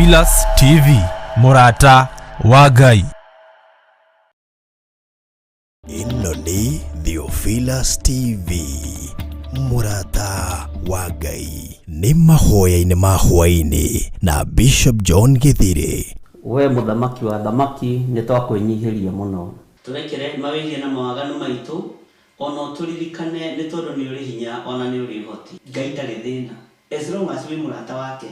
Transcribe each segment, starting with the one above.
Theophilus TV, mũrata wa Ngai. Ĩno nĩ Theophilus TV, mũrata wa Ngai. Nĩ mahoya-inĩ ma hwaĩ-inĩ na Bishop John Gĩthirĩ. We mũthamaki wa athamaki, nĩ twakwĩnyihĩria mũno. Tũrekere mawĩhia na mawaganu maitũ, o na ũtũririkane, nĩ tondũ nĩ ũrĩ hinya o na nĩ ũrĩ ũhoti. Ngai ndarĩ thĩna as long as wĩ mũrata wake,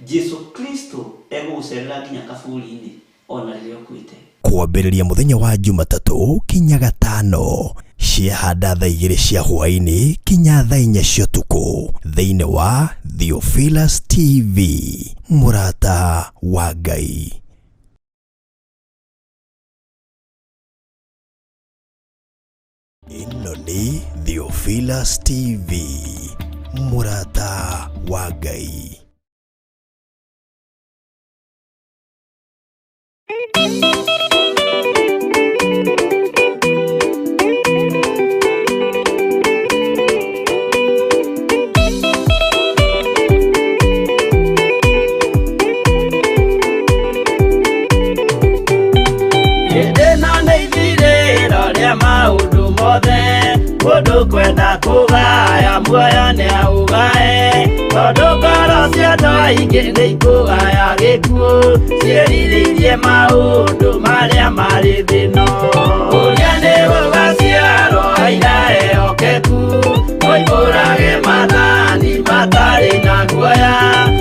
Jesu Kristo egũgũcerera nginya kaburi-inĩ ona rĩrĩa ũkuĩte. Kwambĩrĩria mũthenya wa Jumatatũ kinya Gatano ciahanda thaa igĩrĩ cia hwaĩ-inĩ kinya thaa inya cia ũtukũ thĩinĩ wa Theophilus TV, mũrata wa Ngai. Ĩno nĩ Theophilus TV, mũrata wa Ngai. Hĩndĩ ĩno nĩ ithirĩro rĩa maũndũ mothe, mũndũ kwenda kũgaya muoyo nĩ aũgae, tondũ ngoro cia andũ aingĩ nĩ ikũgaya gĩkuũ, ciĩrirĩirie maũndũ marĩa marĩ thĩ ĩno. Ũrĩa nĩ gũgaciarwo aira ehokeku, moimbũrage maathani matarĩ na guoya,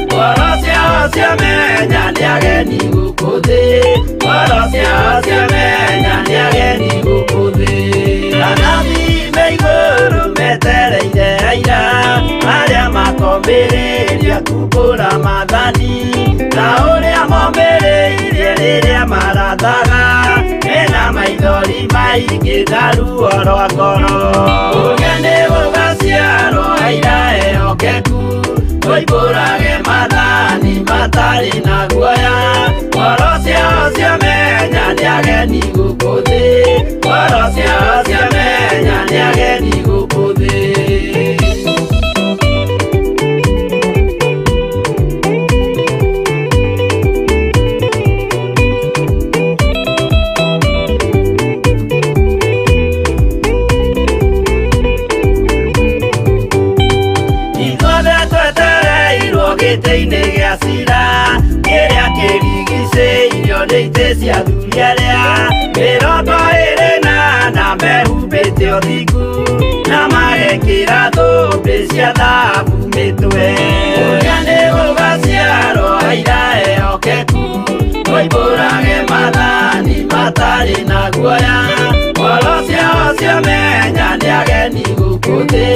ngoro ciao ciamenya nĩ ageni gũkũ thĩ, ngoro ciao ciamenya nĩ ageni gũkũ thĩ. Anabii me igũrũ metereire aira, arĩa makomĩrĩria kumbũra maathani, ta ũrĩa momĩrĩirie rĩrĩa marathaga, mena maithori maingĩ na ruo rwa ngoro. Ũrĩa nĩ gũgaciarwo aira ehokeku, moimbũrage maathani matarĩ na guoya, ngoro ciao ciamenya nĩ ageni gũkũ thĩ, ngoro ciao ciamenya nĩ ageni gũkũ thĩ. Ithuothe twetereirwo gĩtĩ-inĩ gĩa cira, kĩrĩa kĩrigicĩirio nĩ itĩ cia athuri arĩa 24 mehumbĩte ũthingu, na magekĩra thũmbĩ cia thahabu mĩtwe. Ũrĩa nĩ gũgaciarwo aira ehokeku, moimbũrage maathani matarĩ na guoya, ngoro ciao ciamenya nĩ ageni gũkũ thĩ,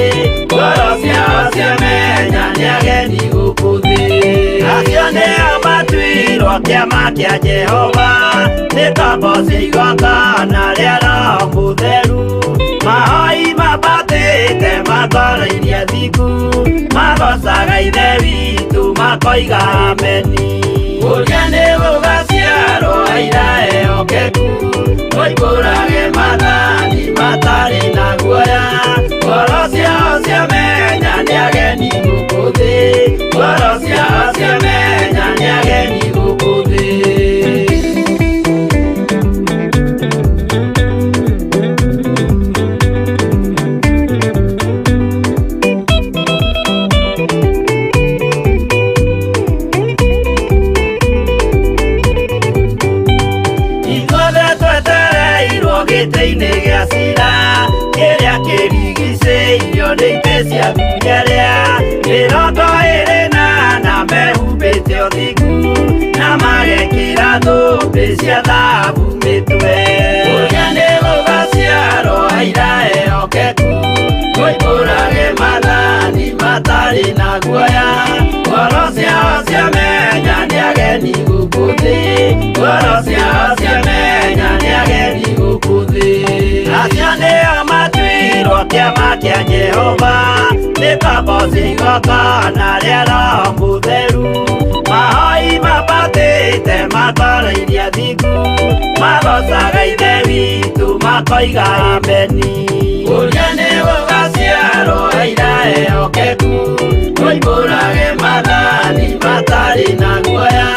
ngoro ciao ciamenya nĩ ageni gũkũ thĩ. Acio nĩo matuirwo kĩama kĩa Jehova, nĩ ngombo cia igongona rĩa Roho Mũtheru, mahoi mambatĩte makoroirie athingu, magocaga Ithe witũ makoiga ameni. Ũrĩa nĩ gũgaciarwo aira ehokeku, moimbũrage maathani matarĩ na guoya, ngoro ciao ciamenya nĩ ageni gũkũ thĩ, ngoro ciao ciamenya nĩ ageni gũkũ thĩ. Ithuothe twetereirwo gĩtĩ-inĩ gĩa cira, kĩrĩa kĩrigicĩirio nĩ itĩ cia athuri arĩa 24 mehumbĩte ũthingu, na magekĩra thũmbĩ cia thahabu mĩtwe. Ũrĩa nĩ gũgaciarwo aira ehokeku, moimbũrage maathani matarĩ na guoya, ngoro ciao ciamenya nĩ ageni gũkũ thĩ, ngoro ciao ciamenya nĩ ageni gũkũ thĩ. Acio nĩo matuirwo kĩama kĩa Jehova, nĩ ngombo cia igongona rĩa Roho Mũtheru, mahoi mambatĩte makoroirie athingu, magocaga Ithe witũ makoiga ameni. Ũrĩa nĩ gũgaciarwo aira ehokeku, moimbũrage maathani matarĩ na guoya,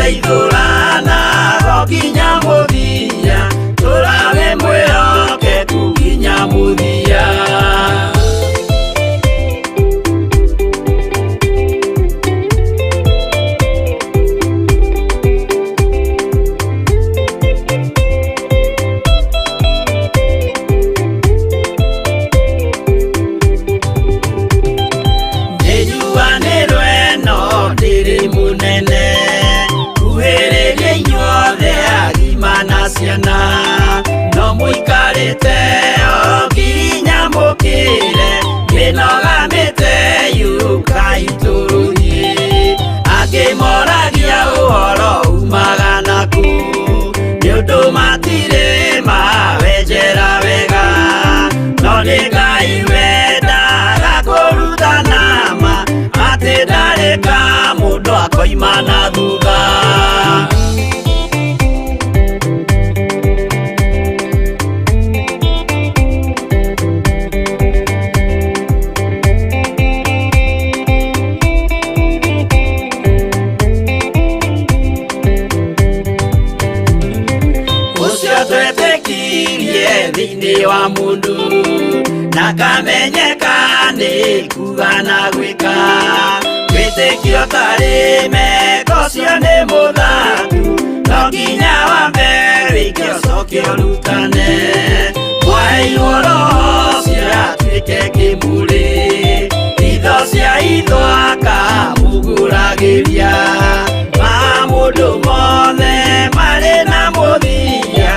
Tũgateithũrana o nginya mũthia, tũrawe mwĩhokeku nginya mũthia. Nĩnjuanĩrwo ĩno ndĩrĩ mũnene, kuhĩrĩria inyuothe agima na ciana, no mũikarĩte o nginya mũkĩre, mĩnoga mĩte yũkai tũrũthiĩ. Angĩ moragia ũhoro umaga nakũ, nĩ ũndũ matirĩ mawenjera wega, no nĩ Ngai wendaga kũrutana ma, atĩ ndarĩ ka mũndũ akoima na thutha. Ũcio twetĩkirie thĩinĩ wa mũndũ, na kamenyeka nĩ kuga na gwĩka, wĩtĩkio tarĩ meko ũcio nĩ mũthatu, no nginya wambe wĩke ũcoke ũrutane. Mwaheirwo roho ũcio atuĩke kĩmũrĩ, itho cia itho akamũgũragĩria, ma mũndũ mothe marĩ na mũthia,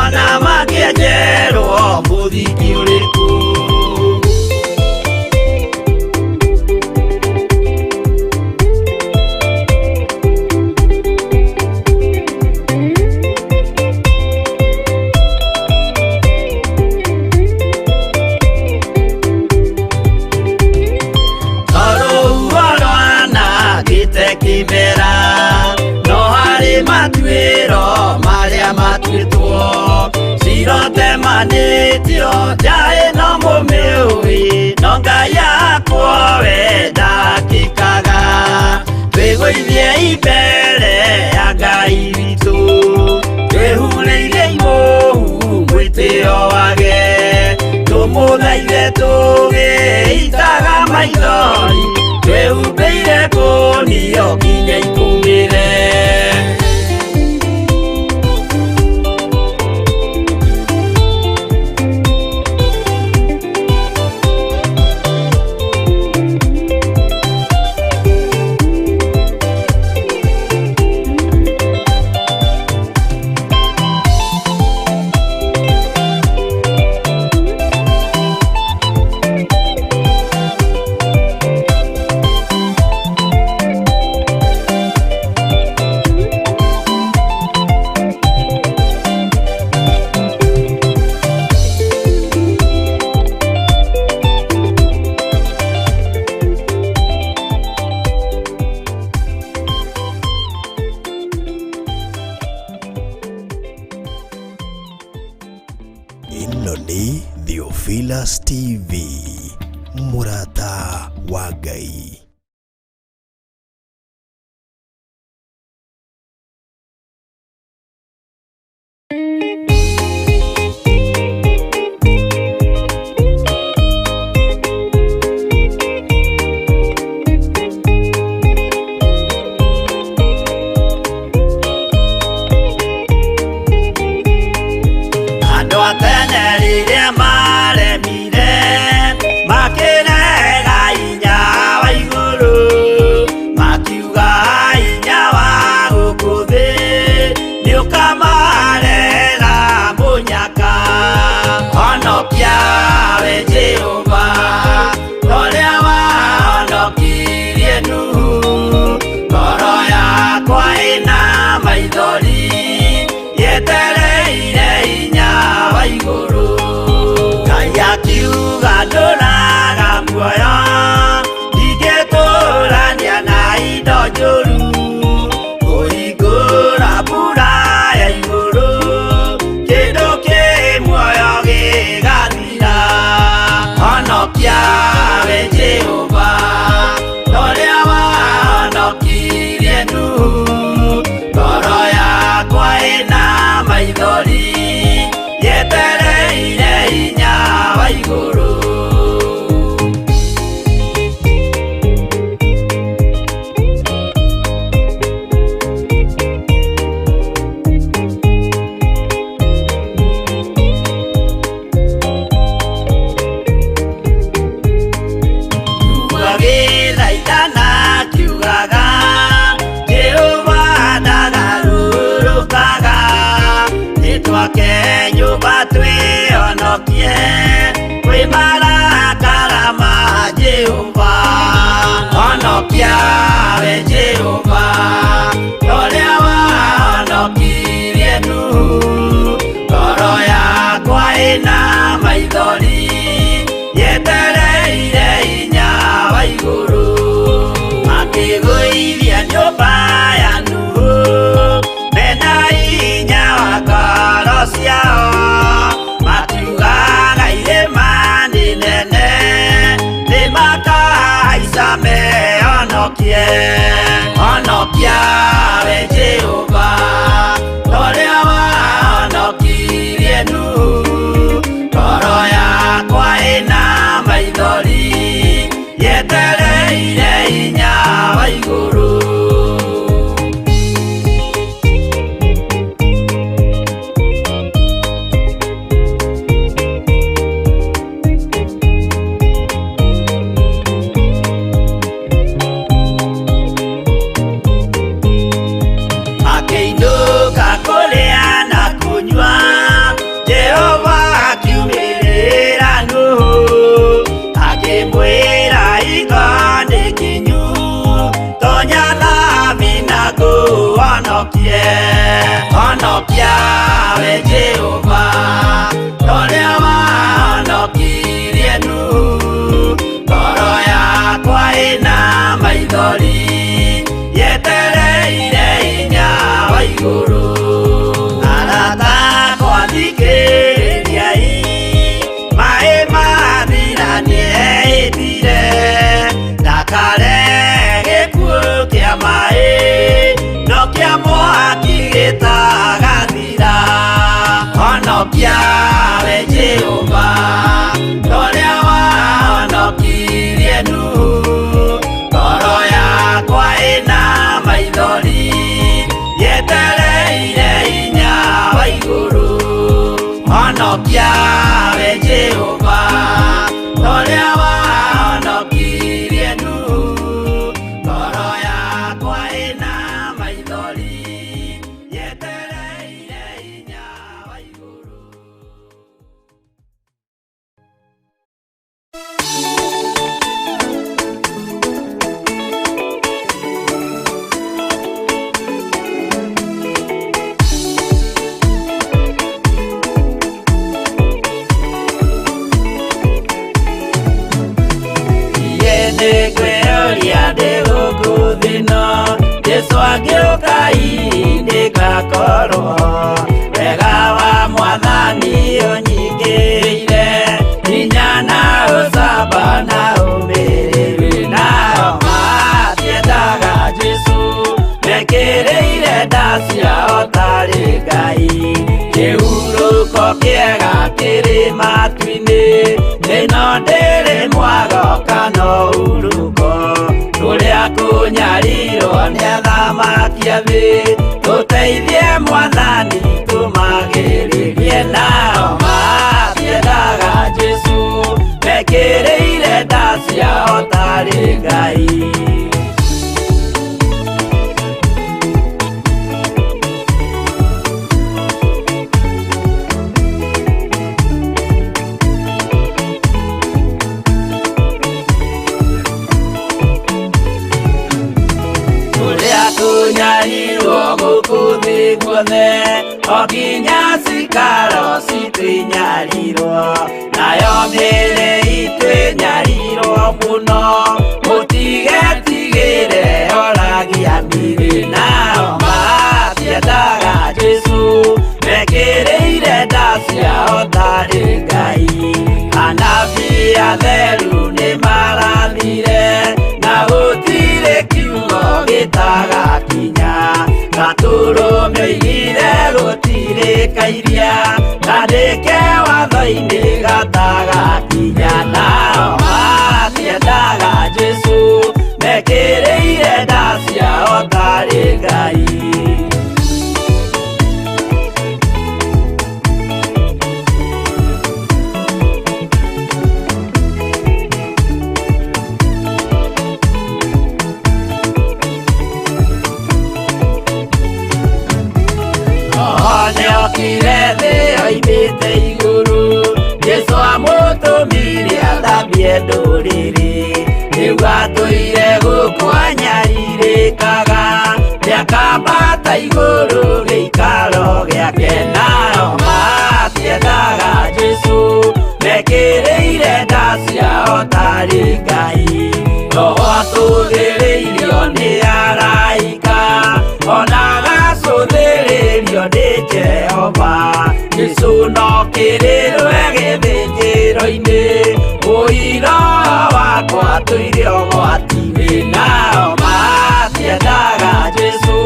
ona mangĩenjerwo mũthingi ũrĩkũ. Tondũ rwanangĩte kĩmera, no harĩ matuĩro marĩa matuĩtwo, cirotemanĩtio nja ĩno mũmĩũĩ, no Ngai akwo we ndakĩkaga. Twĩgũithie mbere ya Ngai witũ, twĩhurĩire imũhu mwĩtĩo wage, tũmũthaithe tũgĩitaga maithori, twĩhumbĩire kũnio nginya ikũmĩre. Ĩno nĩ Theophilus TV, mũrata wa Ngai. Andũ a tene rĩrĩa maremire, makĩrega hinya wa igũrũ. honokie kwĩ marakara ma Jehova honokia we Jehova ũrĩa wahonokirie Nuhu ngoro yakwa ĩna maithori yetereire hinya wa igũrũ makĩgũithia nyũmba ya Nuhu mena hinya wa ngoro ciao matiugaga irĩma nĩ nene nĩmakahaica mehonokie honokia we Jehova ũrĩa wahonokirie Nuhu ngoro yakwa ĩna maithori yetereire hinya wa igũrũ. Akĩinũka kũrĩa na kũnyua Jehova akiumĩrĩra Nuhu akĩmwĩra igo nĩ kinyu tonya thabina ngũhonokie honokia we Jehova ũrĩa wahonokirie Nuhu ngoro yakwa ĩna maithori yetereire hinya wa igũrũ arata akwa thikĩrĩriai maĩ mathira nĩehĩtire ndakare gĩkuũ kĩa maĩ no kĩa mwaki gĩtagathira honokia we Jehova ũrĩa wahonokirie Nuhu ngoro yakwa ĩna maithori yetereire hinya wa igũrũ honokia we Jehova ũrĩa wahonokirie Nuhu ngoro yakwa ĩna maithori yetereire hinya wa igũrũ. Nĩngwĩyũria ndĩ gũkũ thĩ ĩno Jesũ angĩũka hihi nĩngakorwo wega wa mwathani ũnyingĩrĩire hinya na ũcamba na ũmĩrĩru nao matiendaga Jesũ mekĩrĩire nda ciao tarĩ Ngai kĩhurũko kĩega kĩrĩ matu-inĩ ĩno ndĩrĩ mwago kana ũhurũko kũrĩa kũnyarirwo nĩ athamaki a thĩ tũteithie mwathani tũmagĩrĩrie nao matiendaga Jesũ mekĩrĩire nda ciao tarĩ Ngai. Kũrĩa kũnyarirwo gũkũ thĩ guothe o nginya cikaro citũ inyarirwo nayo mĩĩrĩ itũ ĩnyarirwo mũno mũtigetigĩre oragia mĩrĩ nao matiendaga Jesũ mekĩrĩire nda ciao tarĩ Ngai anabii atheru nĩmarathire na gũtirĩ kiugo gĩtagakinya gatũrũme oigire gũtirĩ kairia kandĩke watho-inĩ gatagakinya nao matiendaga arĩrie ndũrĩrĩ rĩu atũire gũkũ anyarirĩkaga nĩakambata igũrũ gĩikaro gĩake nao matiendaga Jesũ mekĩrĩire nda ciao tarĩ Ngai roho atũthĩrĩirio nĩ araika ona agacũthĩrĩrio nĩ Jehova Jesũ no kĩrĩrwe gĩthĩnjĩro-inĩ ũira wakwa tũire ũgwati-inĩ nao matiendaga Jesũ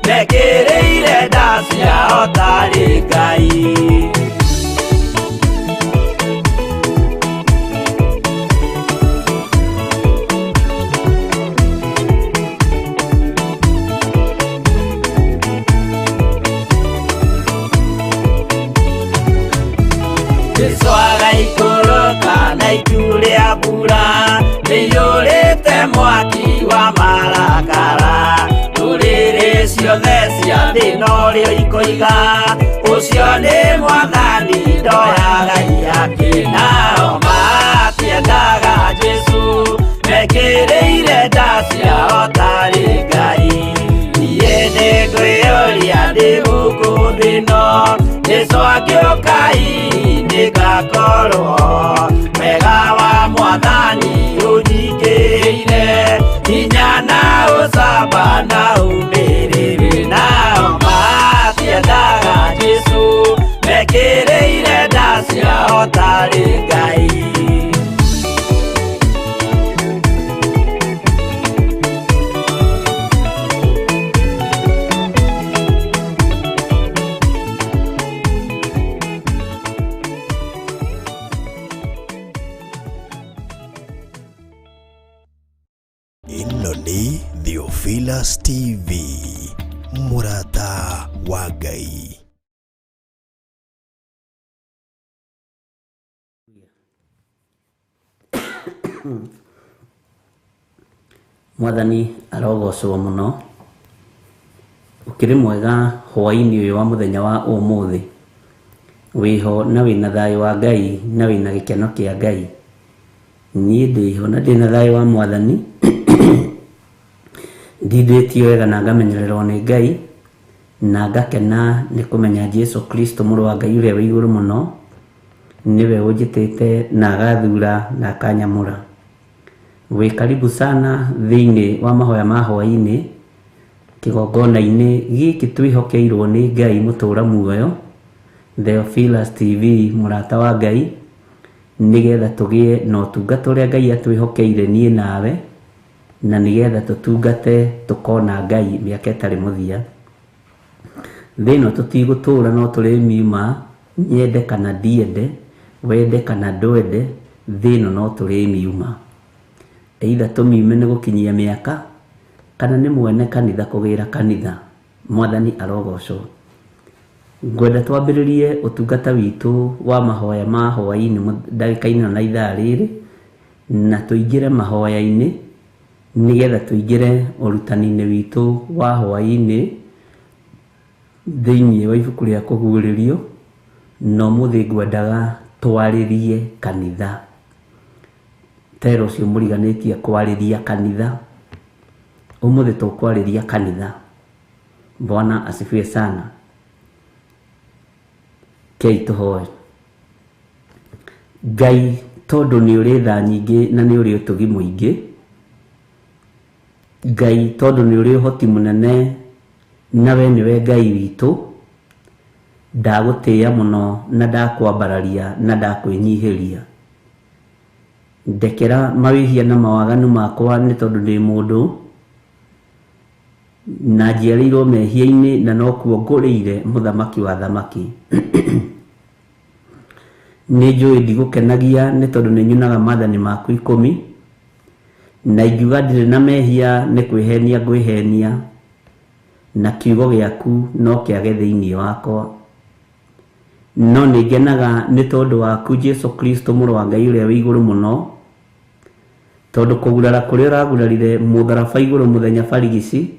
mekĩrĩire nda ciao tarĩ Ngai. Jesũ agaikũrũka na itu rĩa mbura rĩiyũrĩte mwaki wa marakara ndũrĩrĩ ciothe cia thĩ norĩo ikoiga ũcio nĩ mwathani ndoyaga ihaki nao matiendaga Jesũ mekĩrĩire nda ciao tarĩ Ngai niĩ nĩngwĩyũria ndĩ gũkũ thĩ ĩno Jesũ angĩũka hihi nĩngakorwo wega wa mwathani ũnyingĩrĩire hinya na ũcamba na ũmĩrĩru nao matiendaga Jesũ mekĩrĩire nda ciao tarĩ Ngai. Ĩno nĩ Theophilus TV, mũrata wa Ngai. Mwathani arogocwo mũno. Ũkĩrĩ mwega hwaĩ-inĩ ũyũ wa mũthenya wa ũmũthĩ, wĩho na wĩna thayũ wa Ngai na wĩna gĩkeno kĩa Ngai. Niĩ ndĩho na ndĩna thayũ wa mwathani ndindĩtio wega na ngamenyererwo nĩ Ngai na ngakena nĩ kũmenya Jesũ Kristo mũrũ wa Ngai ũrĩa wĩ igũrũ mũno nĩwe ũnjĩtĩte na agathura na akanyamũra. Wĩ karibu sana thĩinĩ wa mahoya ma hwaĩ-inĩ kĩgongona-inĩ gĩkĩ twĩhokeirwo nĩ Ngai mũtũra muoyo Theophilus TV mũrata wa Ngai nĩgetha tũgĩe na ũtungata ũrĩa Ngai atwĩhokeire niĩ nawe na nĩgetha tũtungate tũkona Ngai mĩaka ĩtarĩ mũthia. Thĩ ĩno tũtigũtũra no tũrĩmiuma nyende kana ndiende wende kana ndwende thĩ ĩno no tũrĩmiuma. Either tũmiume nĩ gũkinyia mĩaka kana nĩ mwene kanitha kũgĩra kanitha. Mwathani arogocwo. Ngwenda twambĩrĩrie ũtungata witũ wa mahoya ma hwaĩ-inĩ ndagĩka-inĩ na ithaa rĩrĩ na tũingĩre mahoya-inĩ nĩgetha tũingĩre ũrutani-inĩ witũ wa hwaĩ-inĩ thĩinĩ wa ibuku rĩa kũguũrĩrio na ũmũthĩ ngwendaga twarĩrie kanitha. Tero ũcio mũriganĩtie kwarĩria kanitha, ũmũthĩ tũkwarĩria kanitha. Bwana asifiwe sana. Kei tũhoe. Ngai tondũ nĩ ũrĩ tha nyingĩ na nĩ ũrĩ ũtugi mũingĩ, Ngai tondũ nĩ ũrĩ ũhoti mũnene na we nĩwe Ngai witũ, ndagũtĩĩa mũno na ndakwambararia na ndakwĩnyihĩria. Ndekera mawĩhia na mawaganu makwa nĩ tondũ ndĩ mũndũ na njiarĩirwo mehia-inĩ na nokuo ngũrĩire mũthamaki wa thamaki. Nĩ njũĩ ndigũkenagia nĩ tondũ nĩ nyonaga maathani maku 10 na ingiuga ndirĩ na mehia nĩ kwĩhenia ngwĩhenia na kiugo gĩaku no kĩage thĩinĩ wakwa. No nĩ ngenaga nĩ tondũ waku Jesũ Kristo mũrũ wa Ngai ũrĩa wĩ igũrũ mũno, tondũ kũgurara kũrĩa ũragurarire mũtharaba igũrũ mũthenya barigici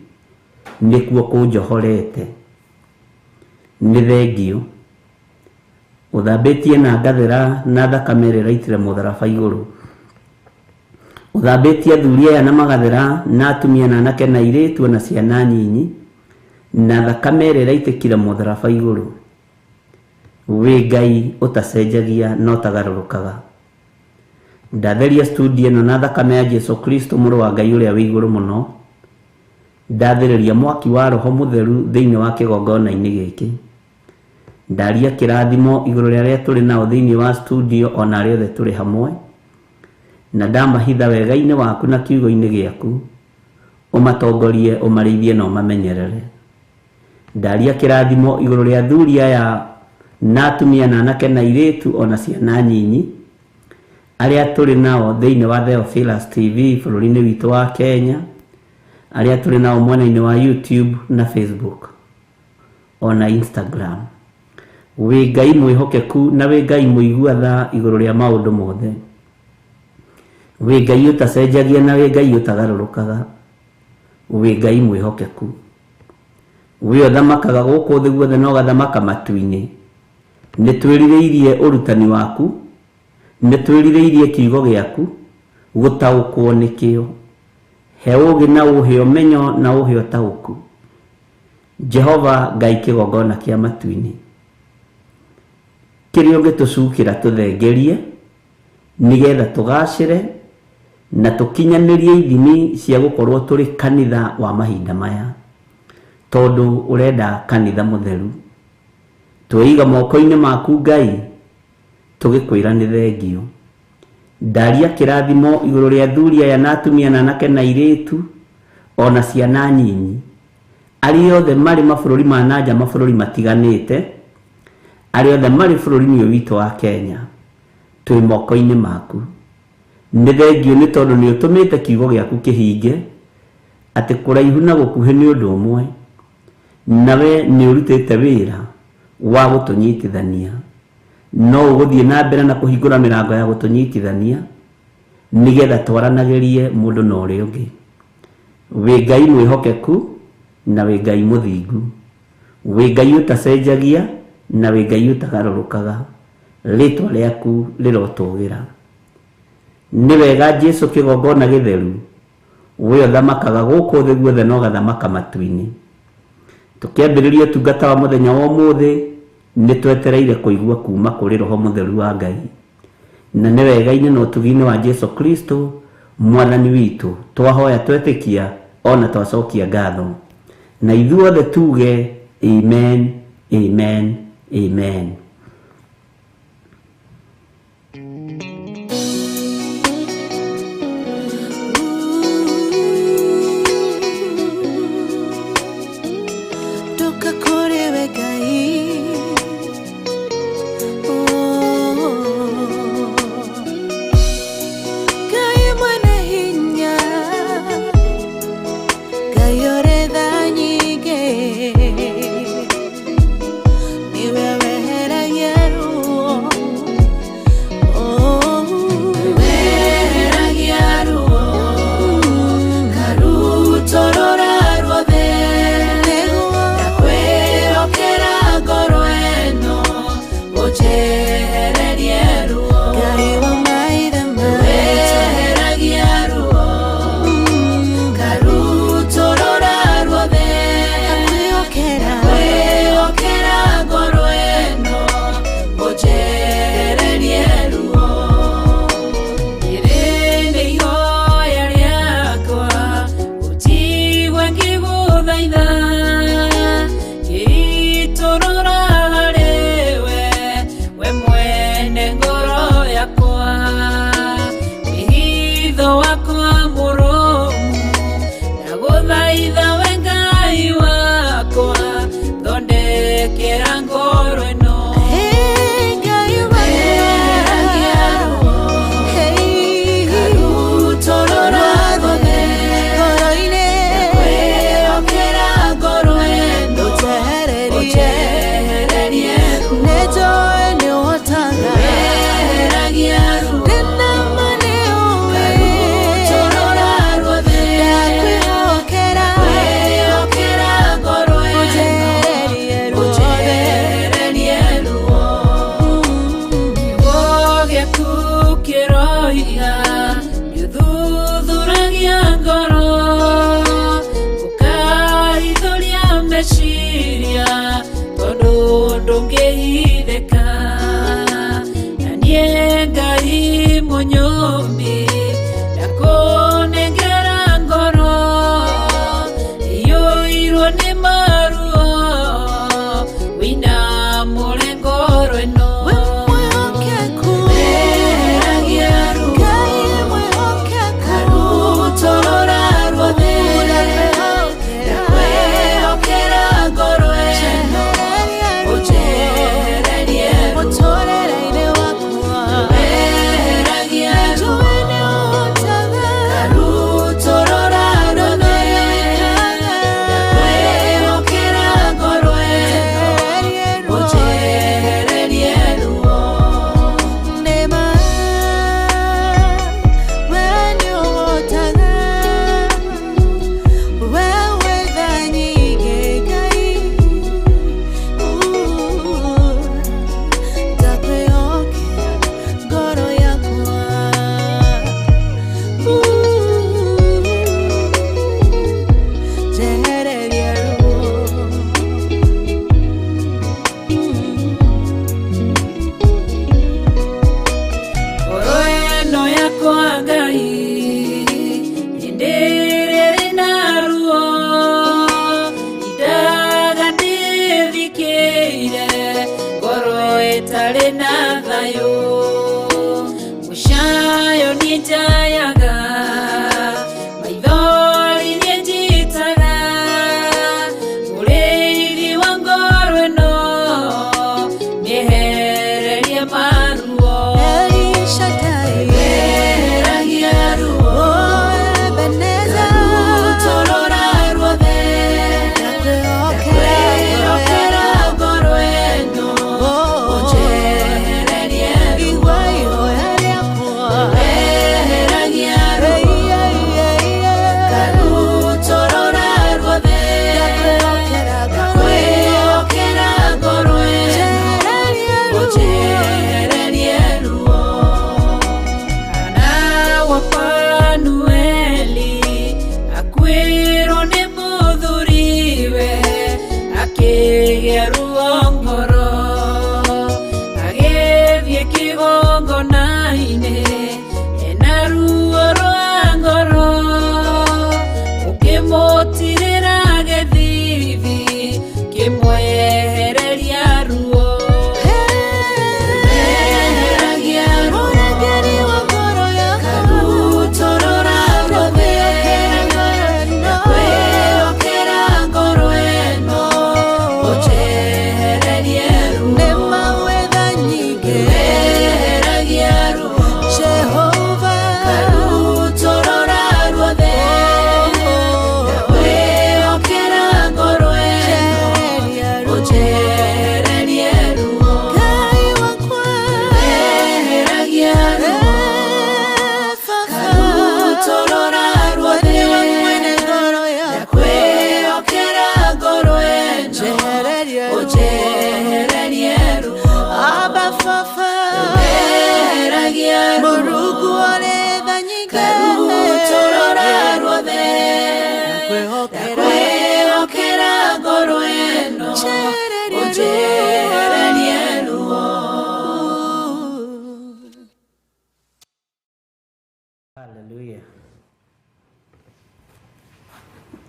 nĩkuo kũnjohorete. Nĩ thengio ũthambĩtie na ngathera na thakame ĩrĩa ĩraitire mũtharaba igũrũ. Ũthambĩtie athuri aya na magathera na atumia na anake na airĩtu na ciana nyinyi na thakame ĩrĩa ĩraitĩkire mũtharaba igũrũ. Wĩ Ngai ũtacenjagia na ũtagarũrũkaga. Ndatheria studio ĩno na thakame ya Jesu Kristo mũrũ wa Ngai ũrĩa wĩ igũrũ mũno. Ndathĩrĩria mwaki wa Roho Mũtheru thĩinĩ wa kĩgongona-inĩ gĩkĩ. Ndaria kĩrathimo igũrũ rĩa arĩa tũrĩ nao thĩinĩ wa studio ona arĩa othe tũrĩ hamwe. Na ndamahitha wega-inĩ waku na kiugo-inĩ gĩaku, ũmatongorie, ũmarĩithie na ũmamenyerere. Ndaria kĩrathimo igũrũ rĩa athuri aya na atumia na anake na airĩtu ona ciana nyinyi arĩa tũrĩ nao thĩinĩ wa Theophilus TV bũrũri-inĩ witũ wa Kenya, arĩa tũrĩ nao mwena-inĩ wa YouTube na Facebook ona Instagram. Wĩ Ngai mwĩhokeku na wĩ Ngai mũigua tha igũrũ rĩa maũndũ mothe. Wĩ Ngai ũtacenjagia na wĩ Ngai ũtagarũrũkaga. Wĩ Ngai mwĩhokeku. Wĩ ũthamakaga gũkũ thĩ guothe na ũgathamaka matu-inĩ. Nĩ twĩrirĩirie ũrutani waku, nĩ twĩrirĩirie kiugo gĩaku, gũtaũkwo nĩkĩo. He ũũgĩ na ũhe ũmenyo na ũhe ũtaũku. Jehova Ngai kĩgongona kĩa matu-inĩ, kĩrĩa ũngĩtũcukĩra tũthengerie nĩgetha tũgacĩre na tũkinyanĩrie ithimi cia gũkorwo tũrĩ kanitha wa mahinda maya, tondũ ũrenda kanitha mũtheru. Twĩiga moko-inĩ maku Ngai, tũgĩkwĩra nĩ thengio. Ndaria kĩrathimo igũrũ rĩa athuri aya na atumia na anake na airĩtu ona ciana nyinyi arĩa othe marĩ mabũrũri ma nanja, mabũrũri matiganĩte, arĩa othe marĩ bũrũri-inĩ ũyũ witũ wa Kenya, twĩ moko-inĩ maku. Nĩ thengio nĩ tondũ nĩ ũtũmĩte kiugo gĩaku kĩhinge atĩ kũraihu na gũkuhĩ nĩ ũndũ ũmwe, nawe nĩ ũrutĩte wĩra wa gũtũnyitithania. No ũgũthiĩ na mbere na kũhingũra mĩrango ya gũtũnyitithania nĩgetha twaranagĩrie mũndũ na ũrĩa ũngĩ. Wĩ Ngai mwĩhokeku na wĩ Ngai mũthingu. Wĩ Ngai ũtacenjagia na wĩ Ngai ũtagarũrũkaga. Rĩtwa rĩaku rĩrotũgĩra. Nĩ wega Jesu kĩgongona gĩtheru, we ũthamakaga gũkũ thĩ guothe na ũgathamaka matu-inĩ. Tũkĩambĩrĩria ũtungata wa mũthenya wa ũmũthĩ, nĩ twetereire kũigua kuma kũrĩ Roho Mũtheru wa Ngai. Na nĩ wega-inĩ na ũtugi-inĩ wa Jesu Kristo mwathani witũ, twahoya twetĩkia ona twacokia ngatho. Na ithuothe tuge amen, amen, amen. Ni wewe hera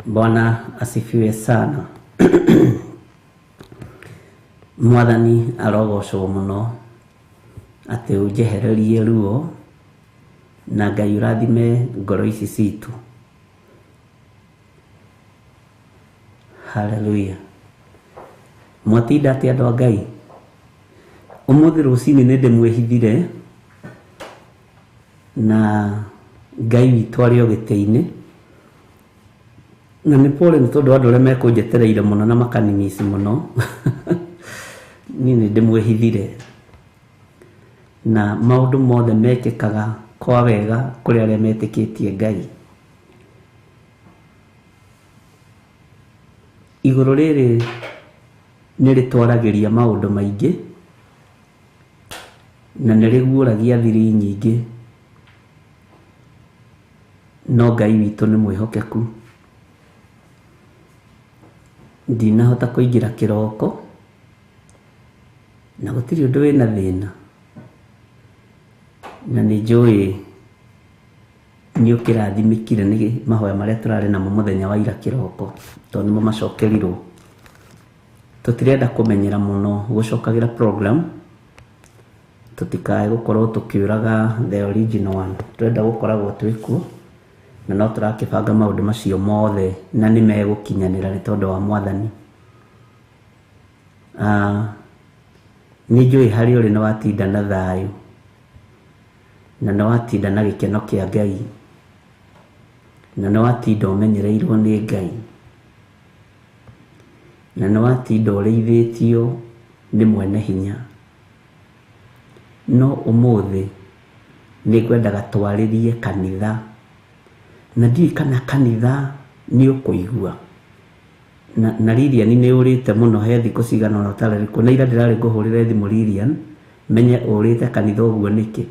Bwana asifiwe sana. Mwathani arogocwo muno atĩ ũnjehererie ruo na Ngai ũrathime ngoro ici citũ. Haleluya. Mwatinda atĩa andũ a Ngai? Ũmũthĩ rũcinĩ nĩ ndĩmwĩhithire na Ngai witũ arĩ o gĩtĩ-inĩ, na nĩ pole nĩ tondũ andũ arĩa mekũnjetereire mũno na makanimisi mũno. Niĩ nĩ ndĩmwĩhithire na maũndũ mothe mekĩkaga kwa wega kũrĩ arĩa metĩkĩtie Ngai. Igũrũ rĩrĩ nĩ rĩtwaragĩria maũndũ maingĩ na nĩ rĩguũragia thiri nyingĩ, no Ngai witũ nĩ mwĩhokeku. Ndinahota kũingĩra kĩroko na gũtirĩ ũndũ wĩna thĩna, na nĩ njũĩ nĩ ũkĩrathimĩkire nĩ mahoya marĩa tũrarĩ namo mũthenya wa ira kĩroko, tondũ nĩmo macokerirwo. Tũtirenda kũmenyera mũno gũcokagĩra program, tũtikae gũkorwo tũkĩũraga the original one. Tũrenda gũkoragwo twĩ kuo na no tũrakĩbanga maũndũ macio mothe na nĩ megũkinyanĩra nĩ tondũ wa Mwathani. Nĩ njũĩ harĩa ũrĩ nĩ watinda na thayũ na nĩ watinda na gĩkeno kĩa Ngai na nĩ watinda ũmenyereirwo nĩ Ngai na nĩ watinda ũrĩithĩtio nĩ mwene hinya. No ũmũthĩ nĩ ngwendaga twarĩrie kanitha, na ndiũĩ kana kanitha nĩ ũkũigua. Na Lilian nĩ ũrĩte mũno, he thikũ cigana ũna ũtararĩ kuo, na ira ndĩrarĩ ngũhũrĩre thimũ Lilian menye ũrĩte kanitha ũguo nĩkĩ,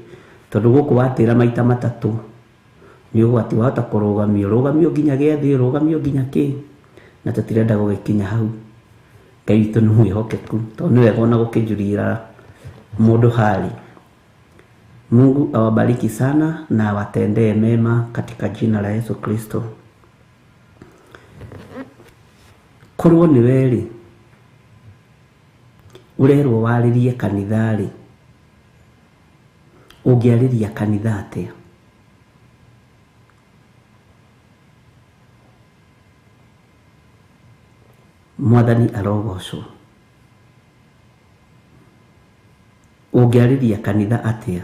tondũ gũkũ watĩra maita matatũ nĩ ũgwati, wahota kũrũgamio, rũgamio nginya gĩathĩ, rũgamio nginya kĩ, na tũtirenda gũgĩkinya hau. Ngai witũ nĩ mwĩhokeku, tondũ nĩ wega ona gũkĩnjurira mũndũ hali. Mungu awabariki sana na awatendee mema katika jina la Yesu Kristo. Korwo nĩ we rĩ, ũrerwo warĩrie kanitha rĩ, ũngĩarĩria kanitha atĩa? Mwathani arogocwo. Ũngĩarĩria kanitha atĩa?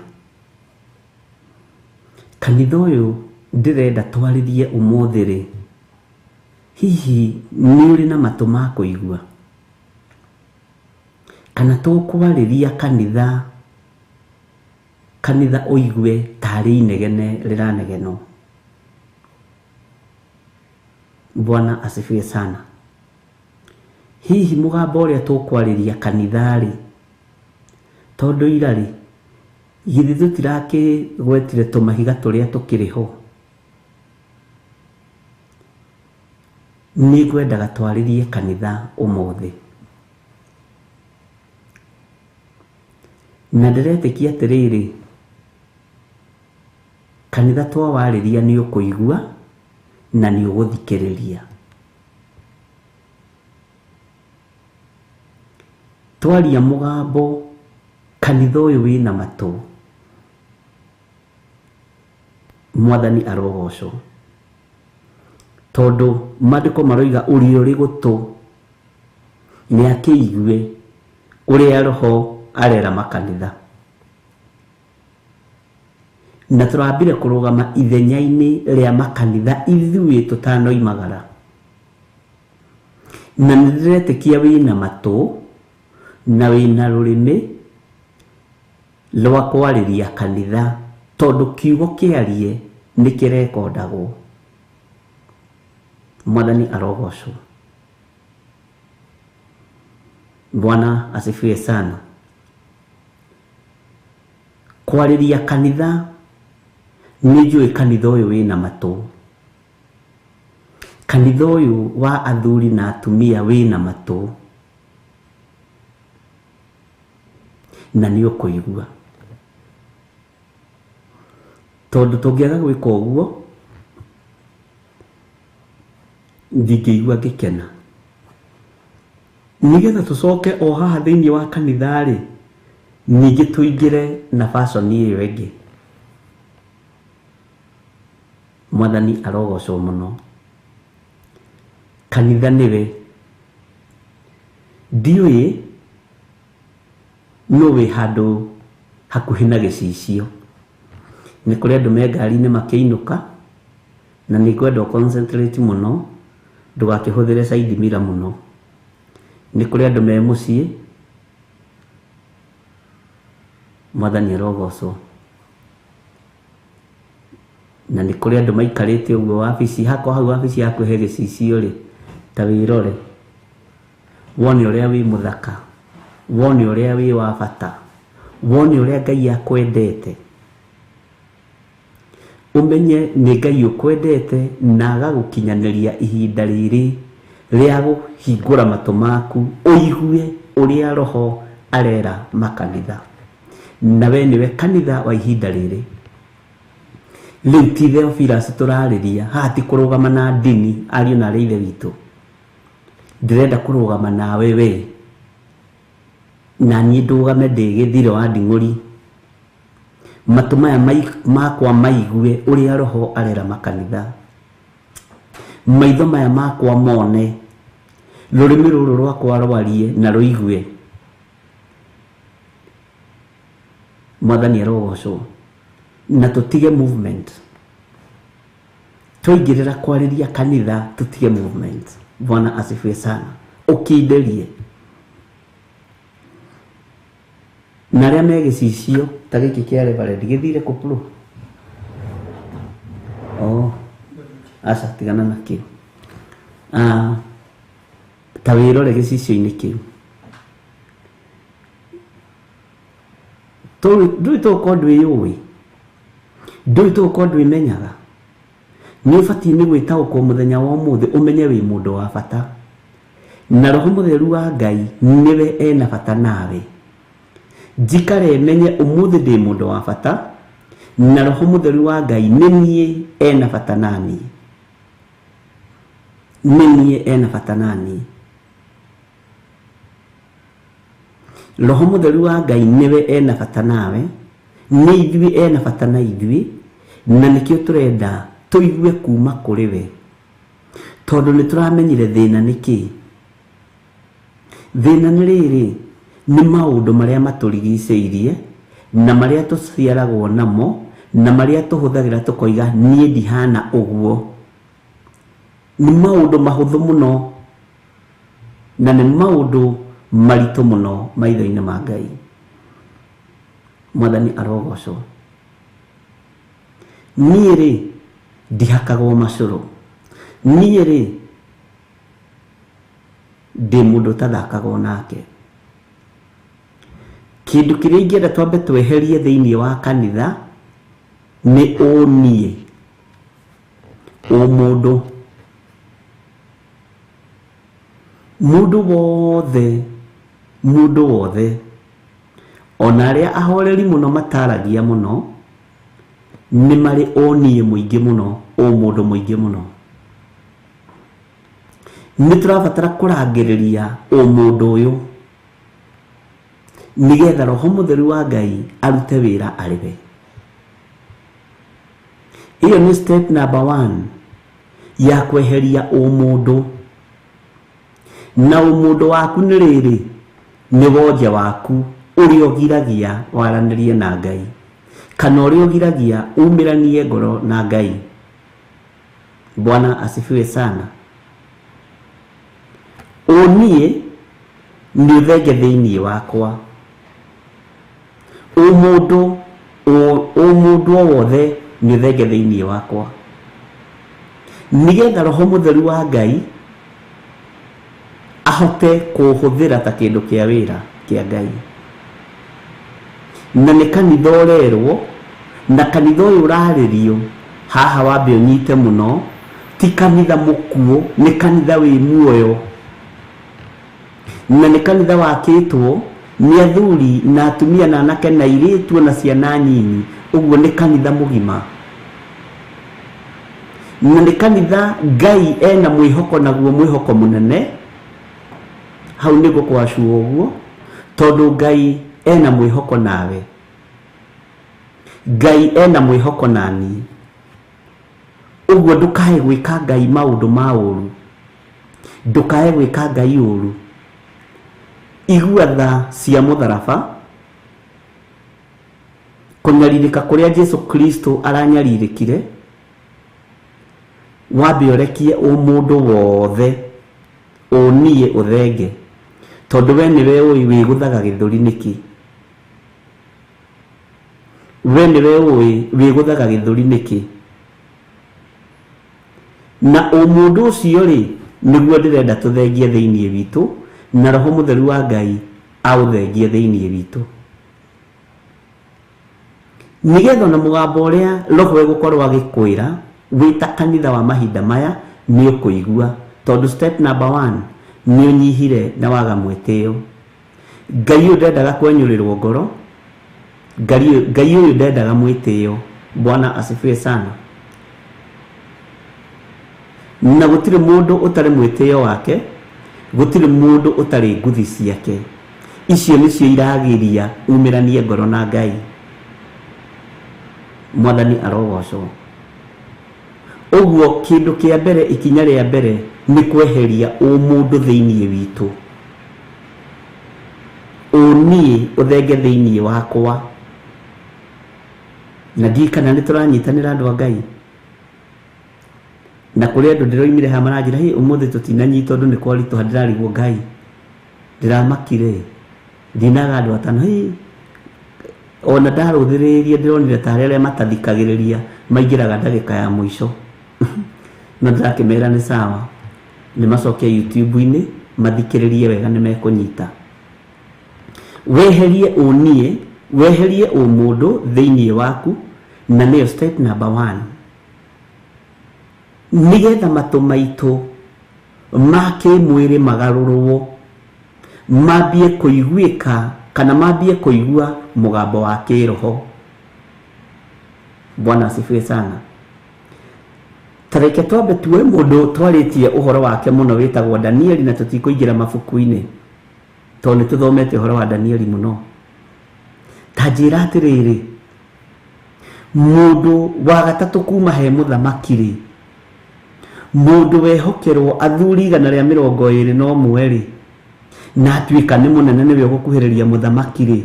Kanitha ũyũ ndĩrenda twarĩrie ũmũthĩ rĩ, hihi nĩ ũrĩ na matũ ma kũigua? Kana tũkwarĩria kanitha, kanitha ũigue tarĩ inegene rĩranegenwo? Bwana asifiwe sana. Hihi mũgambo ũrĩa tũkwarĩria kanitha rĩ, tondũ ira rĩ, githĩ tũtirakĩgwetire tũmahiga tũrĩa tũkĩrĩ ho? Nĩ ngwendaga twarĩrie kanitha ũmũthĩ, na ndĩretĩkia atĩrĩrĩ, kanitha twawarĩria nĩ ũkũigua na nĩ ũgũthikĩrĩria. Twaria mũgambo kanitha ũyũ wĩna matũ, Mwathani arogocwo, tondũ maandĩko maroiga ũrĩa ũrĩ gũtũ nĩ akĩigue ũrĩa Roho arera makanitha. Na tũrambire kũrũgama ithenya-inĩ rĩa makanitha ithuĩ tũtanoimagara, na nĩ ndĩretĩkia wĩna matũ na wĩna rũrĩmĩ rwa kwarĩria kanitha, tondũ kiugo kĩarie nĩ kĩrekondagwo. Mwathani arogocwo. Bwana asifiwe sana. Kwarĩria kanitha, nĩ njũĩ kanitha ũyũ wĩna matũ, kanitha ũyũ wa athuri na atumia wĩna matũ na nĩ ũkũigua, tondũ tũngĩaga gwĩka ũguo Ndingĩigua ngĩkena. Nĩgetha tũcoke o haha thĩinĩ wa kanitha rĩ, ningĩ tũingĩre na fashion ĩyo ĩngĩ. Mwathani arogocwo mũno. Kanitha nĩwe. Ndiũĩ nũ wĩ handũ hakuhĩ na gĩcicio. Nĩ kũrĩ andũ me ngari-inĩ makĩinũka, na nĩ ngwenda ũ concentrate mũno, ndũgakĩhũthĩre side mirror mũno. Nĩ kũrĩ andũ me mũciĩ, Mwathani arogocwo. Na nĩ kũrĩ andũ maikarĩte ũguo wabici, hakorwo hau wabici yaku he gĩcicio rĩ, ta wĩrore, wone ũrĩa wĩ mũthaka, wone ũrĩa wĩ wa bata, wone ũrĩa Ngai akwendete. Ũmenye nĩ Ngai ũkwendete na agagũkinyanĩria ihinda rĩrĩ rĩa kũhingũra matũ maku, ũigue ũrĩa Roho arera makanitha. Na we nĩwe kanitha wa ihinda rĩrĩ. Rĩu ti Theophilus tũrarĩria, haha ti kũrũgama na ndini, ariũ na arĩ ithe witũ. Ndĩrenda kũrũgama nawe we, na niĩ ndũgame ndĩ gĩthiro wa nding'ũri. Matũ maya makwa maigue ũrĩa Roho arera makanitha. Maitho maya makwa mone, rũrĩmĩ rũrũ rwakwa rwarie na rũigue. Mwathani arogocwo. Na tũtige movement. Twaingĩrĩra kwarĩria kanitha, tũtige movement. Bwana asifiwe sana. Ũkindĩrie. Na arĩa me gĩcicio ta gĩkĩ kĩa Reverend gĩthire kũ bro? Oh, aca tigana nakĩo. Ta wĩrore gĩcicio-inĩ kĩu. Ndũĩ tũgũkorwo ndwĩyũĩ, ndũĩ tũgũkorwo ndwĩmenyaga. Nĩ ũbatiĩ nĩ gwĩtaũkwo mũthenya wa ũmũthĩ ũmenye wĩ mũndũ wa bata. Na Roho Mũtheru wa Ngai nĩwe ena bata nawe. Njikare menye ũmũthĩ ndĩ mũndũ wa bata, na Roho Mũtheru wa Ngai nĩ niĩ ena bata naniĩ. Nĩ niĩ ena bata naniĩ. Roho Mũtheru wa Ngai nĩwe ena bata nawe, nĩ ithuĩ ena bata na ithuĩ, na nĩkĩo tũrenda tũigue kuma kũrĩ we. Tondũ nĩ tũramenyire thĩna nĩ kĩĩ. Thĩna nĩ rĩrĩ, nĩ maũndũ marĩa matũrigicĩirie, na marĩa tũciaragwo namo, na marĩa tũhũthagĩra tũkoiga niĩ ndihana ũguo. Nĩ maũndũ mahũthũ mũno, na nĩ maũndũ maritũ mũno maitho-inĩ ma Ngai. Mwathani arogocwo. Niĩ rĩ, ndihakagwo macũrũ. Niĩ rĩ, ndĩ mũndũ ũtathakagwo nake. Kĩndũ kĩrĩa ingĩenda twambe tweherie thĩinĩ wa kanitha nĩ ũniĩ, ũmũndũ. Mũndũ wothe, mũndũ wothe, ona arĩa ahoreri mũno mataragia mũno, nĩ marĩ ũniĩ mũingĩ mũno, ũmũndũ mũingĩ mũno. Nĩ tũrabatara kũrangĩrĩria ũmũndũ ũyũ, nĩgetha Roho Mũtheru wa Ngai arute wĩra arĩ we. Ĩyo nĩ step number 1 ya kweheria ũmũndũ. Na ũmũndũ waku nĩ rĩrĩ, nĩ wonje waku ũrĩa ũgiragia waranĩrie na Ngai, kana ũrĩa ũgiragia umĩranie ngoro na Ngai. Bwana asifiwe sana. Ũniĩ nĩ ũthenge thĩinĩ wakwa. Ũmũndũ, ũmũndũ o wothe nĩ ũthenge thĩinĩ wakwa. Nĩgetha Roho Mũtheru wa Ngai ahote kũhũthĩra ta kĩndũ kĩa wĩra kĩa Ngai. Na nĩ kanitha ũrerwo, na kanitha ũyũ ũrarĩrio, haha wambe ũnyite mũno, ti kanitha mũkuũ, nĩ kanitha wĩ muoyo. Na nĩ kanitha wakĩtwo nĩ athuri na atumia na anake na airĩtu na ciana nyinyi, ũguo nĩ kanitha mũgima. Na nĩ kanitha Ngai ena mwĩhoko naguo mwĩhoko mũnene hau nĩguo kwacuo ũguo tondũ Ngai ena mwĩhoko nawe, Ngai ena mwĩhoko nani. Ũguo ndũkae gwĩka Ngai maũndũ ma ũru, ndũkae gwĩka Ngai ũru. Igua tha cia mũtharaba, kũnyarirĩka kũrĩa Jesu Kristo aranyarirĩkire, wambe ũrekie ũmũndũ wothe ũniĩ ũthenge, tondũ we nĩwe ũĩ wĩgũthaga gĩthũri nĩkĩ, we nĩwe ũĩ wĩgũthaga gĩthũri nĩkĩ. Na ũmũndũ ũcio rĩ nĩguo ndĩrenda tũthengie thĩinĩ witũ, na Roho Mũtheru wa Ngai aũthengie thĩinĩ witũ, nĩgetha ona mũgambo ũrĩa Roho egũkorwo agĩkwĩra wĩta kanitha wa mahinda maya nĩ ũkũigua, tondũ step number 1 nĩ ũnyihire na waga mwĩtĩo. Ngai ũyũ ndendaga kwenyũrĩrwo ngoro, Ngai ũyũ ndendaga mwĩtĩo. Bwana asifiwe sana. Na gũtirĩ mũndũ ũtarĩ mwĩtĩo wake, gũtirĩ mũndũ ũtarĩ nguthi ciake. Icio nĩcio iragiria umĩranie ngoro na Ngai. Mwathani arogocwo. Ũguo kĩndũ kĩa mbere, ikinya rĩa mbere nĩ kweheria ũmũndũ thĩinĩ witũ, ũniĩ ũthenge thĩinĩ wakwa. Na ndiũĩ kana nĩ tũranyitanĩra andũ a Ngai. Na kũrĩ andũ ndĩroimire haha maranjĩra, hĩ ũmũthĩ tũtinanyita ũndũ nĩ kwaritũha, ndĩrarigwo Ngai ndĩramakire ndinaga andũ atano. Hĩ ona ndarũthĩrĩria ndĩronire tarĩ arĩa matathikagĩrĩria maingĩraga ndagĩka ya mũico. No ndĩrakĩmera nĩ sawa, nĩ macoke YouTube-inĩ mathikĩrĩrie wega nĩ mekũnyita. Weherie ũniĩ, weherie ũmũndũ thĩinĩ waku, na nĩyo step number 1, nĩgetha matũ maitũ ma kĩmwĩrĩ magarũrwo, mambie kũiguĩka kana mambie kũigua mũgambo wa kĩroho. Bwana asifiwe sana. Tareke twambe tuoe mũndũ twarĩtie ũhoro wake mũno wĩtagwo Danieli, na tũtikũingĩra mabuku-inĩ tondũ nĩ tũthomete ũhoro wa Danieli mũno. Ta njĩra atĩrĩrĩ, mũndũ wa gatatũ kuma he mũthamaki rĩ, mũndũ wehokerwo athuri 121 rĩ, na atuĩka nĩ mũnene nĩwe ũgũkuhĩrĩria mũthamaki rĩ.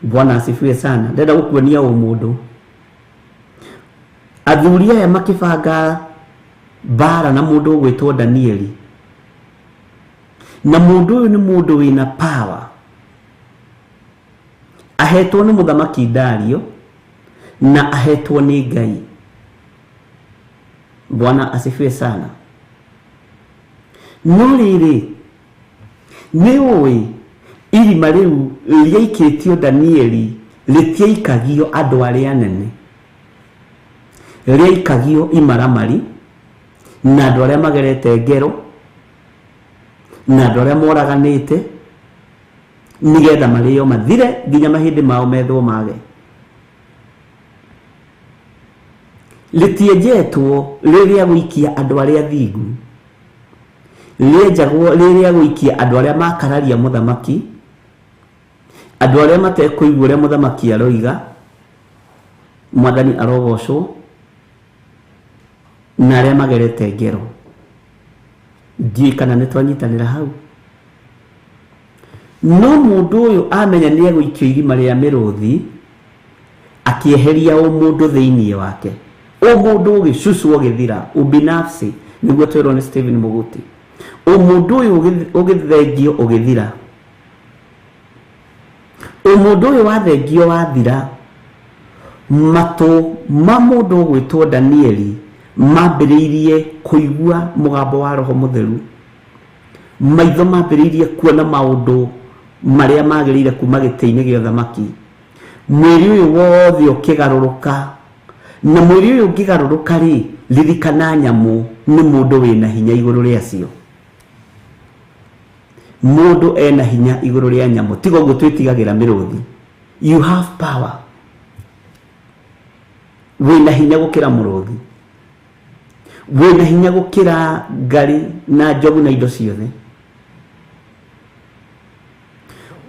Bwana asifiwe sana. Ndenda gũkuonia ũmũndũ. Athuri aya makĩbanga mbara na mũndũ ũgwĩtwo Danieli, na mũndũ ũyũ nĩ mũndũ wĩna power, ahetwo nĩ mũthamaki Dario na ahetwo nĩ Ngai. Bwana asifiwe sana. No rĩrĩ, nĩ ũĩ irima rĩu rĩaikĩtio Danieli rĩtiaikagio andũ arĩa anene, rĩaikagio imaramari na andũ arĩa magerete ngero na andũ arĩa moraganĩte, nĩgetha marĩo mathire nginya mahĩndĩ mao methwo mage. Rĩtienjetwo rĩrĩa gũikia andũ arĩa thingu, rĩenjagwo rĩrĩa gũikia andũ arĩa makararia mũthamaki, andũ arĩa matekũigua ũrĩa mũthamaki aroiga. Mwathani arogocwo. Na arĩa magerete ngero. Ndiũĩ kana nĩ twanyitanĩra hau. No mũndũ ũyũ amenya nĩ egũikio irima rĩa mĩrũthi, akĩeheria ũmũndũ thĩinĩ wake. Ũmũndũ ũgĩcucwo ũgĩthira, ubinafsi nĩguo twĩrwo nĩ Stephen Muguti. Ũmũndũ ũyũ ũgĩthengio ũgĩthira. Ũmũndũ ũyũ wathengio wathira, matũ ma mũndũ ũgwĩtwo Danieli mambĩrĩirie kũigua mũgambo wa Roho Mũtheru, maitho mambĩrĩirie kuona maũndũ marĩa magĩrĩire kuma gĩtĩ-inĩ gĩa ũthamaki, mwĩrĩ ũyũ wothe ũkĩgarũrũka. Na mwĩrĩ ũyũ ũngĩgarũrũka rĩ, ririkana nyamũ nĩ mũndũ wĩna hinya igũrũ rĩacio. Mũndũ ena hinya igũrũ rĩa nyamũ, tiga ũguo twĩtigagĩra mĩrũthi. You have power, wĩna hinya gũkĩra mũrũthi. Wĩna hinya gũkĩra ngarĩ na njogu na indo ciothe.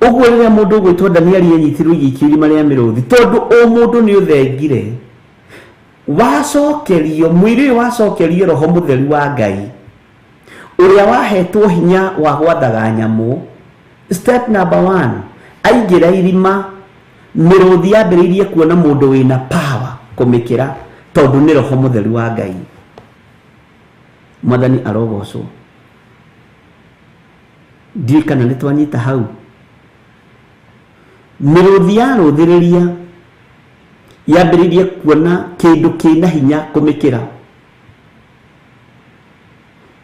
Ũguo rĩrĩa mũndũ ũgwĩtwo Danieli enyitirwo igĩikio irima rĩa mĩrũthi, tondũ o mũndũ nĩ ũthengire, wacokerio mwĩrĩ ũyũ, wacokerio roho mũtheru wa Ngai ũrĩa wahetwo hinya wa gwathaga nyamũ. Step number 1, aingĩra irima, mĩrũthi yambĩrĩirie kuona mũndũ wĩna power kũmĩkĩra, tondũ nĩ roho mũtheru wa Ngai. Mwathani arogocwo. Ndiũĩ kana nĩ twanyita hau. Mĩrũthi yarũthĩrĩria yambĩrĩirie kuona kĩndũ kĩna hinya kũmĩkĩra,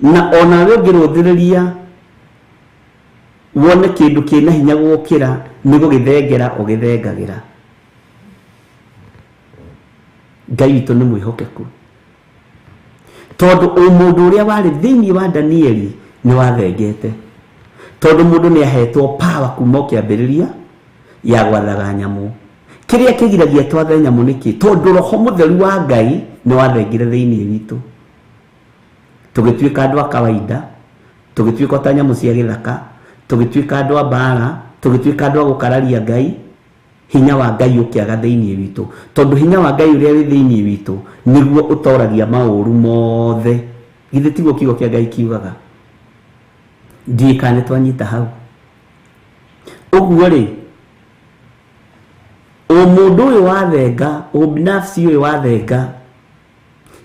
na onawe ũngĩrũthĩrĩria wone kĩndũ kĩna hinya gũgũkĩra, nĩ gũgĩthengera ũgĩthengagĩra. Ngai witũ nĩ mwĩhokeku, tondũ ũmũndũ ũrĩa warĩ thĩinĩ wa Danieli nĩ wathengete, tondũ mũndũ nĩ ahetwo power kuma kĩambĩrĩria ya gwathaga nyamũ. Kĩrĩa kĩgiragia twathe nyamũ nĩkĩ? Tondũ roho mũtheru wa Ngai nĩ wathengire thĩinĩ witũ, tũgĩtuĩka andũ a kawaida, tũgĩtuĩka ta nyamũ cia gĩthaka, tũgĩtuĩka andũ a mbara, tũgĩtuĩka andũ a gũkararia Ngai. Hinya wa Ngai ũkĩaga thĩinĩ witũ, tondũ hinya wa Ngai ũrĩa wĩ thĩinĩ witũ nĩguo ũtoragia maũru mothe. Githĩ tiguo kiugo kĩa Ngai kiugaga? Ndiũĩ kana nĩ twanyita hau. Ũguo rĩ, ũmũndũ ũyũ wathenga, ũbinafsi ũyũ wathenga,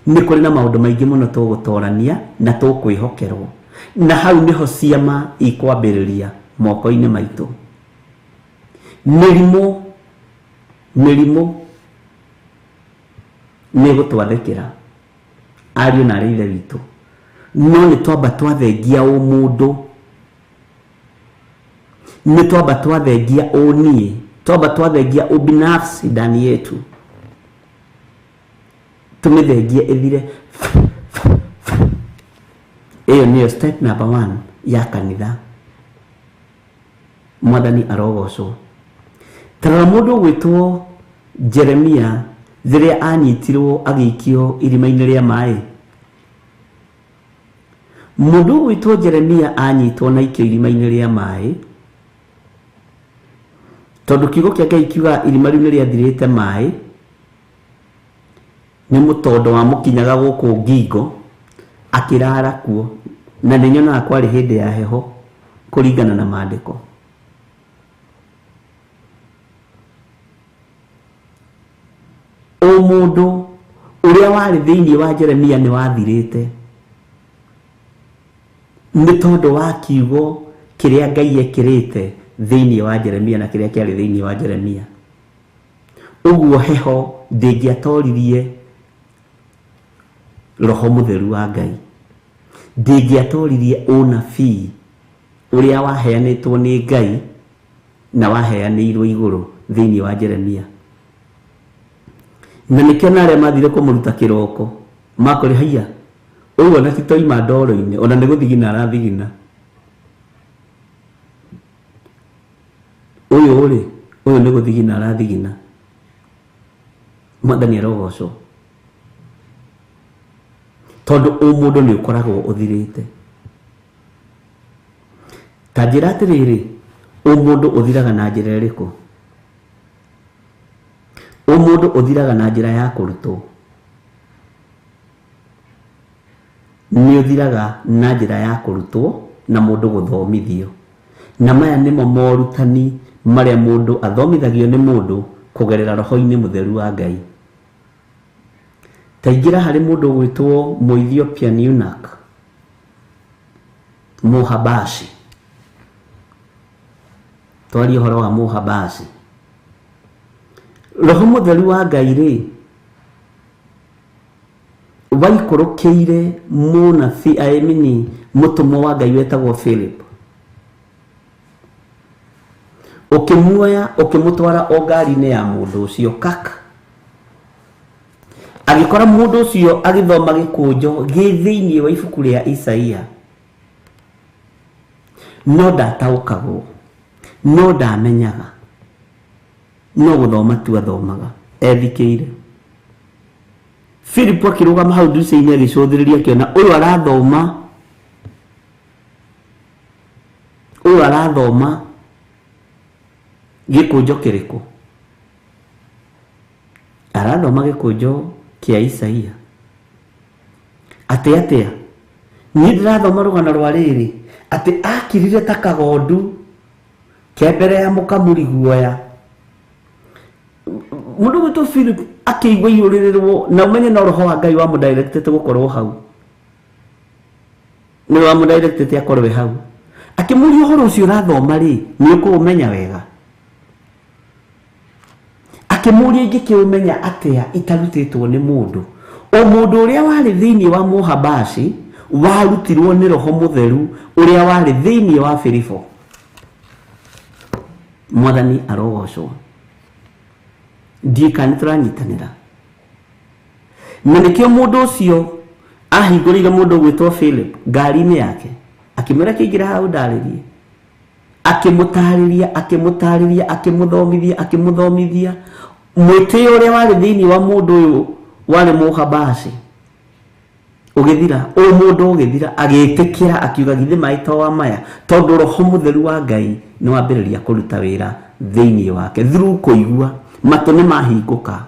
nĩ kũrĩ na maũndũ maingĩ mũno tũgũtorania na tũkwĩhokerwo, na hau nĩho ciama ikwambĩrĩria moko-inĩ maitũ. Mĩrimũ, mĩrimũ nĩ ĩgũtwathĩkĩra ariũ na arĩ ithe witũ, no nĩ twamba twathengia ũmũndũ, nĩ twamba twathengia ũniĩ, twamba twathengia ubinafsi ndani yetu, tũmĩthengie ĩthire. Ĩyo nĩyo step number 1 ya kanitha. Mwathani arogocwo. Tarora mũndũ ũgwĩtwo Jeremia rĩrĩa anyitirwo agĩikio irima-inĩ rĩa maĩ. Mũndũ ũgwĩtwo Jeremia anyitwo na aikio irima-inĩ rĩa maĩ, tondũ kiugo kĩa Ngai kiugaga irima rĩu nĩ rĩathirĩte maĩ, nĩ mũtondo wamũkinyaga gũkũ ngingo, akĩrara kuo, na nĩ nyonaga kwarĩ hĩndĩ ya heho kũringana na maandĩko. Ũmũndũ ũrĩa warĩ thĩinĩ wa Jeremia nĩ wathirĩte, nĩ tondũ wa kiugo kĩrĩa Ngai ekĩrĩte thĩinĩ wa Jeremia na kĩrĩa kĩarĩ thĩinĩ wa Jeremia. Ũguo heho ndĩngĩatoririe roho mũtheru wa Ngai, ndĩngĩatoririe ũnabii ũrĩa waheanĩtwo nĩ Ngai na waheanĩirwo igũrũ thĩinĩ wa Jeremia. Na nĩkĩo na arĩa mathire kũmũruta kĩroko makore haiya, ũguo na ti toima ndoro-inĩ, ona nĩ gũthigina arathigina. Ũyũ rĩ, ũyũ nĩ gũthigina arathigina. Mwathani arogocwo, tondũ ũmũndũ nĩ ũkoragwo ũthirĩte. Ta njĩra atĩrĩrĩ, ũmũndũ ũthiraga na njĩra ĩrĩkũ? Ũmũndũ ũthiraga na njĩra ya kũrutwo. Nĩ ũthiraga na njĩra ya kũrutwo na mũndũ gũthomithio. Na maya nĩmo morutani marĩa mũndũ athomithagio nĩ mũndũ kũgerera roho-inĩ mũtheru wa Ngai. Ta ingĩra harĩ mũndũ ũgwĩtwo Mũethiopian eunuch, Mũhabashi. Twarie ũhoro wa Mũhabashi. Roho mũtheru wa Ngai rĩ, waikũrũkĩire mũnabii, I mean, mũtũmwo wa Ngai wetagwo Philip, ũkĩmuoya ũkĩmũtwara o ngari-inĩ ya mũndũ ũcio kak, agĩkora mũndũ ũcio agĩthoma gĩkũnjo gĩ thĩinĩ wa ibuku rĩa Isaia, no ndataũkagwo, no ndamenyaga, no gũthoma tu athomaga ethikĩire. Philip akĩrũgama hau ndirica-inĩ agĩcũthĩrĩria akĩona ũyũ arathoma, ũyũ arathoma gĩkũnjo kĩrĩkũ? Arathoma gĩkũnjo kĩa Isaia. Atĩ atĩa? Niĩ ndĩrathoma rũgano rwa rĩrĩ atĩ akirire ta kagondu ke mbere ya mũkamuri guoya. Mũndũ gwĩtwo Philip akĩigua iyũrĩrĩrwo na ũmenye no roho wa Ngai wamũdirectĩte gũkorwo hau, nĩ wamũdirectĩte akorwe hau. Akĩmũria ũhoro ũcio ũrathoma rĩ, nĩ ũkũũmenya wega? Akĩmũria ingĩkĩũmenya atĩa itarutĩtwo nĩ mũndũ? O mũndũ ũrĩa warĩ thĩinĩ wa Mũhabashi warutirwo nĩ roho mũtheru ũrĩa warĩ thĩinĩ wa Filipo. Mwathani arogocwo. Ndiĩ kana nĩ tũranyitanĩra. Na nĩkĩo mũndũ ũcio ahingũrĩire mũndũ ũgwĩtwo Philip ngari-inĩ yake, akĩmwĩra kĩingĩra hau ndarĩrie. Akĩmũtarĩria, akĩmũtarĩria, akĩmũthomithia, akĩmũthomithia mwĩtĩo ũrĩa warĩ thĩinĩ wa mũndũ ũyũ warĩ Mũhabashi ũgĩthira. Ũyũ mũndũ ũgĩthira, agĩtĩkĩra, akiuga githĩ maĩ to wa maya, tondũ roho mũtheru wa Ngai nĩ wambĩrĩria kũruta wĩra thĩinĩ wake through kũigua. Matũ nĩ mahingũka,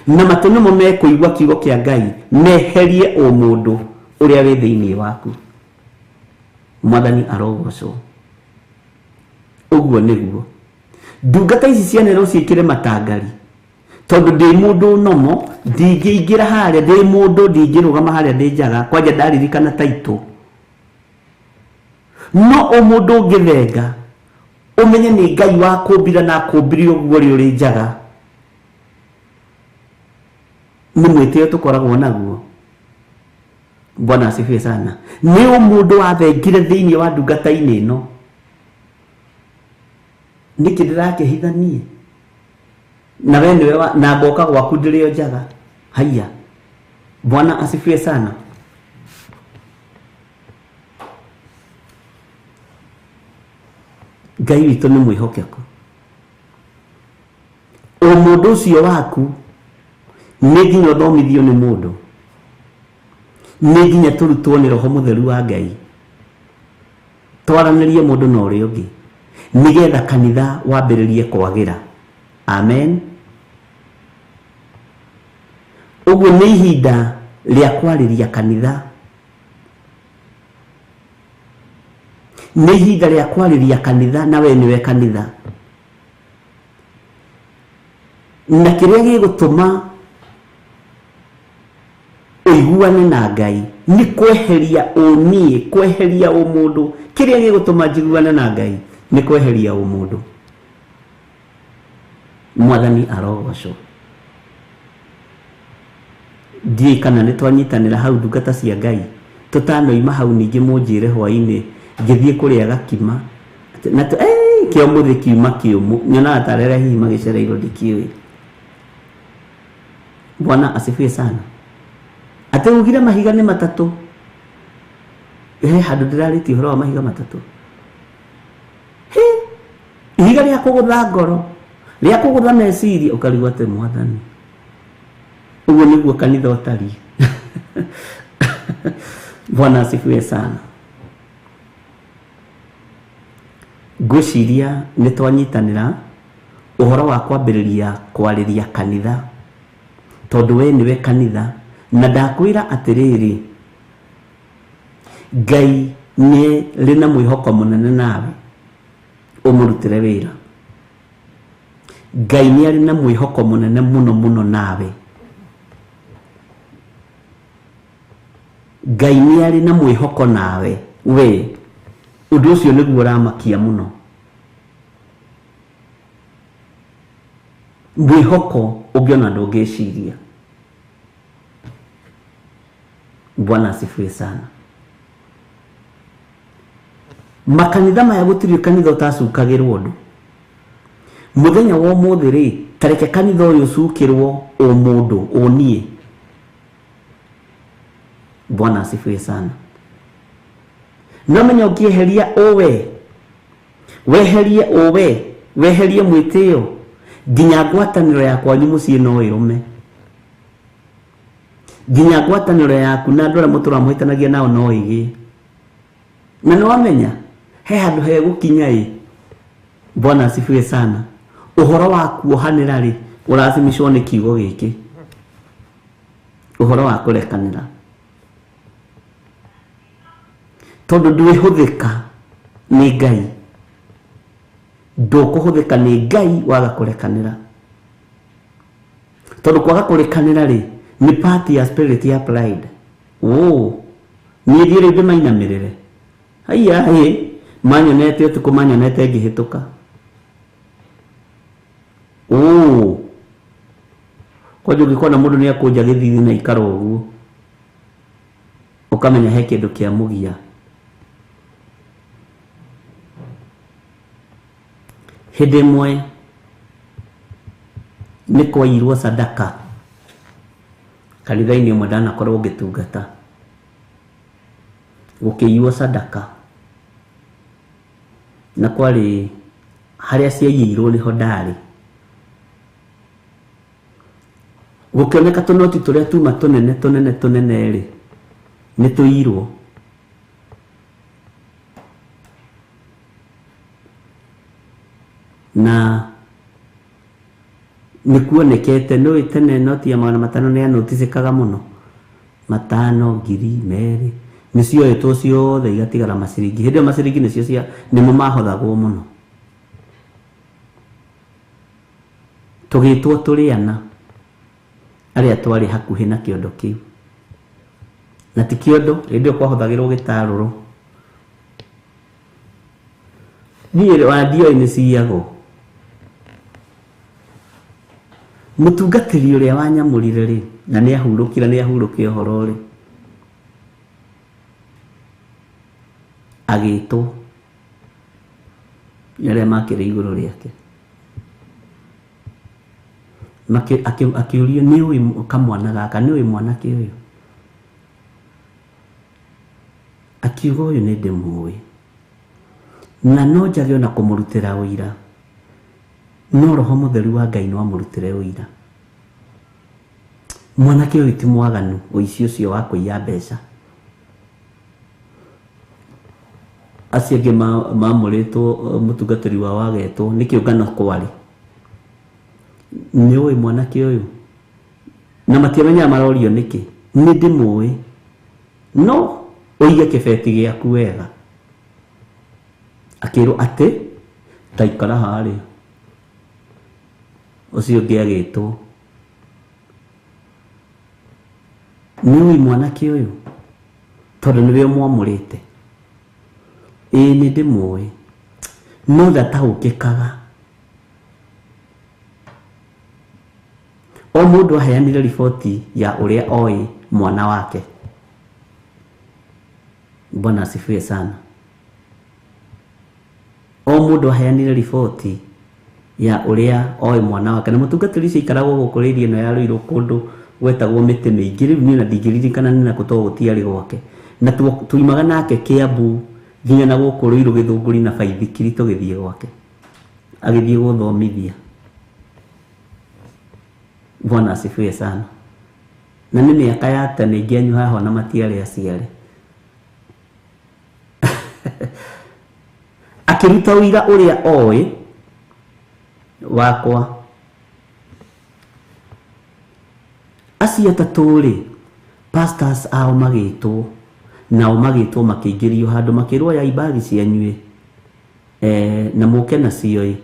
na matũ nĩmo mekũigua kiugo kĩa Ngai meherie ũmũndũ ũrĩa wĩ thĩinĩ waku. Mwathani arogocwo. Ũguo nĩguo ndungata ici cianerwo ciĩkĩre matangari, tondũ ndĩ mũndũ nomo, ndingĩingĩra harĩa, ndĩ mũndũ ndingĩrũgama harĩa ndĩ njaga, kwanja ndaririkana taitũ. No ũmũndũ ũngĩthenga ũmenye nĩ Ngai wakũmbire na akũmbire ũguo ũrĩ ũrĩ njaga, nĩ mwĩtĩo tũkoragwo naguo. Bwana asifiwe sana. Nĩ ũmũndũ wathengire thĩinĩ wa ndungata-inĩ ĩno. Nĩkĩ ndĩrakĩhitha niĩ? Na we nĩwe na ngoka gwaku ndĩrĩ o njaga. Haiya. Bwana asifiwe sana. Ngai witũ nĩ mwĩhokeku. Ũmũndũ ũcio waku nĩ nginya ũthomithio nĩ mũndũ, nĩ nginya tũrutwo nĩ roho mũtheru wa Ngai, twaranĩrie mũndũ na ũrĩa ũngĩ nĩgetha kanitha wambĩrĩrie kwagĩra. Amen. Ũguo nĩ ihinda rĩa kwarĩria kanitha, nĩ ihinda rĩa kwarĩria kanitha, na we nĩwe kanitha. Na kĩrĩa gĩgũtũma ũiguane na Ngai nĩ kweheria ũniĩ, kweheria ũmũndũ. Kĩrĩa gĩgũtũma njiguane na Ngai nĩ kweheria ũmũndũ. Mwathani arogocwo. Ndiũĩ kana nĩ twanyitanĩra hau ndungata cia Ngai. Tũtanoima hau ningĩ mũnjĩre hwaĩ-inĩ ngĩthiĩ kũrĩa gakima na kĩo mũthĩ kiuma kĩũmũ, nyonaga ta arĩa hihi magĩcereirwo, ndikĩũĩ. Bwana asifiwe sana. Atĩ ugire mahiga nĩ matatũ, he handũ ndĩrarĩtie ũhoro wa mahiga matatũ. He ihiga rĩa kũgũtha ngoro, rĩa kũgũtha meciria, ũkarigwo atĩ Mwathani, ũguo nĩguo kanitha ũtariĩ. Bwana asifiwe sana. Ngwĩciria nĩ twanyitanĩra ũhoro wa kwambĩrĩria kwarĩria kanitha, tondũ we nĩwe kanitha. Na ndakwĩra atĩrĩrĩ, Ngai nĩ rĩ na mwĩhoko mũnene nawe ũmũrutĩre wĩra. Ngai nĩ arĩ na mwĩhoko mũnene mũno mũno nawe. Ngai nĩ arĩ na mwĩhoko nawe we. Ũndũ ũcio nĩguo ũramakia mũno. Mwĩhoko ũngĩona ndũngĩciria. Bwana asifiwe sana. Makanitha maya gũtirĩ kanitha ũtacukagĩrwo ũndũ. Mũthenya wa ũmũthĩ rĩ, tareke kanitha ũyũ ũcukĩrwo ũmũndũ, ũniĩ. Bwana asifiwe sana. No menya ũkĩeheria ũwe, weherie ũwe, weherie mwĩtĩo, nginya ngwatanĩro ya kwanyu mũciĩ no ĩrũme. Nginya ngwatanĩro yaku na andũ arĩa mũtũraga mũhĩtanagia nao no ĩgĩe. Na nĩ wamenya he handũ hegũkinya ĩ. Bwana asifiwe sana. Ũhoro wa kuohanĩra rĩ ũrathimicwo nĩ kiugo gĩkĩ. Ũhoro wa kũrekanĩra. Tondũ ndwĩhũthĩka nĩ Ngai. Ndũkũhũthĩka nĩ Ngai waga kũrekanĩra. Tondũ kwaga kũrekanĩra rĩ nĩ part ya spirit ya pride. Oh, niĩ thiĩ rĩu ndĩmainamĩrĩre. Haiya hĩ, manyonete ũtukũ manyonete ngĩhĩtũka. Oh, kwanja ũngĩkona mũndũ nĩ akũnja gĩthithi na ikara ũguo, ũkamenya he kĩndũ kĩa mũgia. Hĩndĩ ĩmwe nĩ kwairwo sadaka kanitha-inĩ ũmwe ndanakorwo ngĩtungata. Gũkĩiywo sadaka na kwarĩ harĩa ciaiyĩirwo nĩho ndarĩ. Gũkĩoneka tũnoti tũrĩa tuma tũnene tũnene tũnene rĩ nĩ tũiyirwo. Na nĩ kuonekete nĩ tene noti ya 500 nĩ yanoticĩkaga mũno. 500, 1000, 2 nĩ cioetwo ciothe igatigara maciringi. Hĩndĩ ĩyo maciringi nĩcio cia nĩmo mahothagwo mũno. Tũgĩtwo tũrĩ ana arĩa twarĩ hakuhĩ na kĩondo kĩu. Na ti kĩondo, hĩndĩ ĩyo kwahothagĩrwo gĩtarũrũ. Niĩ ona ndioĩ nĩ ciyagwo. Mũtungatĩri ũrĩa wanyamũrire rĩ, na nĩ ahurũkire, nĩ ahurũke ũhoro rĩ, agĩtwo nĩ arĩa makĩrĩ igũrũ rĩake. Akĩũrio nĩ ũĩ kamwana gaka, nĩ ũĩ mwanake ũyũ? Akiuga ũyũ nĩ ndĩmũĩ. Na no njage ona kũmũrutĩra ũira. No Roho Mũtheru wa Ngai no amũrutĩre ũira. Mwanake ũyũ ti mwaganu, ũici ũcio wa kũiya mbeca. Acio angĩ mamũrĩtwo mũtungatĩri wao agetwo nĩ kĩũngano kwarĩ. Nĩ ũĩ mwanake ũyũ? Na matiamenyaga marorio nĩkĩ. Nĩ ndĩmũĩ. No ũige kĩbeti gĩaku wega. Akĩrwo atĩ ta ikara harĩa. Ũcio ũngĩ agĩtwo. Nĩ ũĩ mwanake ũyũ? Tondũ nĩwe ũmwamũrĩte. Ĩĩ nĩ ndĩmũĩ. No ndataũkĩkaga. O mũndũ aheanire riboti ya ũrĩa oĩ mwana wake. Bwana asifiwe sana. O mũndũ aheanire riboti ya ũrĩa oĩ mwana wake. Na mũtungatĩri ũcio aikaragwo gũkũ rĩria ĩno ya Ruiru kũndũ gwetagwo mĩtĩ mĩingĩ. Rĩu niĩ ona ndingĩririkana nĩ nakũ tondũ gũtiarĩ gwake. Na tuimaga nake Kiambu nginya na gũkũ Ruiru Gĩthũngũri na baithikiri tũgĩthiĩ gwake. Agĩthiĩ gũthomithia. Bwana asifiwe sana. Na nĩ mĩaka ya tene ingĩ anyu haha ona matiarĩ aciare. Akĩruta ũira ũrĩa oĩ wakwa. Acio atatũ rĩ, pastors ao magĩtwo, nao magĩtwo makĩingĩrio handũ makĩrwo ya ibagi cianyu ĩ, na mũke nacio ĩ,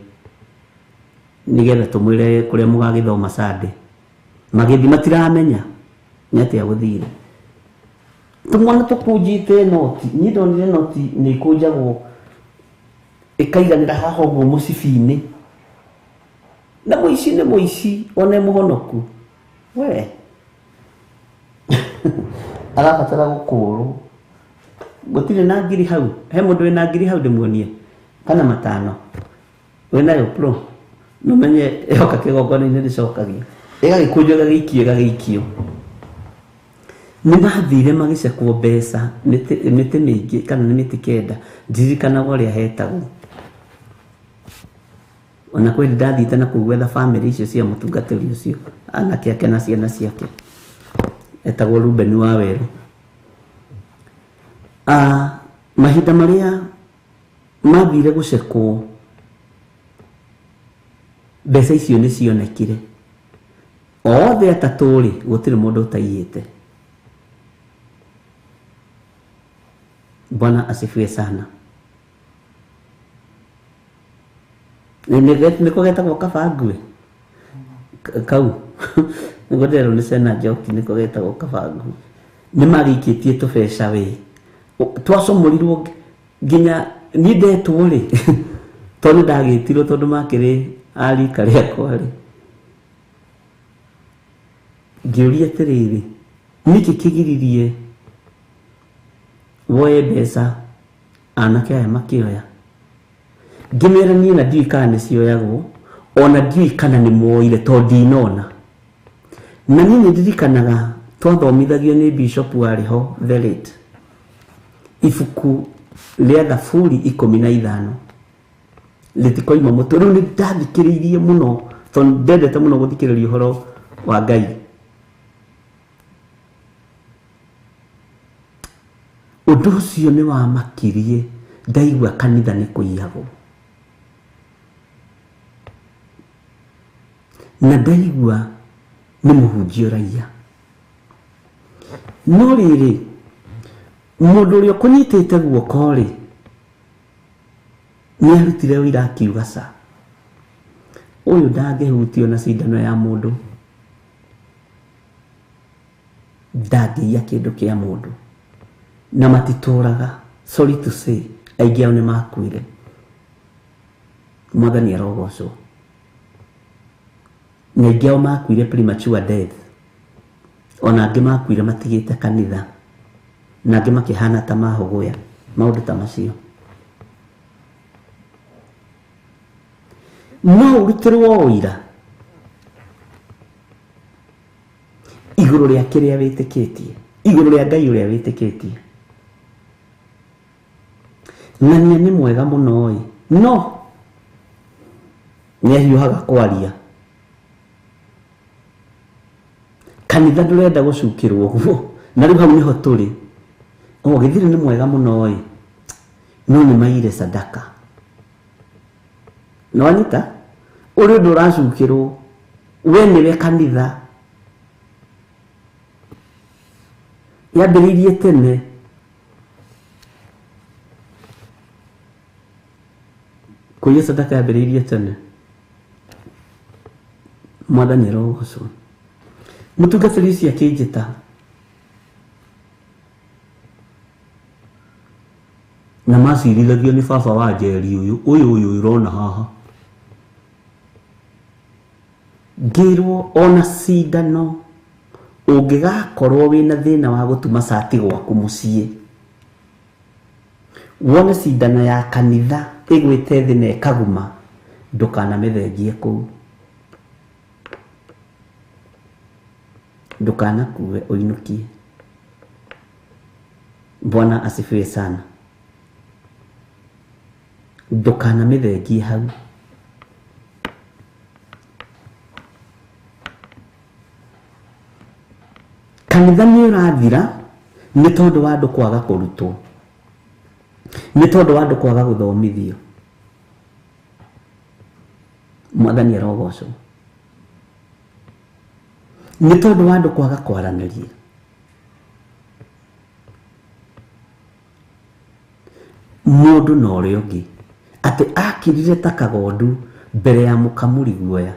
nĩgetha tũmwĩre kũrĩa mũgagĩthoma Sunday. Magĩthiĩ matiramenya nĩ atĩa gũthire. Tũmwana tũkũnjĩte noti, niĩ ndonire noti nĩ ikũnjagwo ĩkaiganĩra haha ũguo mũcibi-inĩ. Na mũici nĩ mũici ona mũhonoku. We arabatara gũkũrwo. Gũtirĩ na ngiri hau. He mũndũ wĩna ngiri hau ndĩmuonie. Kana 5. Wĩnayo pro. No menye yoka kĩgongona-inĩ ndĩcokagia. Ĩgagĩkũnjwo ĩgagĩikio ĩgagĩikio. Nĩ mathire magĩcekwo mbeca mĩtĩ mĩingĩ kana nĩ mĩtĩ 9 ndirikanaga ũrĩa hetagwo. Ona kwĩ ndathiĩte na kũu gwetha bamĩrĩ icio cia mũtungatĩri ũcio, anake ake na ciana ciake. Etagwo Ruben wa Werũ. Mahinda marĩa mathire gũcekwo mbeca icio nĩ cionekire. Othe atatũ rĩ, gũtirĩ mũndũ ũtaiyĩte. Bwana asifiwe sana. Nĩko getagwo kaba ngue kau nĩguo ndĩrerwo nĩ ciana njoki, nĩko getagwo kaba ngue. Nĩ marĩkĩtie tũbeca wĩ twacomorirwo nginya niĩ ndetwo rĩ, tondũ ndagĩtirwo tondũ makĩrĩ a rika rĩakwa rĩ, ngĩũria atĩrĩrĩ, nĩkĩ kĩgiririe woe mbeca anake aya makĩoya? Ngĩmera niĩ na ndiũĩ kana nĩ cioyagwo, ona ndiũĩ kana nĩ moire tondũ ndinona. Na niĩ nĩ ndirikanaga twathomithagio nĩ bishop warĩ ho the late, ibuku rĩa Thaburi 15 rĩtikoima mũtwe. Rĩu nĩ ndathikĩrĩirie mũno tondũ ndendete mũno gũthikĩrĩria ũhoro wa Ngai. Ũndũ ũcio nĩ wamakirie ndaigua kanitha nĩ kũiyagwo, na ndaigua nĩ mũhunjia ũraiya. No rĩrĩ, mũndũ ũrĩa ũkũnyitĩte guoko rĩ, nĩ arutire ũira akiuga ca, ũyũ ndangĩhutio na cindano ya mũndũ, ndangĩiya kĩndũ kĩa mũndũ, na matitũraga. Sorry to say, aingĩ ao nĩ makuire. Mwathani arogocwo. Na aingĩ ao makuire premature death, ona angĩ makuire matigĩte kanitha, na angĩ makĩhana ta mahũgũya, maũndũ ta macio. No ũrutĩrwo ũira igũrũ rĩa kĩrĩa wĩtĩkĩtie, igũrũ rĩa Ngai ũrĩa wĩtĩkĩtie. Ng'ania nĩ mwega mũno ĩ, no nĩ ahiũhaga kwaria. Kanitha ndũrenda gũcukĩrwo ũguo, na rĩu hau nĩho tũrĩ. O gĩthiri nĩ mwega mũno ĩ, no nĩ maire sadaka. Nĩwanyita? Ũrĩ ũndũ ũracukĩrwo, we nĩwe kanitha. Yambĩrĩirie tene. Kũiya sadaka yambĩrĩirie tene. Mwathani arogocwo. Mũtungatĩri ũcio akĩnjĩta, na macirithagio nĩ baba wa Njeri ũyũ ũyũ ũyũ ũrona haha. Ngĩrwo ona cindano ũngĩgakorwo wĩna thĩna wa gũtuma cati gwaku mũciĩ, wone cindano ya kanitha ĩgwĩte thĩ na ĩkaguma, ndũkanamĩthengie kũu, ndũkanakue ũinũkie. Bwana asifiwe sana. Ndũkanamĩthengie hau. Kanitha nĩ ũrathira nĩ tondũ wa andũ kwaga kũrutwo, nĩ tondũ wa andũ kwaga gũthomithio. Mwathani arogocwo. Nĩ tondũ wa andũ kwaga kwaranĩria. Mũndũ na ũrĩa ũngĩ atĩ akirire ta kagondu mbere ya mũkamuri guoya.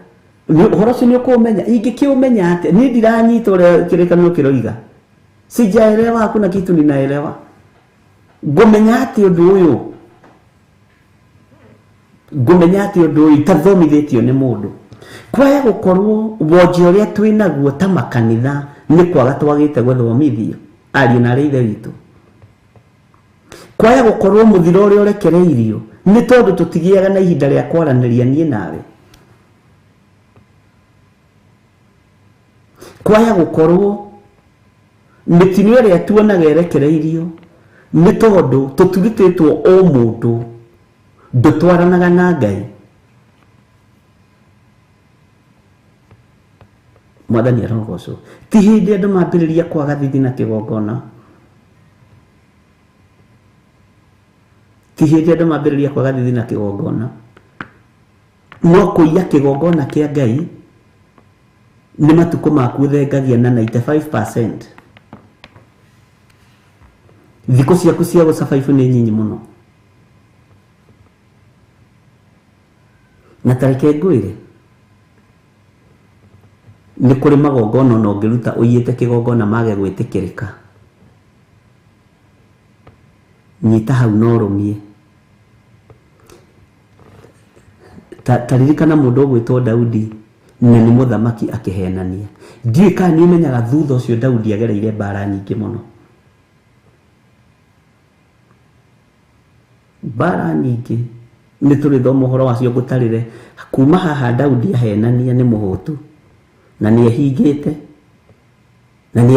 Ũhoro ũcio nĩ ũkũũmenya, ingĩkĩũmenya atĩa? Niĩ ndiranyita ũrĩa kĩrĩkanĩro kĩroiga. Sijaelewa, hakuna kitu ninaelewa. Ngũmenya atĩ ũndũ ũyũ, ngũmenya atĩ ũndũ ũyũ itathomithĩtio nĩ mũndũ. Kwaya gũkorwo wonje ũrĩa twĩnaguo ta makanitha nĩ kwaga twagĩte gũthomithio ariũ na arĩ ithe witũ. Kwaya gũkorwo mũthiro ũrĩa ũrekereirio nĩ tondũ tũtigĩaga na ihinda rĩa kwaranĩria niĩ nawe. Kwaya gũkorwo mĩtino ĩrĩa tuonaga ĩrekereirio nĩ tondũ tũturutĩtwo o mũndũ ndũtwaranaga na Ngai. Mwathani arogocwo. Ti hĩndĩ andũ mambĩrĩria kwaga thithi na kĩgongona. Ti hĩndĩ andũ mambĩrĩria kwaga thithi na kĩgongona. No kũiya kĩgongona kĩa Ngai nĩ matukũ maku thengagia na 95%. Thikũ ciaku cia gũsurvive nĩ nyinyi mũno. Na tareke ngwĩre, nĩ kũrĩ magongona ona ũngĩruta ũiyĩte kĩgongona mage gwĩtĩkĩrĩka. Nyita hau na ũrũmie. Ta ririkana mũndũ ũgwĩtwo Daudi na nĩ mũthamaki akĩhenania. Ndiũĩ kana nĩ ũmenyaga thutha ũcio Daudi agereire mbara nyingĩ mũno. Mbara nyingĩ nĩ tũrĩthoma ũhoro wacio ngũtarĩre. Kuma haha Daudi ahenania nĩ mũhũtu na nĩ ehingĩte na nĩ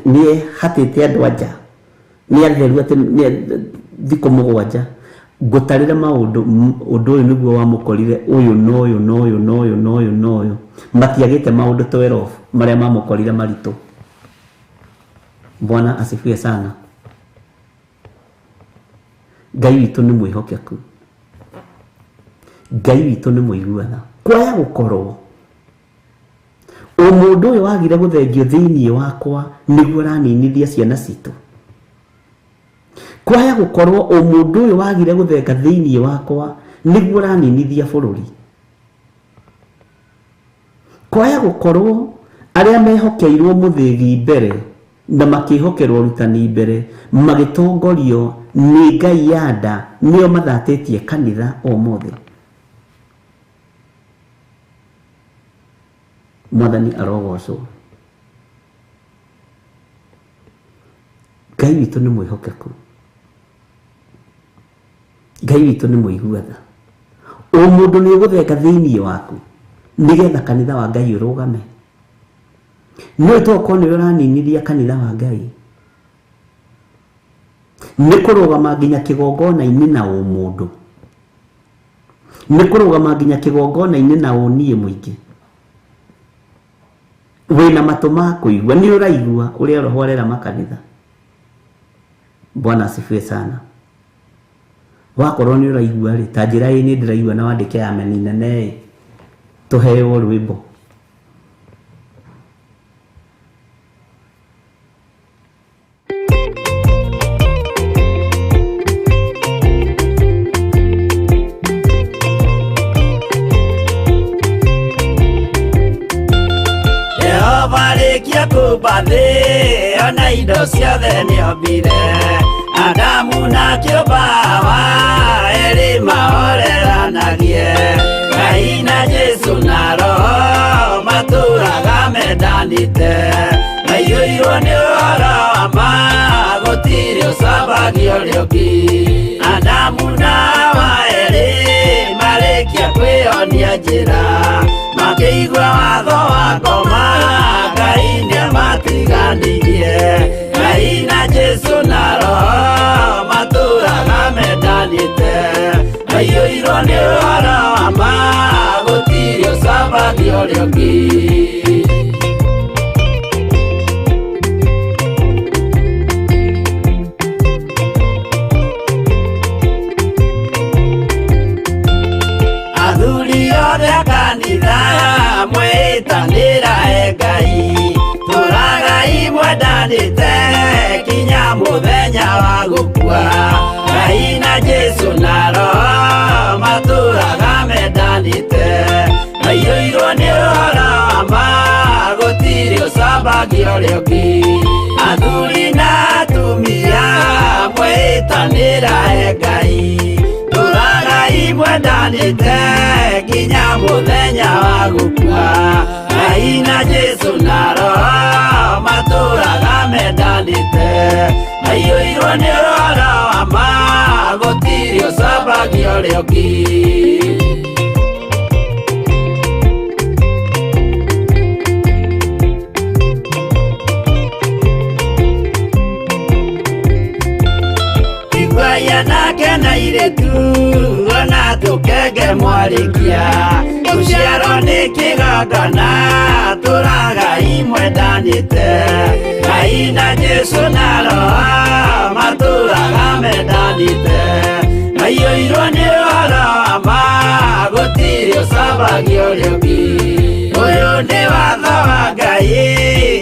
ehatĩte andũ anja, nĩ atheru atĩ nĩ thikũ mũgwanja. Ngũtarĩre maũndũ, ũndũ ũyũ nĩguo wamũkorire, ũyũ na ũyũ na ũyũ na ũyũ na ũyũ na ũyũ. Matiagĩte maũndũ 12 marĩa mamũkorire maritũ. Bwana asifiwe sana. Ngai witũ nĩ mwĩhokeku. Ngai witũ nĩ mũiguana. Kwaya gũkorwo ũmũndũ ũyũ wagire gũthengio thĩinĩ wakwa nĩguo ũraninithia ciana citũ. Kwaya gũkorwo ũmũndũ ũyũ wagire gũthenga thĩinĩ wakwa nĩguo ũraninithia bũrũri. Kwaya gũkorwo arĩa mehokeirwo mũthĩgi mbere na makĩhokerwo ũrutani mbere magĩtongorio nĩ Ngai ya nda nĩo mathatĩtie kanitha ũmũthĩ. Mwathani arogocwo. Ngai witũ nĩ mwĩhokeku. Ngai witũ nĩ mũiguatha. Ũmũndũ nĩ ũgũthenga thĩinĩ waku nĩgetha kanitha wa Ngai ũrũgame. No tokorwo nĩ ũraninithia kanitha wa Ngai. Nĩ kũrũgama nginya kĩgongona-inĩ na ũmũndũ. Nĩ kũrũgama nginya kĩgongona-inĩ na ũniĩ mũingĩ. Wĩna matũ ma kũigua, nĩ ũraigua ũrĩa Roho arera makanitha. Bwana asifiwe sana. Wakorwo nĩ ũraigua rĩ, ta njĩra ĩ nĩ ndĩraigua na wandĩke ameni nene ĩ, tũheo rwĩmbo. Jehova kũmba thĩ ona indo ciothe nĩombire. Adamu na kĩũmba Hawa erĩ mahoreranagie. Ngai na Jesũ na Roho matũraga mendanĩte. Maiyũirwo nĩ ũhoro wa ma gũtirĩ ũcambagia ũrĩa ũngĩ. Adamu na Hawa erĩ marĩkia kwĩyonia njĩra, makĩigua watho wa ngoma Ngai nĩamatiganirie. Ngai na Jesũ na Roho matũraga mendanĩte. Maiyũirwo nĩ ũhoro wa ma gũtirĩ ũcambagia ũrĩa ũngĩ. Athuri othe a kanitha mwĩtanĩra e Ngai, tũragai mwendanĩte kinya mũthenya wa gũkua. Ngai na Jesũ na Roho matũraga mendanĩte. Maiyũirwo nĩ ũhoro wa ma gũtirĩ ũcambagia ũrĩa ũngĩ. Athuri na atumia mwĩtanĩra e Ngai, tũragai mwendanĩte nginya mũthenya wa gũkua. Ngai na Jesũ na Roho matũraga mendanĩte. Maiyũirwo nĩ ũhoro wa ma gũtirĩ ũcambagia ũrĩa ũngĩ. Igua Turagai anake na airĩtu ona tũkenge mwarĩkia Gũciarwo nĩ kĩgongona tũragai mwendanĩte Ngai na Jesũ na Roho matũraga mendanĩte Maiyũirwo nĩ ũhoro wa ma gũtirĩ ũcambagia ũrĩa ũngĩ Ũyũ nĩ watho wa Ngai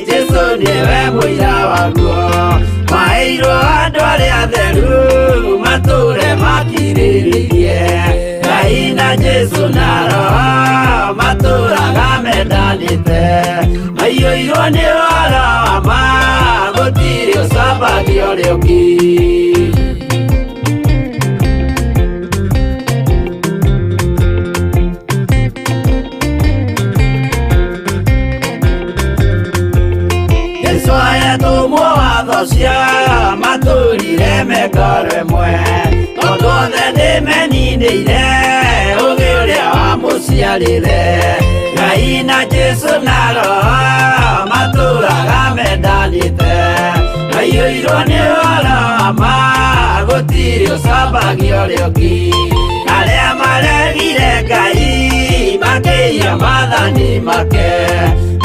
Jesũ nĩwe mũira waguo Maheirwo andũ arĩa atheru matũre makirĩrĩirie Ngai na Jesũ na Roho matũraga mendanĩte Maiyũirwo nĩ ũhoro wa ma gũtirĩ ũcambagia ũrĩa ũngĩ Jesũ ahetũmwo watho cia matũrire mekoro ĩmwe Tondũ othe nĩmeninĩire ũgĩ ũrĩa wamũciarire Ngai na Jesũ na Roho matũraga mendanĩte Maiyũirwo nĩ ũhoro wa ma gũtirĩ ũcambagia ũrĩa ũngĩ Arĩa maregire Ngai makĩiya maathani make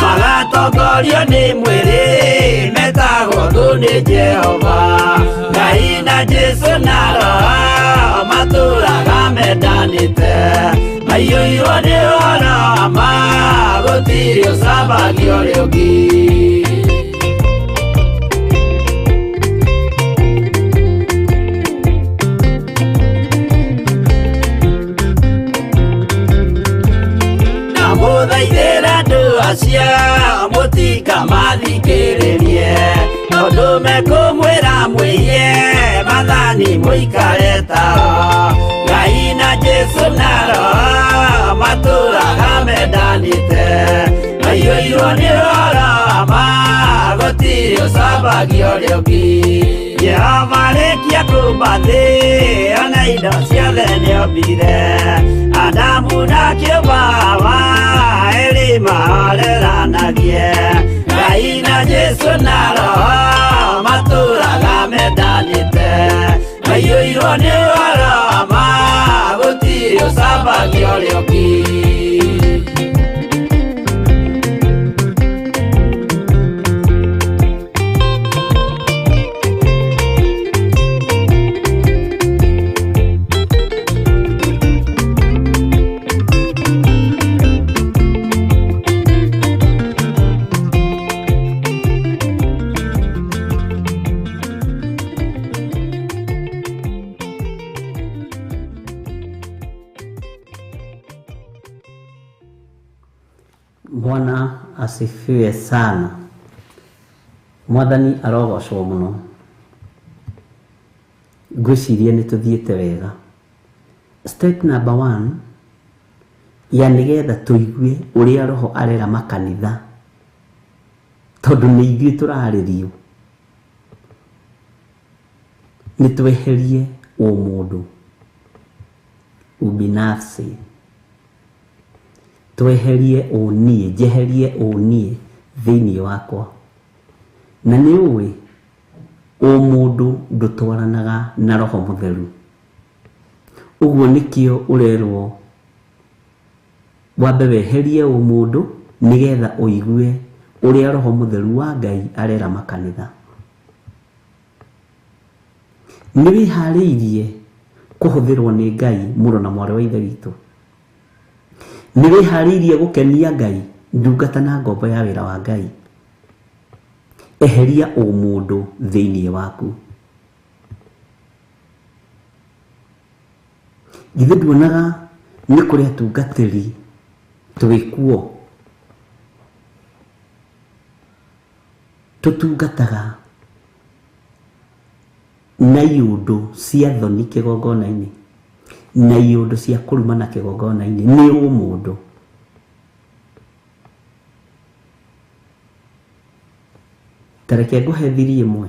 Magatongorio nĩ mwĩrĩ metagwo thũ nĩ Jehova Ngai na Jesũ na Roho matũraga mendanĩte Maiyũirwo nĩ ũhoro wa ma gũtirĩ ũcambagia ũrĩa ũngĩ Ndamũthaithĩra andũ acio mũtikamathikĩrĩrie Tondũ mekũmwĩra mwĩiye maathani mũikare tao Ngai na Jesũ na Roho matũraga mendanĩte Maiyũirwo nĩ ũhoro wa ma gũtirĩ ũcambagia ũrĩa ũngĩ Jehova arĩkia kũũmba thĩ ona indo ciothe nĩombire Adamu na kĩũmba Hawa erĩ mahoreranagie Ngai na Jesũ na Roho matũraga mendanĩte Maiyũirwo nĩ ũhoro wa ma gũtirĩ ũcambagia ũrĩa ũngĩ Bwana asifiwe sana. Mwathani arogocwo muno. Ngwĩciria nĩ tũthiĩte wega. Step number 1 ya nĩgetha tũigue ũrĩa Roho arera makanitha tondũ nĩ ithuĩ tũrarĩrio nĩ tweherie ũmũndũ ubinafsi tweherie ũniĩ njeherie ũniĩ thĩinĩ wakwa na nĩ ũĩ ũmũndũ ndũtwaranaga na Roho Mũtheru ũguo nĩkĩo ũrerwo wambe weherie ũmũndũ nĩgetha ũigue ũrĩa Roho Mũtheru wa Ngai arera makanitha. Nĩ wĩharĩirie kũhũthĩrwo nĩ Ngai mũrũ na mwarĩ wa Ithe witũ? Nĩ wĩharĩirie gũkenia Ngai ndungata na ngombo ya wĩra wa Ngai? Eheria ũmũndũ thĩinĩ waku. Githĩ nduonaga nĩ kũrĩ atungatĩri twĩkuo tũtungataga na iũndũ cia thoni kĩgongona-inĩ na iũndũ cia kũrumana kĩgongona-inĩ nĩ ũmũndũ. Ta reke ngũhe thiri ĩmwe.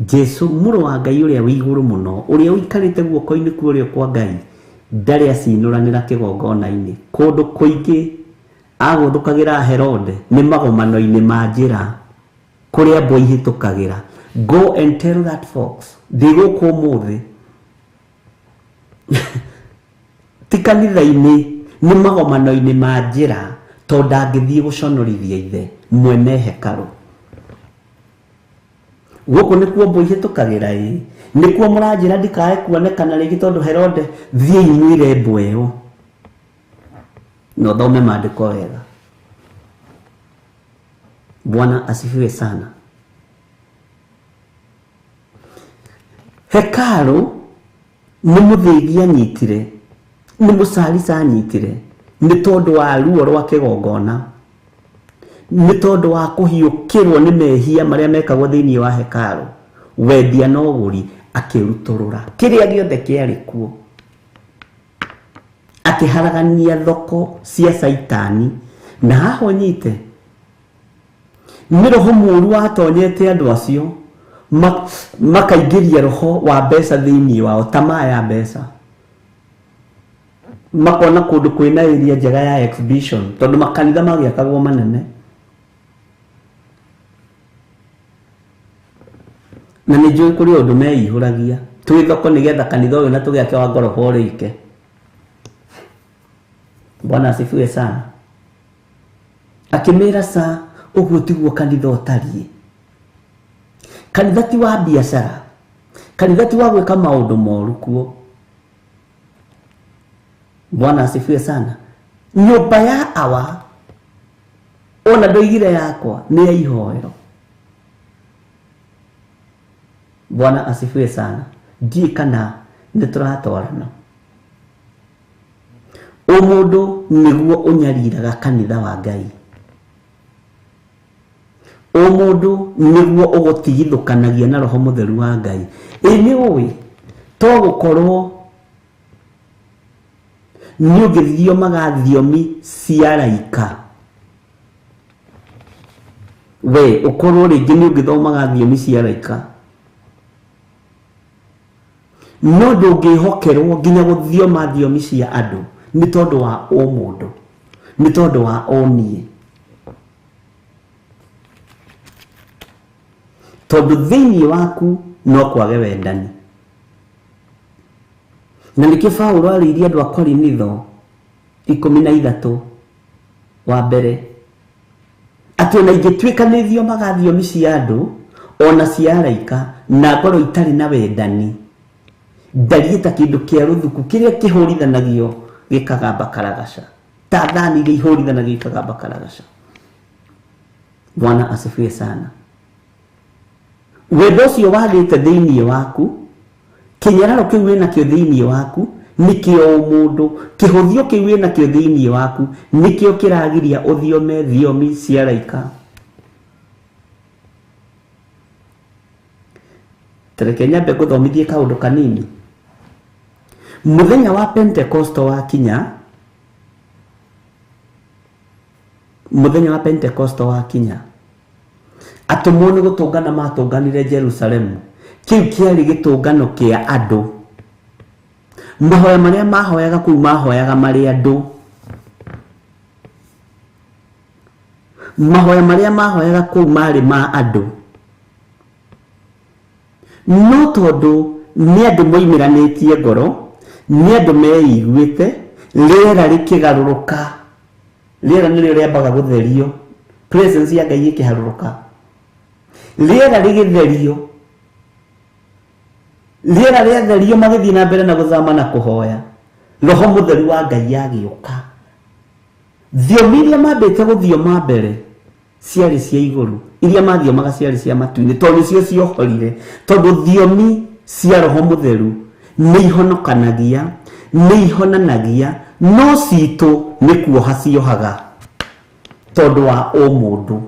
Jesũ mũrũ wa Ngai ũrĩa wĩ igũrũ mũno ũrĩa ũikarĩte guoko-inĩ kwa ũrĩo kwa Ngai ndarĩ acinũranĩra kĩgongona-inĩ. Kũndũ kũingĩ agũthũkagĩra Herode nĩ magomano-inĩ ma njĩra kũrĩa mbwa ihĩtũkagĩra Go and tell that fox ndĩ gũkũ ũmũthĩ ti kanitha-inĩ, nĩ magomano-inĩ ma njĩra, tondũ ndangĩthiĩ gũconorithia ithe mwene hekarũ. Gũkũ nĩkuo mbũ ihĩtũkagĩra ĩ, nĩkuo mũranjĩra ndikae kuonekana rĩngĩ tondũ Herode, thiĩi mwĩre mbũ ĩyo. Na ũthome maandĩko wega. Bwana asifiwe sana. Hekarũ nĩ mũthĩgi anyitire, nĩ mũcarica anyitire, nĩ tondũ wa ruo rwa kĩgongona, nĩ tondũ wa kũhiũkĩrwo nĩ mehia marĩa mekagwo thĩinĩ wa hekarũ. Wendia na ũgũri akĩrutũrũra kĩrĩa gĩothe kĩarĩ kuo, akĩharagania thoko cia Caitani. Na haha ũnyite, nĩ roho mũũru watonyete andũ acio, makaingĩria roho wa mbeca thĩinĩ wao, tamaa ya mbeca. Makona kũndũ kwĩna area njega ya exhibition, tondũ makanitha magĩakagwo manene. Na nĩ njũĩ kũrĩ ũndũ meihũragia twĩ thoko nĩgetha kanitha ũyũ na tũgĩake wa ngoroba ũrĩke. Bwana asifiwe sana. Akĩmĩra ca ũguo tiguo kanitha ũtariĩ. Kanitha ti wa biacara, kanitha ti wa gwĩka maũndũ moru kuo. Bwana asifiwe sana. Nyũmba ya awa ona ndoigire yakwa nĩ ya ihoero. Bwana asifiwe sana. Ndiĩ kana nĩ tũratwarana. Ũmũndũ nĩguo ũnyariraga kanitha wa Ngai. Ũmũndũ nĩguo ũgũtigithũkanagia na roho mũtheru wa Ngai. Ĩ nĩ ũĩ to gũkorwo nĩ ũngĩthiomaga thiomi cia araika, we ũkorwo rĩngĩ nĩ ũngĩthomaga thiomi cia araika, no ndũngĩhokerwo nginya gũthioma thiomi cia andũ nĩ tondũ wa ũmũndũ, nĩ tondũ wa ũniĩ. Tondũ thĩinĩ waku no kwage wendani. Na nĩkĩo Paũlũ arĩirie andũ a Korinitho 13 wa mbere atĩ ona ingĩtuĩka nĩ thiomaga thiomi cia andũ ona cia araika na ngorwo itarĩ na wendani, ndariĩ ta kĩndũ kĩa rũthuku kĩrĩa kĩhũrithanagio gĩkagamba karagaca, ta thani iria ihũrithanagio ikagamba karagaca. Bwana asifiwe sana. Wendo ũcio wagĩte thĩinĩ waku, kĩnyararo kĩu wĩnakĩo thĩinĩ waku nĩkĩo ũmũndũ, kĩhũthio kĩu wĩnakĩo thĩinĩ waku nĩkĩo kĩragiria ũthiome thiomi cia araika. Tareke nyambe ngũthomithie kaũndũ kanini. Mũthenya wa Pentekosto wakinya, mũthenya wa Pentekosto wakinya, atũmwo nĩ gũtũngana matũnganire Jerusalemu. Kĩu kĩarĩ gĩtũngano kĩa andũ. Mahoya marĩa mahoyaga kũu mahoyaga marĩ andũ. Mahoya marĩa mahoyaga kũu marĩ ma andũ. No tondũ nĩ andũ moimĩranĩtie ngoro, nĩ andũ meiguĩte, rĩera rĩkĩgarũrũka. Rĩera nĩrĩo rĩambaga gũtherio, presence ya Ngai ĩkĩharũrũka. Rĩera rĩgĩtherio, rĩera rĩatherio, magĩthiĩ na mbere na gũthama na kũhoya. Roho mũtheru wa Ngai agĩũka. Thiomi iria mambĩte gũthioma mbere ciarĩ cia igũrũ, iria mathiomaga ciarĩ cia matu-inĩ, tondũ nĩcio ciohorire. Tondũ thiomi cia roho mũtheru nĩ ihonokanagia, nĩ ihonanagia, no citũ nĩ kuoha ciohaga tondũ wa ũmũndũ.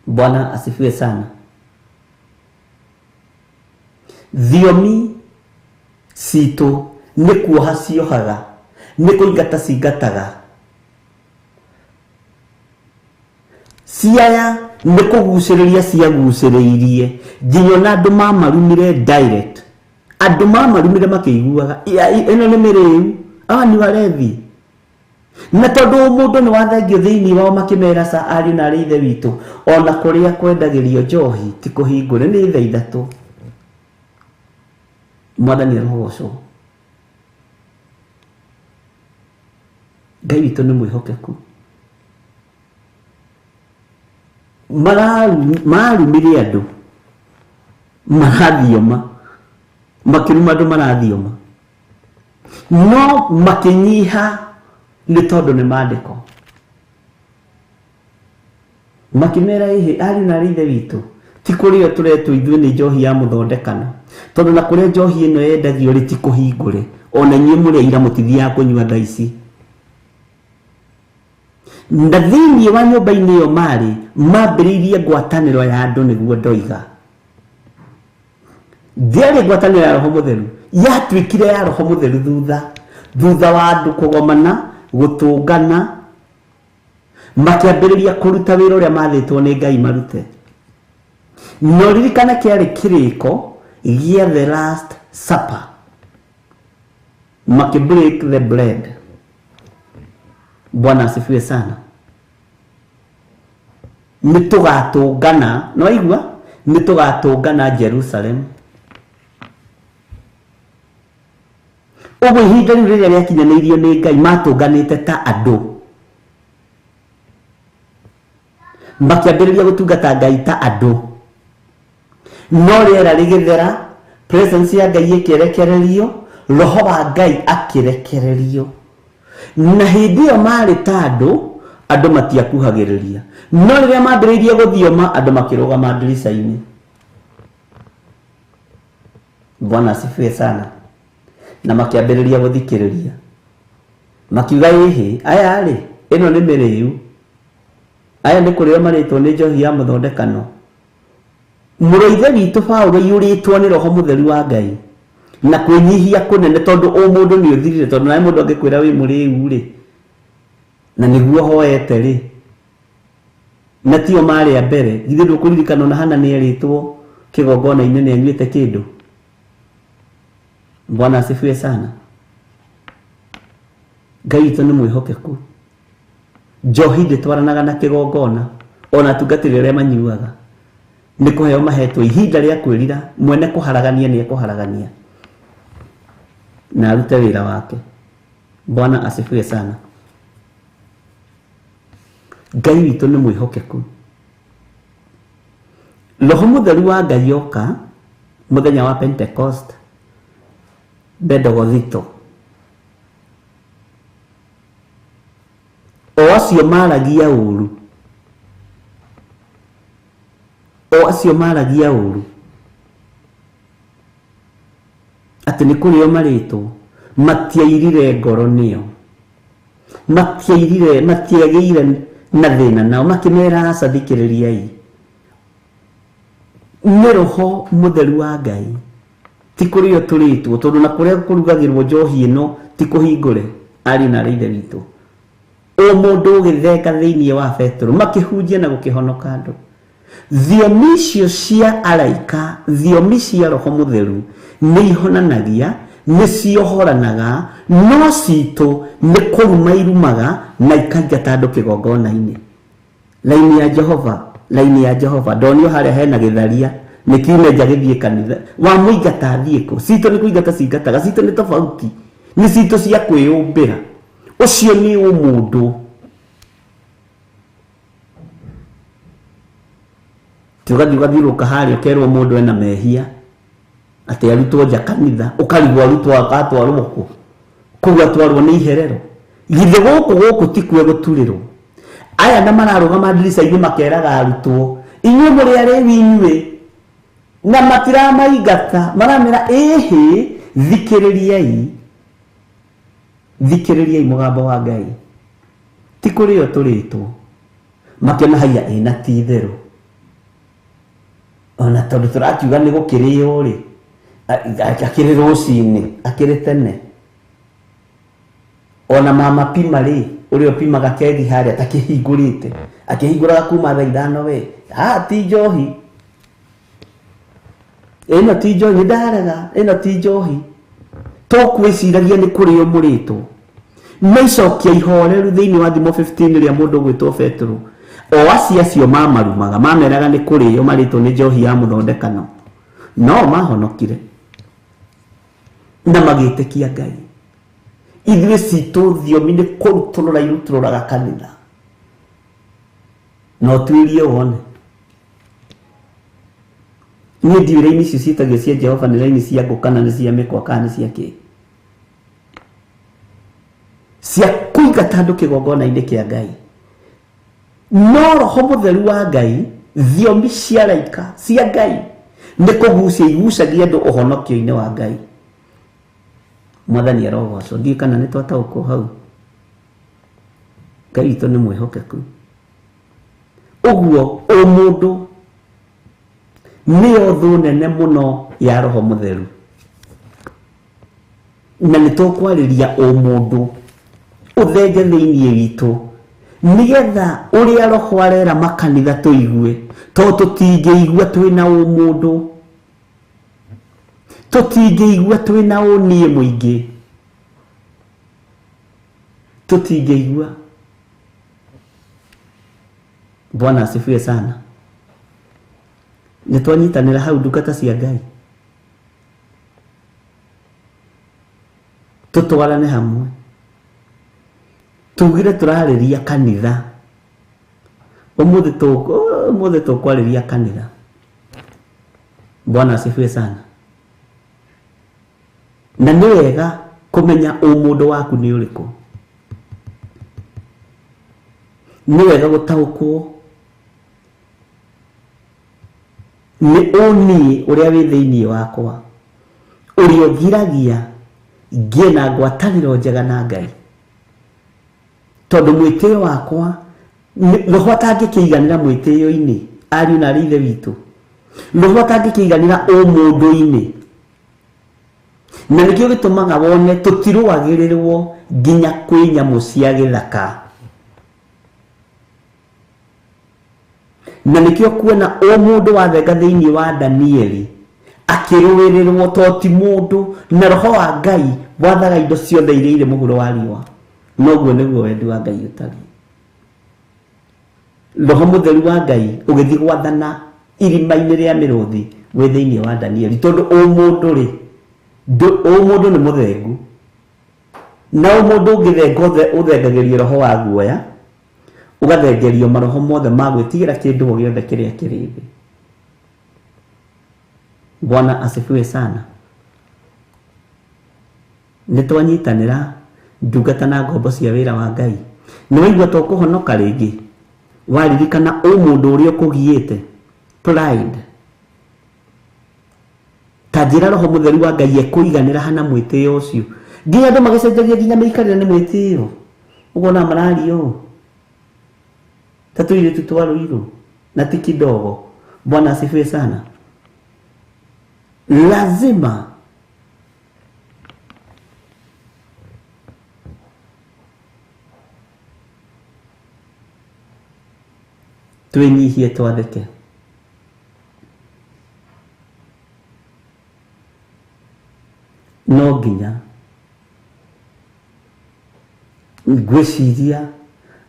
Bwana asifiwe sana. Thiomi citũ nĩ kuoha ciohaga, nĩ kũingata cingataga. Ciaya nĩ kũgucĩrĩria ciagucĩrĩirie nginya ona andũ mamarumire direct. Andũ mamarumire makĩiguaga ĩno nĩ mĩrĩu, aya nĩ warethi. Na tondu mundu ni wathengio thiini wao makimera ca ariũ na arĩ ithe witũ, ona kũrĩa kwendagĩrio njohi ti kũhingũre nĩ thaa ithatũ. Mwathani arogocwo. Ngai witũ nĩ mwĩhokeku. Marumire andũ marathioma, makĩruma andũ marathioma, no makĩnyiha nĩ tondũ nĩ maandĩko. Makĩmera ĩhĩ ariũ na arĩ ithe witũ, ti kũrĩo tũretwo ithuĩ nĩ njohi ya mũthondekano, tondũ na kũrĩa njohi ĩno yendagio rĩ ti kũhingũre, ona inyuĩ mũrĩ aira mũtithiaga kũnyua thaa ici. Na thĩinĩ wa nyũmba-inĩ ĩyo marĩ mambĩrĩirie ngwatanĩro ya andũ, nĩguo ndoiga ndĩarĩ ngwatanĩro ya Roho Mũtheru, yatuĩkire ya Roho Mũtheru thutha wa andũ kũgomana, gũtũngana, makĩambĩrĩria kũruta wĩra ũrĩa mathĩtwo nĩ Ngai marute. No ririkana kĩarĩ kĩrĩko gĩa the last supper, makĩ break the bread. Bwana asifiwe sana. Nĩ tũgatũngana, no waigua, nĩ tũgatũngana Jerusalem. Ũguo ihinda rĩu rĩrĩa rĩakinyanĩirio nĩ Ngai, matũnganĩte ta andũ, makĩambĩrĩria gũtungata Ngai ta andũ, no rĩera rĩgĩthera, presence ya Ngai ĩkĩrekererio, Roho wa Ngai akĩrekererio. Na hĩndĩ ĩyo marĩ ta andũ, andũ matiakuhagĩrĩria, no rĩrĩa mambĩrĩirie gũthioma, andũ makĩrũgama ndirica-inĩ. Bwana asifiwe sana. Na makĩambĩrĩria gũthikĩrĩria, makiuga ĩhĩ, aya rĩ, ĩno nĩ mĩrĩu, aya nĩ kũrĩo marĩtwo nĩ njohi ya mũthondekano. Mũrũ ithe witũ Paũlũ aiyũrĩtwo nĩ Roho Mũtheru wa Ngai na kwĩnyihia kũnene, tondũ ũmũndũ nĩ ũthirire, tondũ nawe mũndũ angĩkwĩra wĩ mũrĩu rĩ, na nĩguo hoete rĩ, na tio marĩ a mbere, githĩ ndũkũririkana ona Hana nĩ erĩtwo kĩgongona-inĩ nĩ anyuĩte kĩndũ. Bwana asifiwe sana. Ngai witũ nĩ mwĩhokeku. Njohi ndĩtwaranaga na kĩgongona, ona atungatĩri arĩa manyuaga nĩ kũheo mahetwo ihinda rĩa kwĩrira, mwene kũharagania nĩ ekũharagania na arute wĩra wake. Bwana asifiwe sana. Ngai witũ nĩ mwĩhokeku. Roho Mũtheru wa Ngai oka mũthenya wa Pentecost, Bendegothito, o acio maragia ũru, o acio maragia ũru atĩ nĩ kũrĩo marĩtwo, matiairire ngoro nĩo, matiairire, matiagĩire na thĩna nao, makĩmera aca, thikĩrĩriai, nĩ Roho Mũtheru wa Ngai, ti kũrĩo tũrĩtwo, tondũ na kũrĩa kũrugagĩrwo njohi ĩno ti kũhingũre, ariũ na arĩ ithe witũ. O mũndũ ũgĩthenga thĩinĩ wa Petero, makĩhunjia na gũkĩhonoka andũ. Thiomi icio cia araika, thiomi cia Roho Mũtheru nĩ ihonanagia, nĩ ciohoranaga, no citũ nĩ kũruma irumaga na ikaingata andũ kĩgongona-inĩ. Laini ya Jehova, laini ya Jehova, ndonio harĩa hena gĩtharia nĩ kiume nja gĩthiĩ kanitha, wamũingata athiĩ kũ? Citũ nĩ kũingata cingataga, citũ nĩ tofauti, nĩ citũ cia kwĩyũmbĩra. Ũcio nĩ ũmũndũ. Ti ũgathiĩ ũgathiũrũrũka harĩa ũkerwo mũndũ ena mehia, atĩ arutwo nja kanitha, ũkarigwo arutwo agatwarwo kũ? Kũu atwarwo nĩ iherero. Githĩ gũkũ gũkũ ti kuo gũturĩrwo? Aya na mararũgama ndirica-inĩ makeraga arutwo, inyuĩ mũrĩ arĩu inyuĩ, na matiramaingata, maramera ĩhĩ, thikĩrĩriai, thikĩrĩriai mũgambo wa Ngai, ti kũrĩo tũrĩtwo. Makĩona haiya ĩna ti itherũ, ona tondũ tũrakiuga nĩ gũkĩrĩo rĩ, akĩrĩ rũcinĩ, akĩrĩ tene. Ona mama pima rĩ, ũrĩa ũpimaga kegi harĩa takĩhingũrĩte, akĩhingũraga kuma thaa ithano we, ti njohi ĩno, ti njohi, nĩ ndarega, ĩno ti njohi. Tũkwĩciragia nĩ kũrĩo mũrĩtwo. Na icokia ihoreru thĩinĩ wa Thimo 15 rĩa mũndũ ũgwĩtwo Petero. O acio acio mamarumaga mameraga nĩ kũrĩo marĩtwo nĩ njohi ya mũthondekano, no mahonokire na magĩtĩkia Ngai. Ithuĩ citũ thiomi nĩ kũrutũrũra irutũrũraga kanitha. No tuirie wone. Niĩ ndiũĩ raini icio ciĩtagio cia Jehova nĩ raini cia ngũ kana nĩ cia mĩkwa kana nĩ cia kĩ. Cia kũingata andũ kĩgongona-inĩ kĩa Ngai. No roho mũtheru wa Ngai, thiomi cia araika cia Ngai nĩ kũgucia igucagia andũ ũhonokio-inĩ wa Ngai. Mwathani arogocwo. Ndiũĩ kana nĩ twataũkwo hau. Ngai witũ nĩ mwĩhokeku. Ũguo ũmũndũ nĩyo thũ nene mũno ya roho mũtheru. Na nĩ tũkwarĩria ũmũndũ ũthenge thĩinĩ witũ nĩgetha ũrĩa roho arera makanitha tũigue, tondũ tũtingĩigua twĩna ũmũndũ, tũtingĩigua twĩna ũniĩ mũingĩ, tũtingĩigua. Bwana asifiwe sana. Nĩ twanyitanĩra hau ndungata cia Ngai, tũtwarane hamwe, tugire tũrarĩria kanitha. Ũmũthĩ tũkwarĩria kanitha. Bwana asifiwe sana. Na nĩ wega kũmenya ũmũndũ waku nĩ ũrĩkũ. Nĩ wega gũtaũkwo nĩ ũniĩ ũrĩa wĩ thĩinĩ wakwa, ũrĩa ũgiragia ngĩe na ngwatanĩro njega na Ngai. Tondũ mwĩtĩo wakwa, roho atangĩkĩiganĩra mwĩtĩo-inĩ, ariũ na aarĩ ithe witũ, roho atangĩkĩiganĩra ũmũndũ-inĩ. Na nĩkĩo gĩtũmaga wone tũtirũagĩrĩrwo nginya kwĩ nyamũ cia gĩthaka. Na nĩkĩo kuona ũmũndũ wathenga thĩinĩ wa Danieli akĩrũĩrĩrwo to ti mũndũ, na roho wa Ngai wathaga indo ciothe iria irĩ mũhuro wa riũa. Noguo nĩguo wendi wa Ngai ũtariĩ. Roho mũtheru wa Ngai ũgĩthiĩ gwathana irima-inĩ rĩa mĩrũthi wĩ thĩinĩ wa Danieli, tondũ ũmũndũ rĩ, ũmũndũ nĩ mũthengu. Na ũmũndũ ũngĩthenga ũthengagĩrio roho wa guoya, ũgathengerio maroho mothe ma gwĩtigĩra kĩndũ o gĩothe kĩrĩa kĩrĩ thĩ. Bwana asifiwe sana. Nĩ twanyitanĩra ndungata na ngombo cia wĩra wa Ngai. Nĩ waigua to kũhonoka rĩngĩ, waririkana ũmũndũ ũrĩa ũkũgiĩte, pride. Ta njĩra roho mũtheru wa Ngai ekũiganĩra hana mwĩtĩo ũcio. Nginya andũ magĩcenjagia nginya mĩikarĩre nĩ mwĩtĩo. Ũkona mararia ũũ ta tũirĩtu twa Ruiru na ti kidogo. Bwana asifiwe sana. Lazima twĩnyihie twathĩke. No nginya ngwĩciria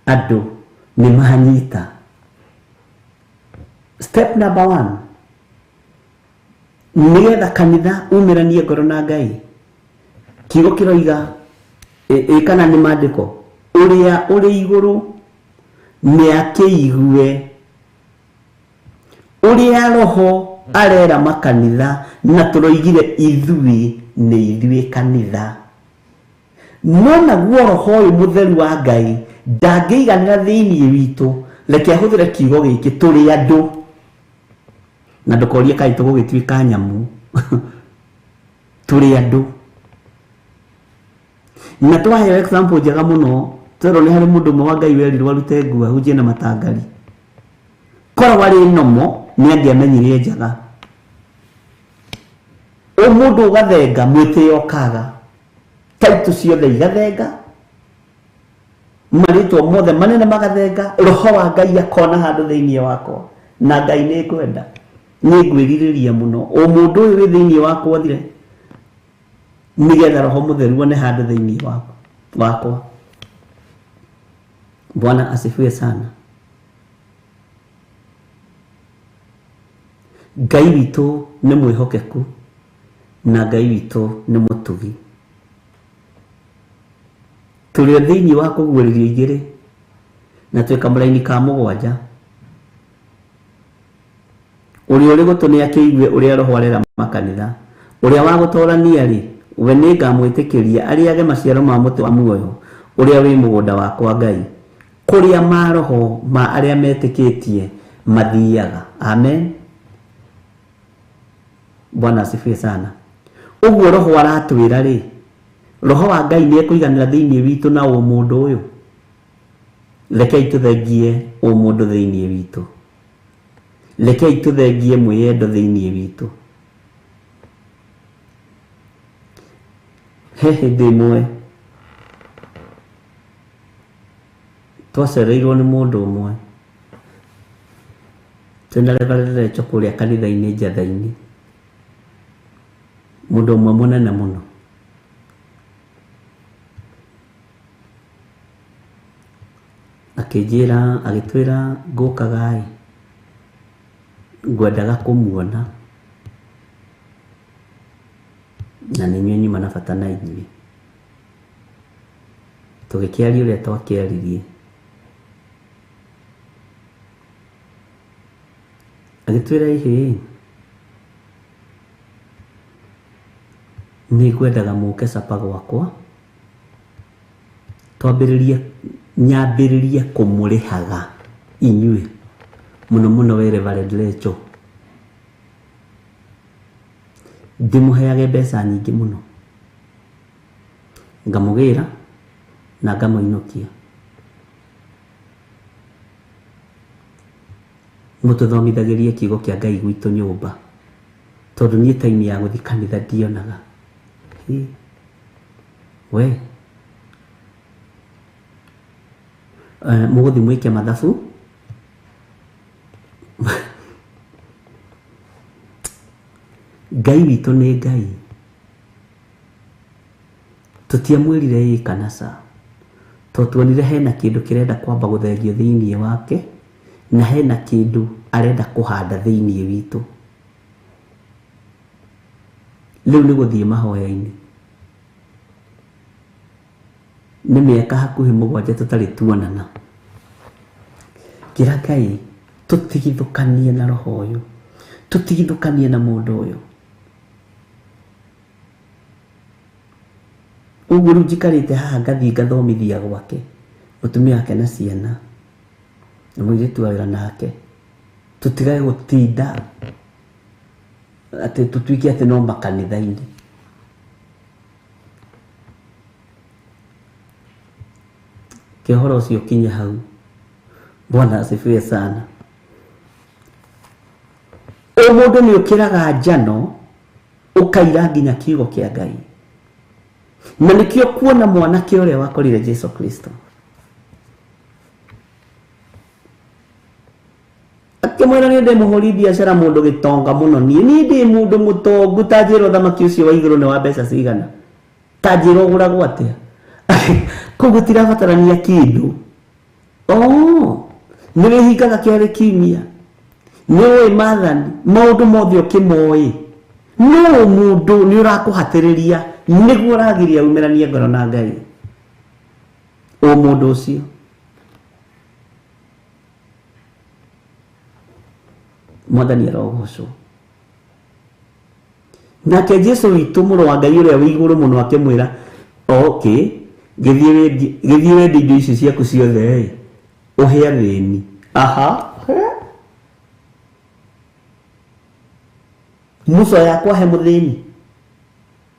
andũ nĩ manyita. Step number 1, nĩgetha kanitha umĩranie ngoro na Ngai. Kiugo kĩroiga ĩ kana nĩ maandĩko, ũrĩa ũrĩ igũrũ nĩ akĩigue ũrĩa roho arera makanitha, na tũroigire ithuĩ nĩ ithuĩ kanitha. No naguo roho ũyũ mũtheru wa Ngai ndangĩiganĩra thĩinĩ witũ, reke ahũthĩre kiugo gĩkĩ tũrĩ andũ. Na ndũkorie kaĩ tũgũgĩtuĩka nyamũ. Tũrĩ andũ. Na twaheo example njega mũno, twerwo nĩ harĩ mũndũ ũmwe wa Ngai werirwo arute nguo ahunjie na matangari. Korwo arĩ nomo nĩ angĩamenyire njaga. Ũmũndũ ũgathenga mwĩtĩo ũkaga, taitũ ciothe igathenga, marĩtwa mothe manene magathenga, roho wa Ngai akona handũ thĩinĩ wakwa, na Ngai nĩ ngwenda, nĩ ngwĩrirĩria mũno ũmũndũ ũyũ wĩ thĩinĩ wakwa ũthire, nĩgetha roho mũtheru one handũ thĩinĩ wakwa. Bwana asifiwe sana. Ngai witũ nĩ mwĩhokeku na Ngai witũ nĩ mũtugi. Tũrĩ thĩinĩ wa kũguũrĩrio igĩrĩ na twĩ kamũraini ka 7. Ũrĩa ũrĩ gũtũ nĩ akĩigue ũrĩa Roho arera makanitha. Ũrĩa wa gũtoorania rĩ, we nĩ ngamwĩtĩkĩria arĩage maciaro ma mũtĩ wa muoyo ũrĩa wĩ mũgũnda wakwa Ngai, kũrĩa maroho ma arĩa metĩkĩtie mathiaga. Amen. Bwana asifiwe sana. Ũguo Roho aratwĩra rĩ, Roho wa Ngai nĩ ekũiganĩra thĩinĩ witũ na ũmũndũ ũyũ. Rekei tũthengie ũmũndũ thĩinĩ witũ. Rekei tũthengie mwĩyendo thĩinĩ witũ. He hĩndĩ ĩmwe twacereirwo nĩ mũndũ ũmwe twĩna Reverend Rachel kũrĩa kanitha-inĩ Njatha-inĩ, mũndũ ũmwe mũnene mũno. Akĩnjĩra, agĩtwĩra ngũkaga-ĩ, ngwendaga kũmuona na nĩ inyuĩ nyuma na bata na inyuĩ. Tũgĩkĩaria ũrĩa twakĩaririe. Agĩtwĩra ĩhĩ, nĩ ngwendaga mũke capa gwakwa twambĩrĩrie, nyambĩrĩrie kũmũrĩhaga inyuĩ mũno mũno we Reverend Rachel, ndĩmũheage mbeca nyingĩ mũno, ngamũgĩra na ngamũinũkia. Mũtũthomithagĩrie kiugo kĩa Ngai gwitũ nyũmba, tondũ niĩ time ya gũthiĩ kanitha ndionaga. We mũgũthiĩ mwĩke mathabu. Ngai witũ nĩ Ngai. Tũtiamwĩrire ĩĩ kana ca, tondũ tuonire hena kĩndũ kĩrenda kwamba gũthengio thĩinĩ wake na hena kĩndũ arenda kũhanda thĩinĩ witũ. Rĩu nĩ gũthiĩ mahoya-inĩ. Nĩ mĩaka hakuhĩ 7 tũtarĩ tuonana. Kĩra Ngai tũtigithũkanie na roho ũyũ, tũtigithũkanie na mũndũ ũyũ. Ũguo rĩu njikarĩte haha ngathiĩ ngathomithia gwake mũtumia wake na ciana na mũirĩtu wa wĩra nake, tũtigage gũtinda atĩ tũtuĩke atĩ no makanitha-inĩ. Ke ũhoro ũcio ũkinye hau. Bwana asifiwe sana. Ũmũndũ nĩ ũkĩraga njano ũkaira nginya kiugo kĩa Ngai. Na nĩkĩo kuona mwanake ũrĩa wakorire Jesu Kristo akĩmwĩra niĩ ndĩ mũhũri biacara mũndũ gĩtonga mũno, niĩ ndĩ mũndũ mũtongu, ta njĩra ũthamaki ũcio wa igũrũ nĩ wa mbeca cigana, ta njĩra ũgũragwo atĩa. Koguo tirabatarania kĩndũ. Nĩ wĩhingaga kĩarĩ kiumia, nĩ ũĩ maathani, maũndũ mothe ũkĩmoĩ, no mũndũ nĩ ũrakũhatĩrĩria nĩguo ũragiria umĩranie ngoro na Ngai. Ũmũndũ ũcio Mwathani arogocwo. Nake Jesu witũ mũrũ wa Ngai ũrĩa wĩ igũrũ mũno akĩmwĩra, okay, gĩthiĩ wendie indo ici ciaku ciothe ĩ, ũhe athĩni. Aha. Muco yakwa he mũthĩni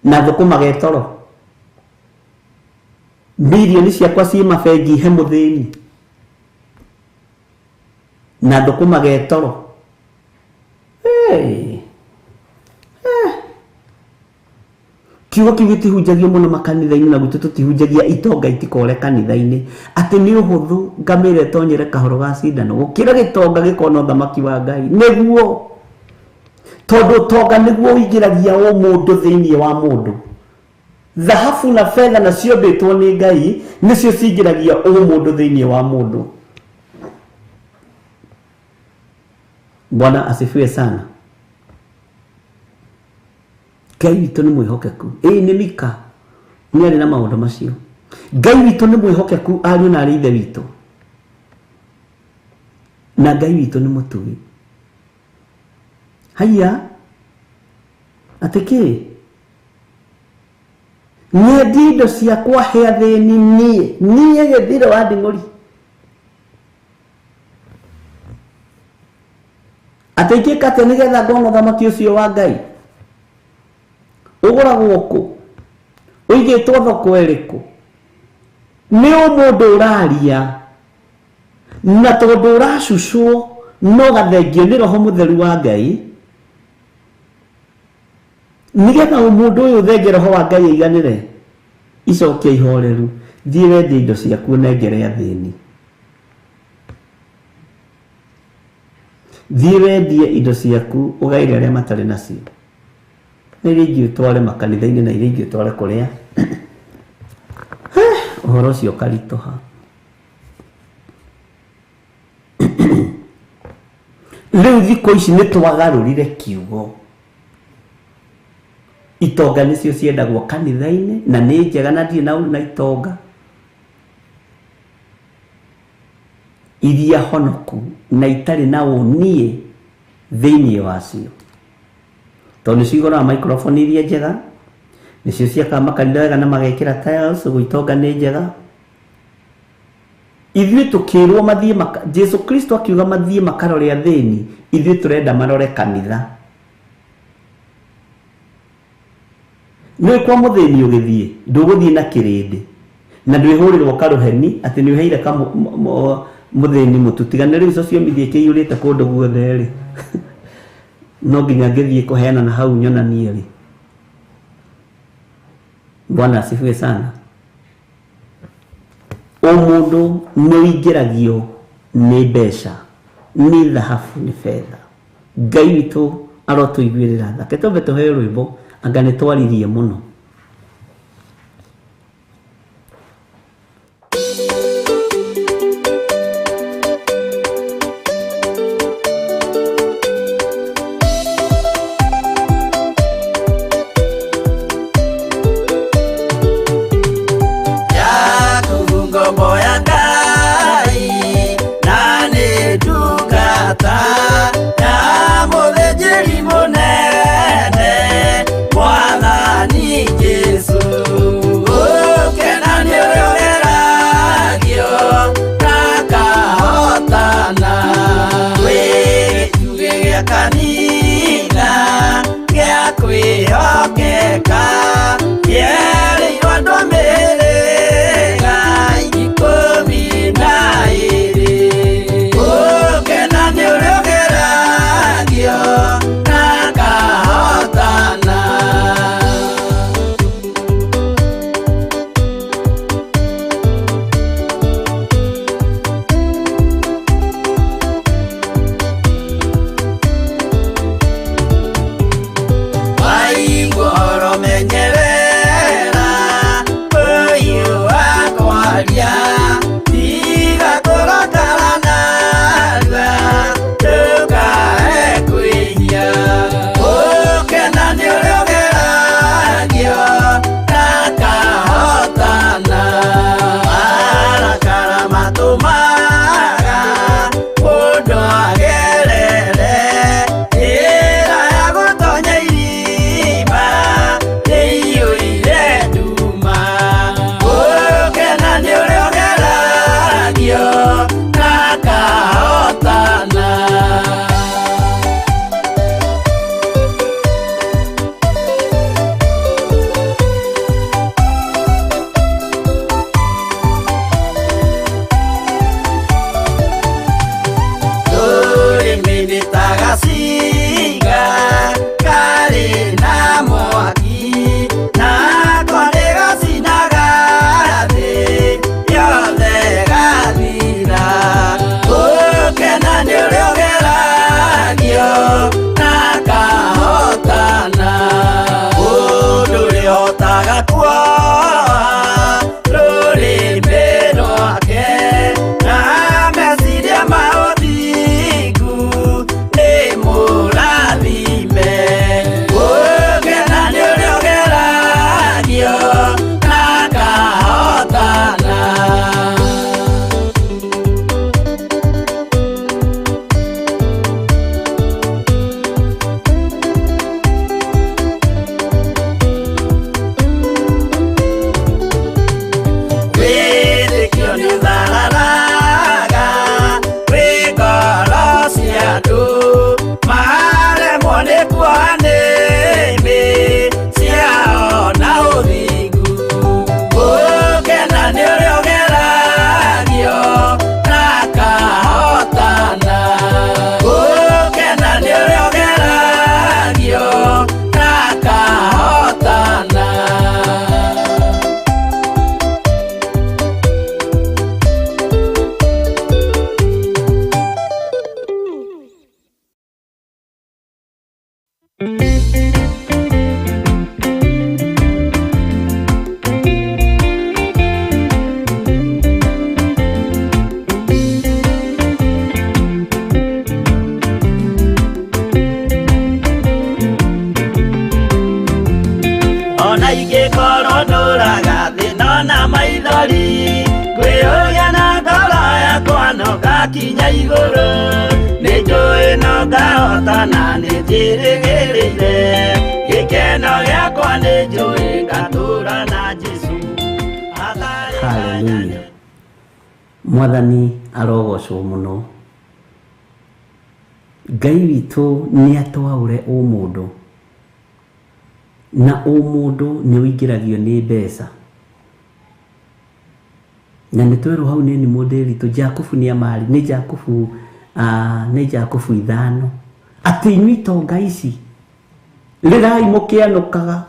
na thũkũma getoro, bilioni ciakwa ciĩ mabengi he mũthĩni na thũkũma getoro. Kiugo kĩu gĩtihunjagio mũno makanitha-inĩ, na gwitũ tũtihunjagia itonga itikore kanitha-inĩ atĩ nĩ ũhũthũ ngamĩra ĩtonyere kahoro ga cindano gũkĩra gĩtonga gĩkona ũthamaki wa Ngai. Nĩguo, tondũ ũtonga nĩguo ũingĩragia ũmũndũ thĩinĩ wa mũndũ. Thahabu na betha na ciombĩtwo nĩ Ngai nĩcio cingĩragia ũmũndũ thĩinĩ wa mũndũ. Bwana asifiwe sana. Ngai witũ nĩ mwĩhokeku. Ĩĩ nĩ Mika nĩ arĩ na maũndũ macio. Ngai witũ nĩ mwĩhokeku ariũ na arĩ ithe witũ, na Ngai witũ nĩ mũtugi. Haiya atĩ kĩ nyendie indo ciakwa he athĩni niĩ niĩ gĩthiro wa nding'ũri atĩ ingĩka atĩa nĩgetha ngona ũthamaki ũcio wa Ngai? Ũgũragwo kũ? Ũigĩtwo thoko ĩrĩkũ? Nĩ ũmũndũ ũraria na tondũ ũracucwo no gathengio nĩ roho mũtheru wa Ngai nĩgetha ũmũndũ ũyũ ũthenge roho wa Ngai aiganĩre. Icokia ihoreru, thiĩ wendie indo ciaku ũnengere athĩni. Thiĩ wendie indo ciaku ũgaĩre arĩa matarĩ nacio, na iria ingĩ ũtware makanitha-inĩ na iria ingĩ ũtware kũrĩa. Ũhoro ũcio ũkaritũha. Rĩu thikũ ici nĩ twagarũrire kiugo. Itonga nĩcio ciendagwo kanitha-inĩ na nĩ njega na ndirĩ na itonga iria honoku na itarĩ na ũniĩ thĩinĩ wacio, tondũ nĩcio igũraga microphone iria njega, nĩcio ciakaga makanitha wega na magekĩra tiles, ũguo itonga nĩ njega. Ithuĩ tũkĩrwo mathiĩ Jesu Kristo akiuga mathiĩ makarore athĩni, ithuĩ tũrenda marore kanitha. Nĩ kwa mũthĩni ũgĩthiĩ ndũgũthiĩ na kĩrĩndĩ na ndwĩhũrĩrwo karũheni atĩ nĩ ũheire mũthĩni mũtu. Tiga nĩ rĩu social media ĩkĩiyũrĩte kũndũ guothe rĩ, no nginya ngĩthiĩ kũheana na hau nyonanie rĩ. Bwana asifiwe sana. Ũmũndũ nĩ ũingĩragio nĩ mbeca, nĩ thahabu, nĩ betha. Ngai witũ arotũiguĩrĩra tha. Reke twambe tũheo rwĩmbo, anga nĩ twaririe mũno. Why? ingĩkorwo ndũraga thĩna na maithori ngwĩyũria na ngoro yakwa no ngakinya igũrũ nĩ njũĩ no ngahota na nĩ njĩrĩgĩrĩire gĩkeno gĩakwa nĩ njũĩ ngatũra na Jesũ. Haleluya. Mwathani arogocwo mũno. Ngai witũ nĩ atwaũre ũmũndũ, na ũmũndũ nĩ ũingĩragio nĩ mbeca. Na nĩ twerwo hau nĩ mũndĩritũ Jakubu nĩ amari nĩ Jakubu nĩ Jakubu 5 atĩ inyuĩ itonga ici rĩrai mũkĩanũkaga.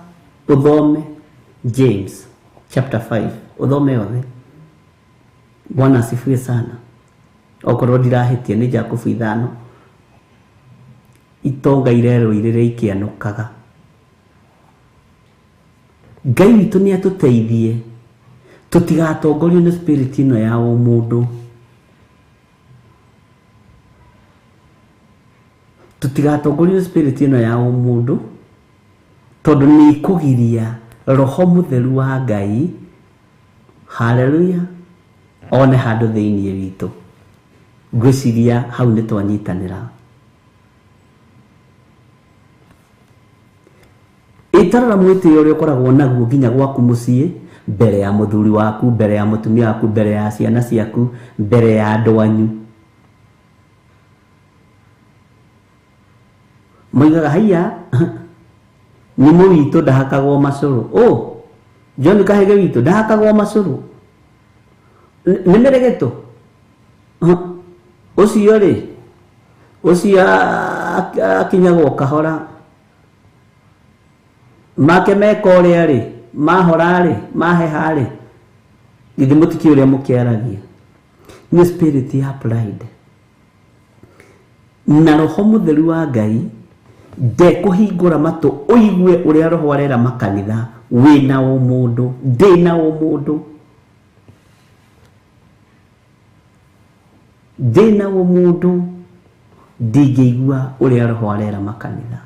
Ũthome James chapter 5 ũthome yothe. Bwana asifiwe sana. Okorwo ndirahĩtia nĩ Jakubu 5 itonga irerwo irĩrĩa ikĩanũkaga. Ngai witũ nĩ atũteithie tũtigatongorio nĩ spirit ĩno ya ũmũndũ, tũtigatongorio nĩ spirit ĩno ya ũmũndũ, tondũ nĩ ĩkũgiria roho mũtheru wa Ngai, haleluya, one handũ thĩinĩ witũ. Ngwĩciria hau nĩ twanyitanĩra. Ĩtarora mwĩtĩo ũrĩa ũkoragwo naguo nginya gwaku mũciĩ, mbere ya mũthuri waku, mbere ya mũtumia waku, mbere ya ciana ciaku, mbere ya andũ anyu. Moigaga haiya nĩ mũwitũ ndahakagwo macũrũ. Oh, John Kahege witũ ndahakagwo macũrũ. Nĩ mĩregeto ũcio rĩ, ũcio akinyagwo kahora make meka ũrĩa rĩ, mahora rĩ, maheha rĩ, githĩ mũtikĩũĩ ũrĩa mũkĩaragia. Nĩ spirit ya pride. Na roho mũtheru wa Ngai ndekũhingũra matũ ũigue ũrĩa roho arera makanitha. Wĩna ũmũndũ, ndĩna ũmũndũ, ndĩna ũmũndũ, ndingĩigua ũrĩa roho arera makanitha.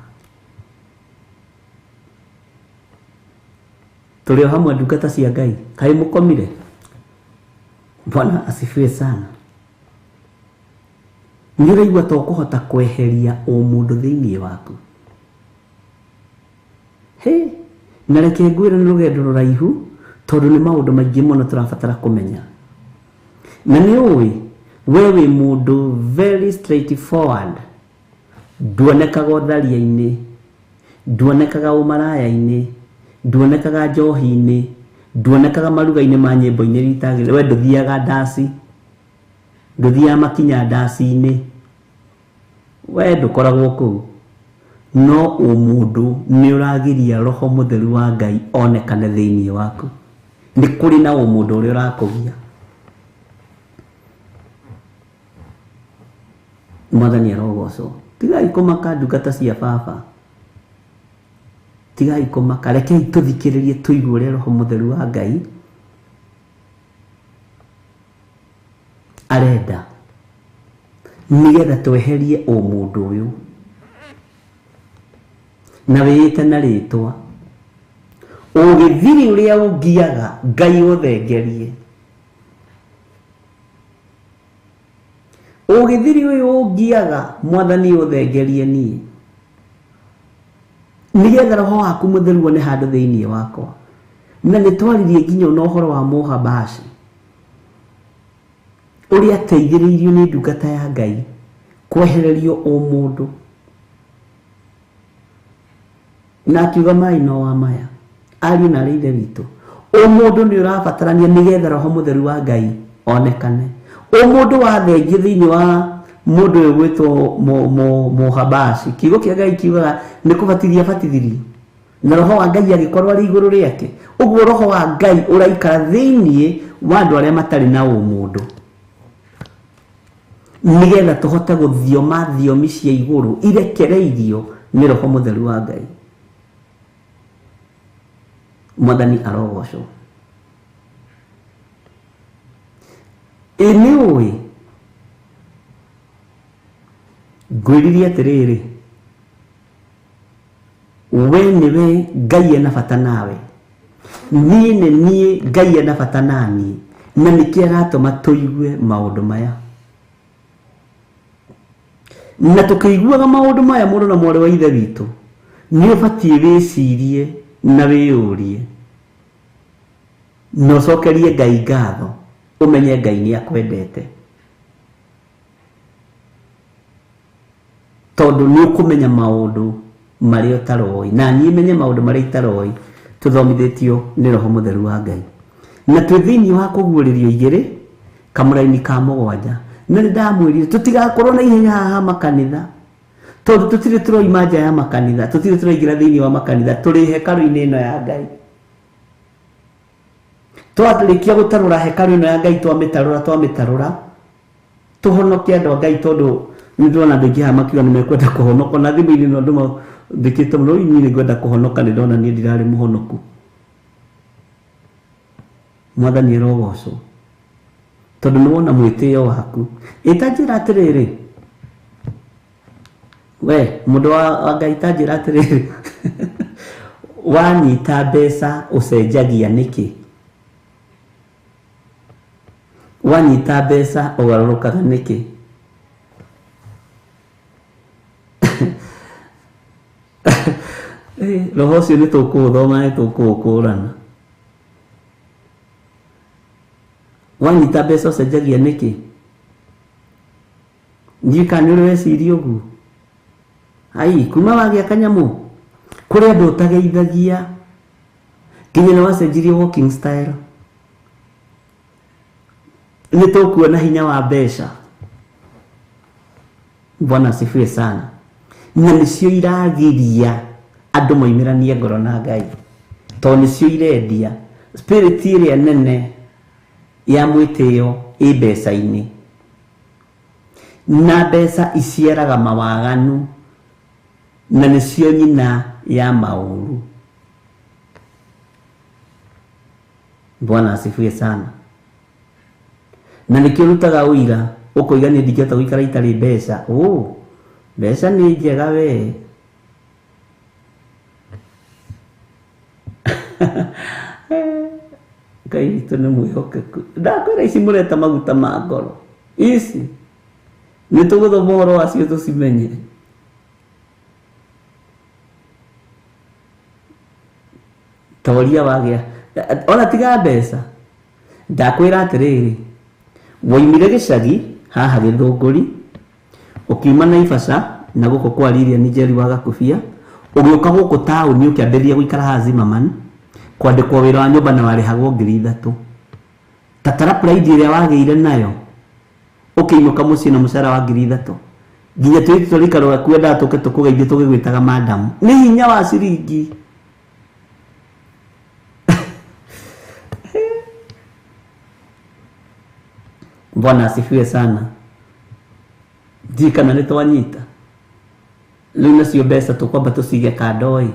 Tũrĩ o hamwe ndungata cia Ngai, kaĩ mũkomire? Bwana asifiwe sana. Nĩ ũraigua ta ũkũhota kweheria ũmũndũ thĩinĩ waku. He, na reke ngwĩre nĩ rũgendo rũraihu, tondũ nĩ maũndũ maingĩ mũno tũrabatara kũmenya. Na nĩ ũĩ we wĩ mũndũ very straightforward, nduonekaga ũtharia-inĩ, nduonekaga ũmaraya-inĩ, nduonekaga njohi-inĩ, nduonekaga maruga-inĩ ma nyĩmbo-inĩ iria itagĩrĩire. We ndũthiaga ndaci, ndũthiaga makinya ndaci-inĩ, we ndũkoragwo kũu. No ũmũndũ nĩ ũragiria roho mũtheru wa Ngai onekane thĩinĩ waku. Nĩ kũrĩ na ũmũndũ ũrĩa ũrakũgia. Mwathani arogocwo. Tigai kũmaka ndungata cia baba, tigai kũmaka, rekei tũthikĩrĩrie tũigue ũrĩa roho mũtheru wa Ngai arenda, nĩgetha tweherie ũmũndũ ũyũ. Na wĩĩte na rĩtwa ũgĩthiri ũrĩa ũngiaga Ngai ũthengerie, ũgĩthiri ũyũ ũngiaga Mwathani ũthengerie niĩ, nĩgetha roho waku mũtheru wone handũ thĩinĩ wakwa. Na nĩ twaririe nginya ona ũhoro wa Mũhabashi ũrĩa ateithĩrĩirio nĩ ndungata ya Ngai kwehererio ũmũndũ, na akiuga maĩ no wa maya. Ariũ na arĩ ithe witũ, ũmũndũ nĩ ũrabatarania nĩgetha roho mũtheru wa Ngai onekane. Ũmũndũ wathengio thĩinĩ wa mũndũ ũyũ gwĩtwo Mũhabashi, kiugo kĩa Ngai kiugaga nĩ kũbatithia abatithirio, na roho wa Ngai agĩkorwo arĩ igũrũ rĩake. Ũguo roho wa Ngai ũraikara thĩinĩ wa andũ arĩa matarĩ na ũmũndũ, nĩgetha tũhote gũthioma thiomi cia igũrũ irekereirio nĩ roho mũtheru wa Ngai. Mwathani arogocwo. Ĩ nĩ ũĩ ngwĩririe atĩrĩrĩ, we nĩwe Ngai ena bata nawe, Niĩ nĩ niĩ Ngai ena bata naniĩ, na nĩkĩ aratũma tũigue maũndũ maya. Na tũkĩiguaga maũndũ maya mũrũ na mwarĩ wa ithe witũ, nĩ ũbatiĩ wĩcirie na wĩyũrie na ũcokerie Ngai ngatho, ũmenye Ngai nĩ akwendete, tondũ nĩ ũkũmenya maũndũ marĩa ũtaroĩ, na niĩ menye maũndũ marĩa itaroĩ, tũthomithĩtio nĩ Roho Mũtheru wa Ngai. Na twĩ thĩinĩ wa kũguũrĩrio igĩrĩ kamũraini ka 7, na nĩ ndamwĩrire tũtigakorwo na ihenya haha makanitha, tondũ tũtirĩ tũroima nja ya makanitha, tũtirĩ tũraingĩra thĩinĩ wa makanitha, tũrĩ hekarũ-inĩ ĩno ya Ngai. Twarĩkia gũtarũra hekarũ ĩno ya Ngai, twamĩtarũra tũhonoke andũ a Ngai, tondũ nĩ ndĩrona andũ aingĩ haha makiuga nĩ mekwenda kũhonoka, na thimũ-inĩ ĩno andũ mathĩkĩte mũno, inyuĩ nĩ ngwenda kũhonoka, nĩ ndona niĩ ndirarĩ mũhonoku. Mwathani arogocwo, tondũ nĩ wona mwĩtĩo waku. Ĩta njĩra atĩrĩrĩ, we mũndũ wa Ngai, ta njĩra atĩrĩrĩ, wanyita mbeca ũcenjagia nĩkĩ? Wanyita mbeca ũgarũrũkaga nĩkĩ? Roho ũcio nĩ tũkũũthoma, nĩ tũkũũkũrana. Wanyita mbeca ũcenjagia nĩkĩ? Ndiũĩ kana nĩ ũrĩ weciria ũguo. Ai, kuma wagĩa kanyamũ, kũrĩ andũ ũtageithagia, nginya nĩ wacenjirie walking style. Nĩ tũkuona hinya wa mbeca. Bwana asifiwe sana. Na nĩcio iragiria andũ moimĩranie ngoro na Ngai, tondũ nĩcio irendia spirit ĩrĩa nene ya mwĩtĩo ĩ mbeca-inĩ, na mbeca iciaraga mawaganu, na nĩcio nyina ya maũru. Bwana asifiwe sana. Na nĩkĩo rutaga ũira ũkoiga niĩ ndingĩhota gũikara itarĩ mbeca. Oh, mbeca nĩ njega we. Ngai witũ nĩ mwĩhokeku. Ndakwĩra ici mũreta maguta ma ngoro, ici nĩ tũgũthoma ũhoro wacio tũcimenye. Toria wagĩa ona tiga mbeca. Ndakwĩra atĩrĩrĩ, woimire gĩcagi haha Gĩthũngũri, ũkiuma Naivasha na gũkũ kwa Lilian Njeri wa Gakubia, ũgĩũka gũkũ taũni ũkĩambĩrĩria gũikara haha Zimmerman, kwandĩkwo wĩra wa nyũmba na warĩhagwo 3,000. Tatara pride ĩrĩa wagĩire nayo, ũkĩinũka mũciĩ na mũcara wa 3,000. Nginya twĩ tũrĩikaro gwaku wendaga tũke tũkũgeithie tũgĩgwĩtaga madam. Nĩ hinya wa ciringi. Bwana asifiwe sana. Ndiũĩ kana nĩ twanyita. Rĩu nacio mbeca tũkwamba tũcige kando ĩ.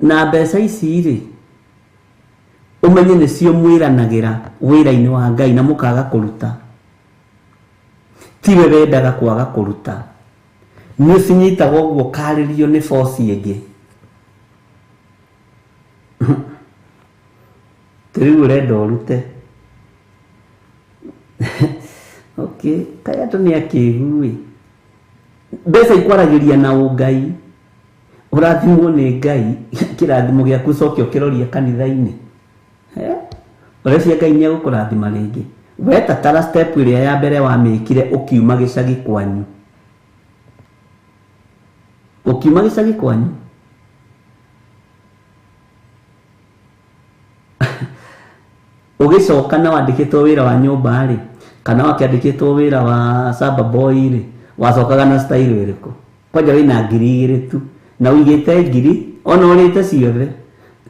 Na mbeca ici rĩ, ũmenye nĩcio mwĩranagĩra wĩra-inĩ wa Ngai na mũkaga kũruta. Tiwe wendaga kwaga kũruta, nĩ ũcinyitaga ũguo ũkarĩrio nĩ boci ĩngĩ. Rĩu ũrenda ũrute. Okay, kaĩ andũ nĩ akĩgu ĩ. Mbeca ikwaragĩria na ũngai, ũrathimwo nĩ Ngai, kĩrathimo gĩaku ũcoke ũkĩroria kanitha-inĩ. Ũreciria Ngai nĩ egũkũrathima rĩngĩ? We tatara step ĩrĩa ya mbere wamĩkire ũkiuma gĩcagi kwanyu. Ũkiuma gĩcagi kwanyu. Ũgĩcoka na wandĩkĩtwo wĩra wa nyũmba rĩ, kana wakĩandĩkĩtwo wĩra wa samba boy rĩ, wacokaga na style ĩrĩkũ? Kwanja wĩna 2,000 tu, na ũigĩte 1,000, ona ũrĩte ciothe.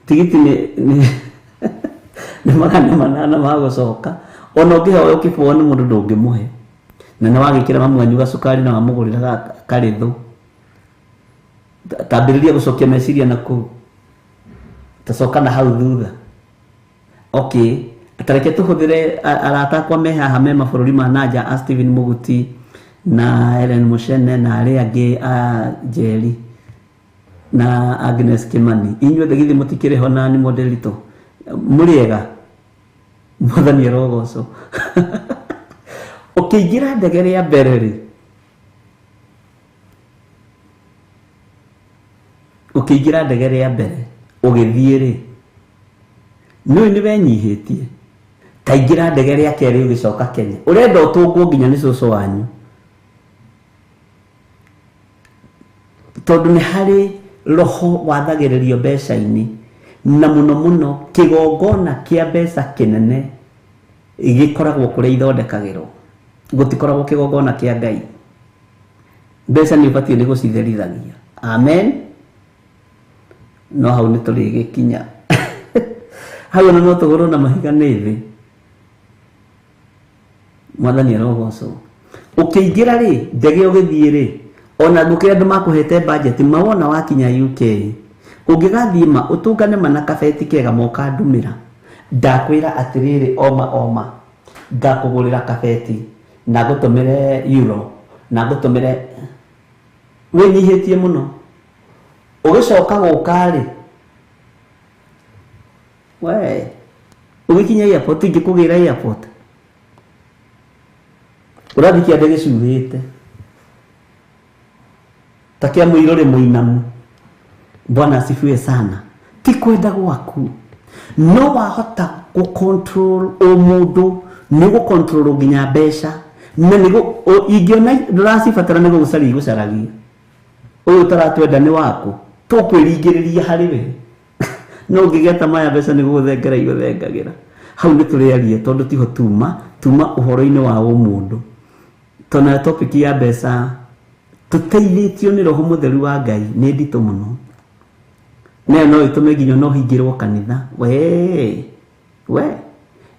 Tigiti nĩ 800 ma gũcoka. Ona ũngĩheo ũkĩbũo nĩ mũndũ ndũngĩmũhe. Na nĩ wagĩkĩra mamu wanyu gacukari na wamũgũrĩra karĩthũ. Tambĩrĩria gũcokia meciria na kũu. Tacoka na hau thutha. Okay, tareke tũhũthĩre arata akwa me haha me mabũrũri ma nanja, a Stephen Muguti na Ellen Mushene na arĩa angĩ a Njeri. Na Agnes Kimani inyuothe githĩ mũtikĩrĩ ho na nĩ modelito mũrĩega mwathani arogocwo. Ũkĩingĩra ndege rĩa mbere rĩ, ũkĩingĩra ndege rĩa mbere ũgĩthiĩ rĩ, nĩũĩ nĩ wenyihĩtie. Taingĩra ndege rĩa kerĩ ũgĩcoka Kenya, ũrenda ũtũngwo nginya nĩ cũcũ wanyu, tondũ nĩ harĩ roho wathagĩrĩrio mbeca-inĩ, na mũno mũno kĩgongona kĩa mbeca kĩnene gĩkoragwo kũrĩa ithondekagĩrwo, gũtikoragwo kĩgongona kĩa Ngai. Mbeca nĩ ũbatiĩ nĩ gũcitherithagia. Amen. No hau nĩ tũrĩgĩkinya. Hau ona no tũgũrwo na mahiga nĩ thĩ. Mwathani arogocwo. Ũkĩingĩra rĩ ndege ũgĩthiĩ rĩ, ona ngũkĩra andũ makũhete budget mawona wakinya UK, ũngĩgathiĩ ma ũtũngane ma na kabeti kega moka ndumĩra, ndakwĩra atĩrĩrĩ, oma oma ngakũgũrĩra kabeti na ngũtũmĩre euro na ngũtũmĩre, wĩnyihĩtie mũno. Ũgĩcoka gũka rĩ, we ũgĩkinya airport, ingĩkũgĩra airport ũrathiĩ kĩande gĩcuhĩte ta kĩa mũirũrĩ mũinamu. Bwana asifiwe sana. Ti kwenda gwaku, no wahota gũ-control ũmũndũ, nĩ gũ-control nginya mbeca, na nĩ ingĩona ndũracibatara nĩ gũgũcaria igũcaragia. Ũyũ ũtaratwenda nĩ waku, tũkwĩringĩrĩria harĩ we. No ũngĩgĩa ta maya mbeca nĩ gũgũthengera igũthengagĩra. Hau nĩ tũrĩaria tondũ tiho tuma ũhoro-inĩ wa ũmũndũ. Tondũ nayo topic ya mbeca tũteithĩtio nĩ Roho Mũtheru wa Ngai nĩ nditũ mũno. Nayo no ĩtũme nginya no hingĩrwo kanitha. We we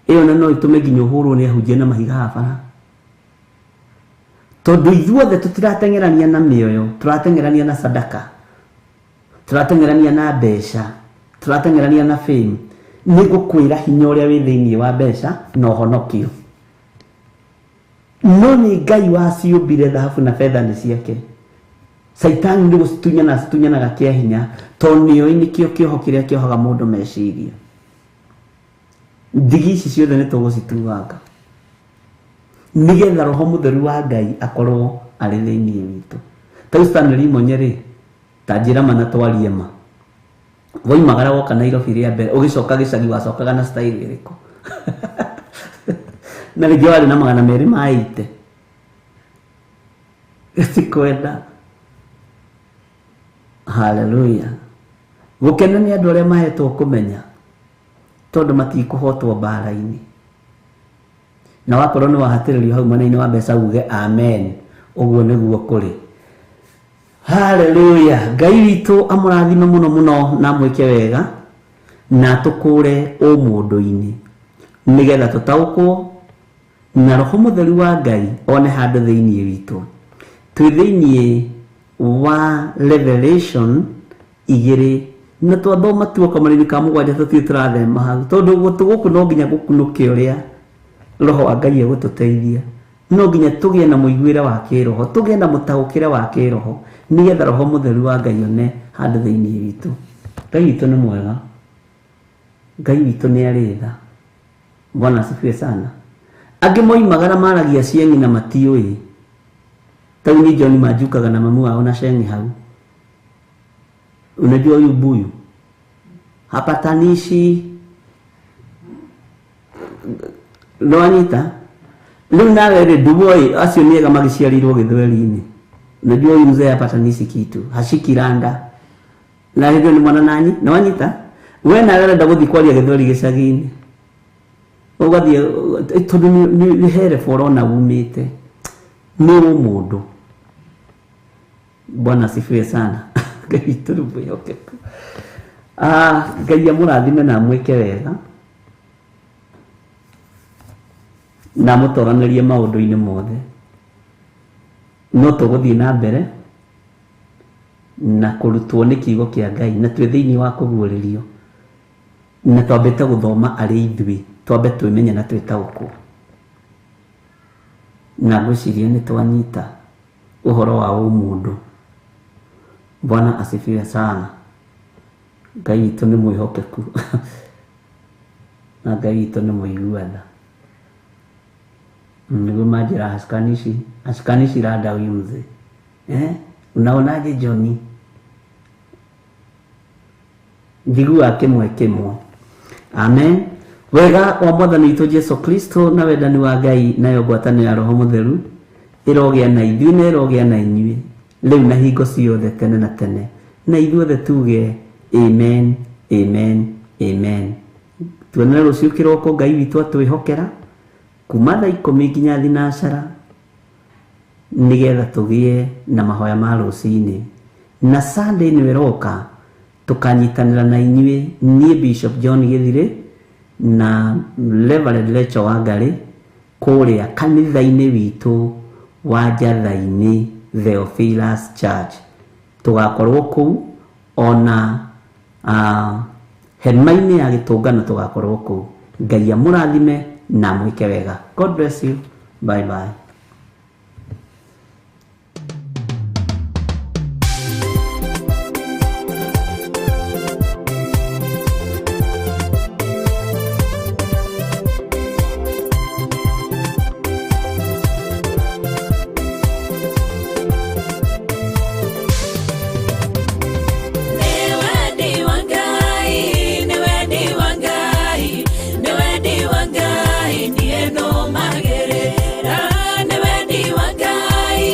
ĩyo na no ĩtũme nginya ũhũrwo nĩ ahunjia na mahiga haha bara. Tondũ ithuothe tũtirateng'erania na mĩoyo, tũrateng'erania na sadaka, tũrateng'erania na mbeca, tũrateng'erania na fame. Nĩ ngũkwĩra hinya ũrĩa wĩ thĩinĩ wa mbeca na ũhonokio. No nĩ Ngai waciũmbire thahabu na betha nĩ ciake. Caitani nĩ gũcitunyana acitunyanaga kĩa hinya, tondũ nĩoĩ nĩkĩo kĩoho kĩrĩa kĩohaga mũndũ meciria. Ndigi ici ciothe nĩ tũgũcituanga nĩgetha Roho Mũtheru wa Ngai akorwo arĩ thĩinĩ witũ. Ta rĩu Stanley Monye rĩ, ta njĩra ma na twarie ma, woimagara woka Nairobi rĩa mbere ũgĩcoka gĩcagi wacokaga na style ĩrĩkũ? Na rĩngĩ warĩ na 200 ma 80. Gĩtikwenda. Hallelujah. Gũkena nĩ andũ arĩa mahetwo kũmenya, tondũ matikũhotwo mbara-inĩ. Na wakorwo nĩ wahatĩrĩrio hau mwena-inĩ wa mbeca uge amen, ũguo nĩguo kũrĩ. Hallelujah. Ngai witũ amũrathime mũno mũno na amwĩke wega na atũkũre ũmũndũ-inĩ, nĩgetha tũtaũkwo na Roho Mũtheru wa Ngai one handũ thĩinĩ witũ. Twĩ thĩinĩ wa Revelation 2 na twathoma tuoka marĩni ka 7 tũtirĩ tũrathema hau, tondũ gũtũ gũkũ no nginya gũkunũke ũrĩa Roho wa Ngai egũtũteithia. No nginya tũgĩe na mũiguĩre wa kĩroho, tũgĩe na mũtaũkĩre wa kĩroho, nĩgetha Roho Mũtheru wa Ngai one handũ thĩinĩ witũ. Ngai witũ nĩ mwega, Ngai witũ nĩ arĩ tha. Bwana asifiwe sana. Angĩ moimagara maragia cieng'i na matiũĩ. Ta rĩu niĩ John manjukaga na mamu wao na ceng'i hau. Unajua huyu buyu hapatanishi nĩwanyita? Rĩu nawe rĩ, ndũĩ acio nĩ ega magĩciarĩirwo gĩthweri-inĩ. Unajua huyu mzee hapatanishi kitu, hashiki randa. Na hĩndĩ ĩyo nĩ mwana nanyi, nĩwanyita? We nawe ũrenda gũthiĩ kwaria gĩthweri gĩcagi-inĩ, ũgathiĩ tondũ nĩ herebo ũrona umĩte, nĩ ũmũndũ. Bwana asifiwe sana. Ngai witũ nĩ mwĩhokeku. Ngai amũrathime na amwĩke wega na amũtoranĩrie maũndũ-inĩ mothe. No tũgũthiĩ na mbere na kũrutwo nĩ kiugo kĩa Ngai, na twĩ thĩinĩ wa kũguũrĩrio, na twambĩte gũthoma arĩ ithuĩ, twambe twĩmenye na twĩtaũkwo. Na ngwĩciria nĩ twanyita ũhoro wa ũmũndũ. Bwana asifiwe sana. Ngai witũ nĩ mwĩhokeku na Ngai witũ nĩ mũigua tha. Nĩguo manjĩra hashikanishi hashikanishi rada huyu mzee eh? Unaonaje Johnny? Njiguaga kĩmwe kĩmwe. Amen. Wega wa mwathani witũ Jesu Kristo na wendani wa Ngai nayo ngwatanĩro ya Roho Mũtheru ĩrogĩa na ithuĩ na ĩrogĩa na inyuĩ rĩu na hingo ciothe tene na tene, na ithuothe tuge amen, amen, amen. Tuonane rũciũ kĩroko Ngai witũ atwĩhokera kuma thaa ikũmi nginya thinacara nĩgetha tũgĩe na mahoya ma rũcinĩ. Na Sunday nĩ ĩroka tũkanyitanĩra na inyuĩ niĩ Bishop John Gĩthirĩ na Reverend Rachel Wangari kũrĩa kanitha-inĩ witũ wa Njatha-inĩ Theophilus Church. Tũgakorwo kũu ona hema-inĩ ya gĩtũngano tũgakorwo kũu. Ngai amũrathime na amwĩke wega. God bless you. Bye bye. Nĩ wendi wa Ngai, nĩ wendi wa Ngai, nĩ wendi wa Ngai, niĩ nũmagĩrĩra. Nĩ wendi wa Ngai,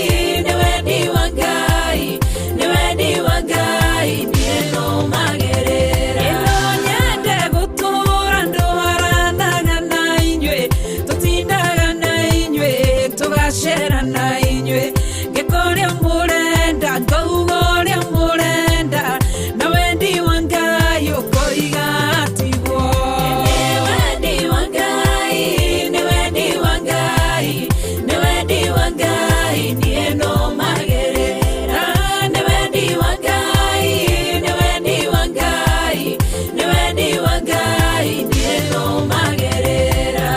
nĩ wendi wa Ngai, nĩ wendi wa Ngai, niĩ nũmagĩrĩra. Ĩno nyende gũtũũra ndũaranaga na inyuĩ, tũtindaga na inyuĩ, tũgacera na inyuĩ. Ngĩka ũrĩa mũrenda, ngauga ũrĩa mũrenda, na wendi wa Ngai ũkoiga tiguo. Nĩ wendi wa Ngai, nĩ wendi wa Ngai, nĩ wendi wa Ngai, niĩ nũmagĩrĩra. Nĩ wendi wa Ngai, nĩ wendi wa Ngai, nĩ wendi wa Ngai, niĩ nũmagĩrĩra.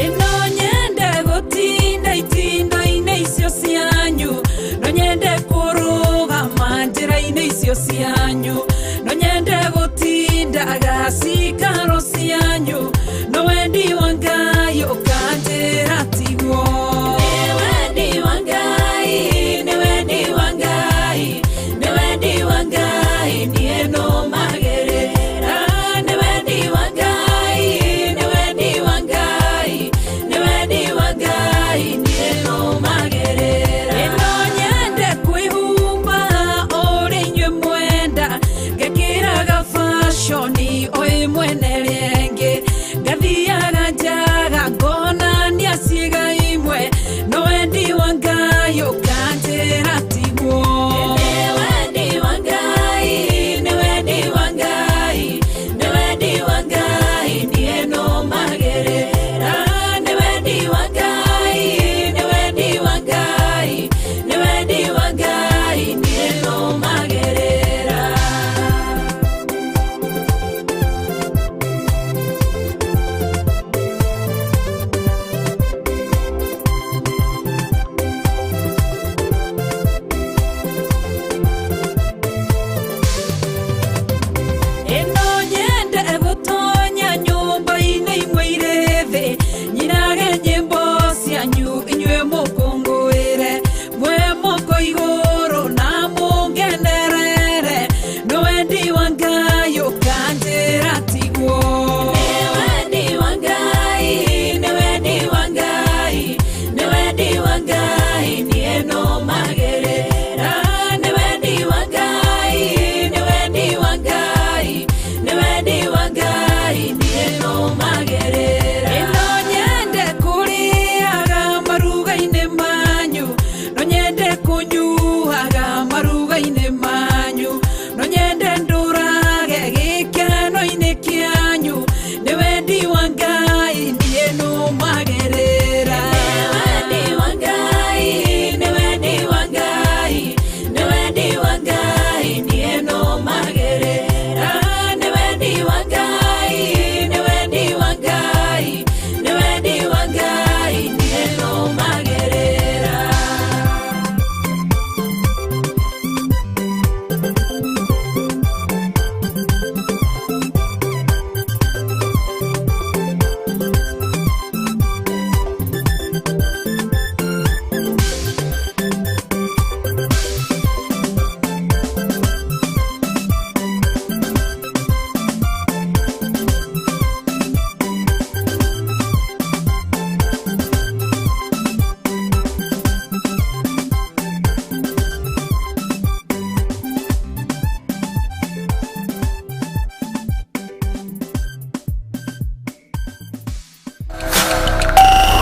Ĩno nyende gũtinda itindo-inĩ icio cianyu, no nyende kũrũgama njĩra-inĩ icio cianyu, no nyende gũtindaga cika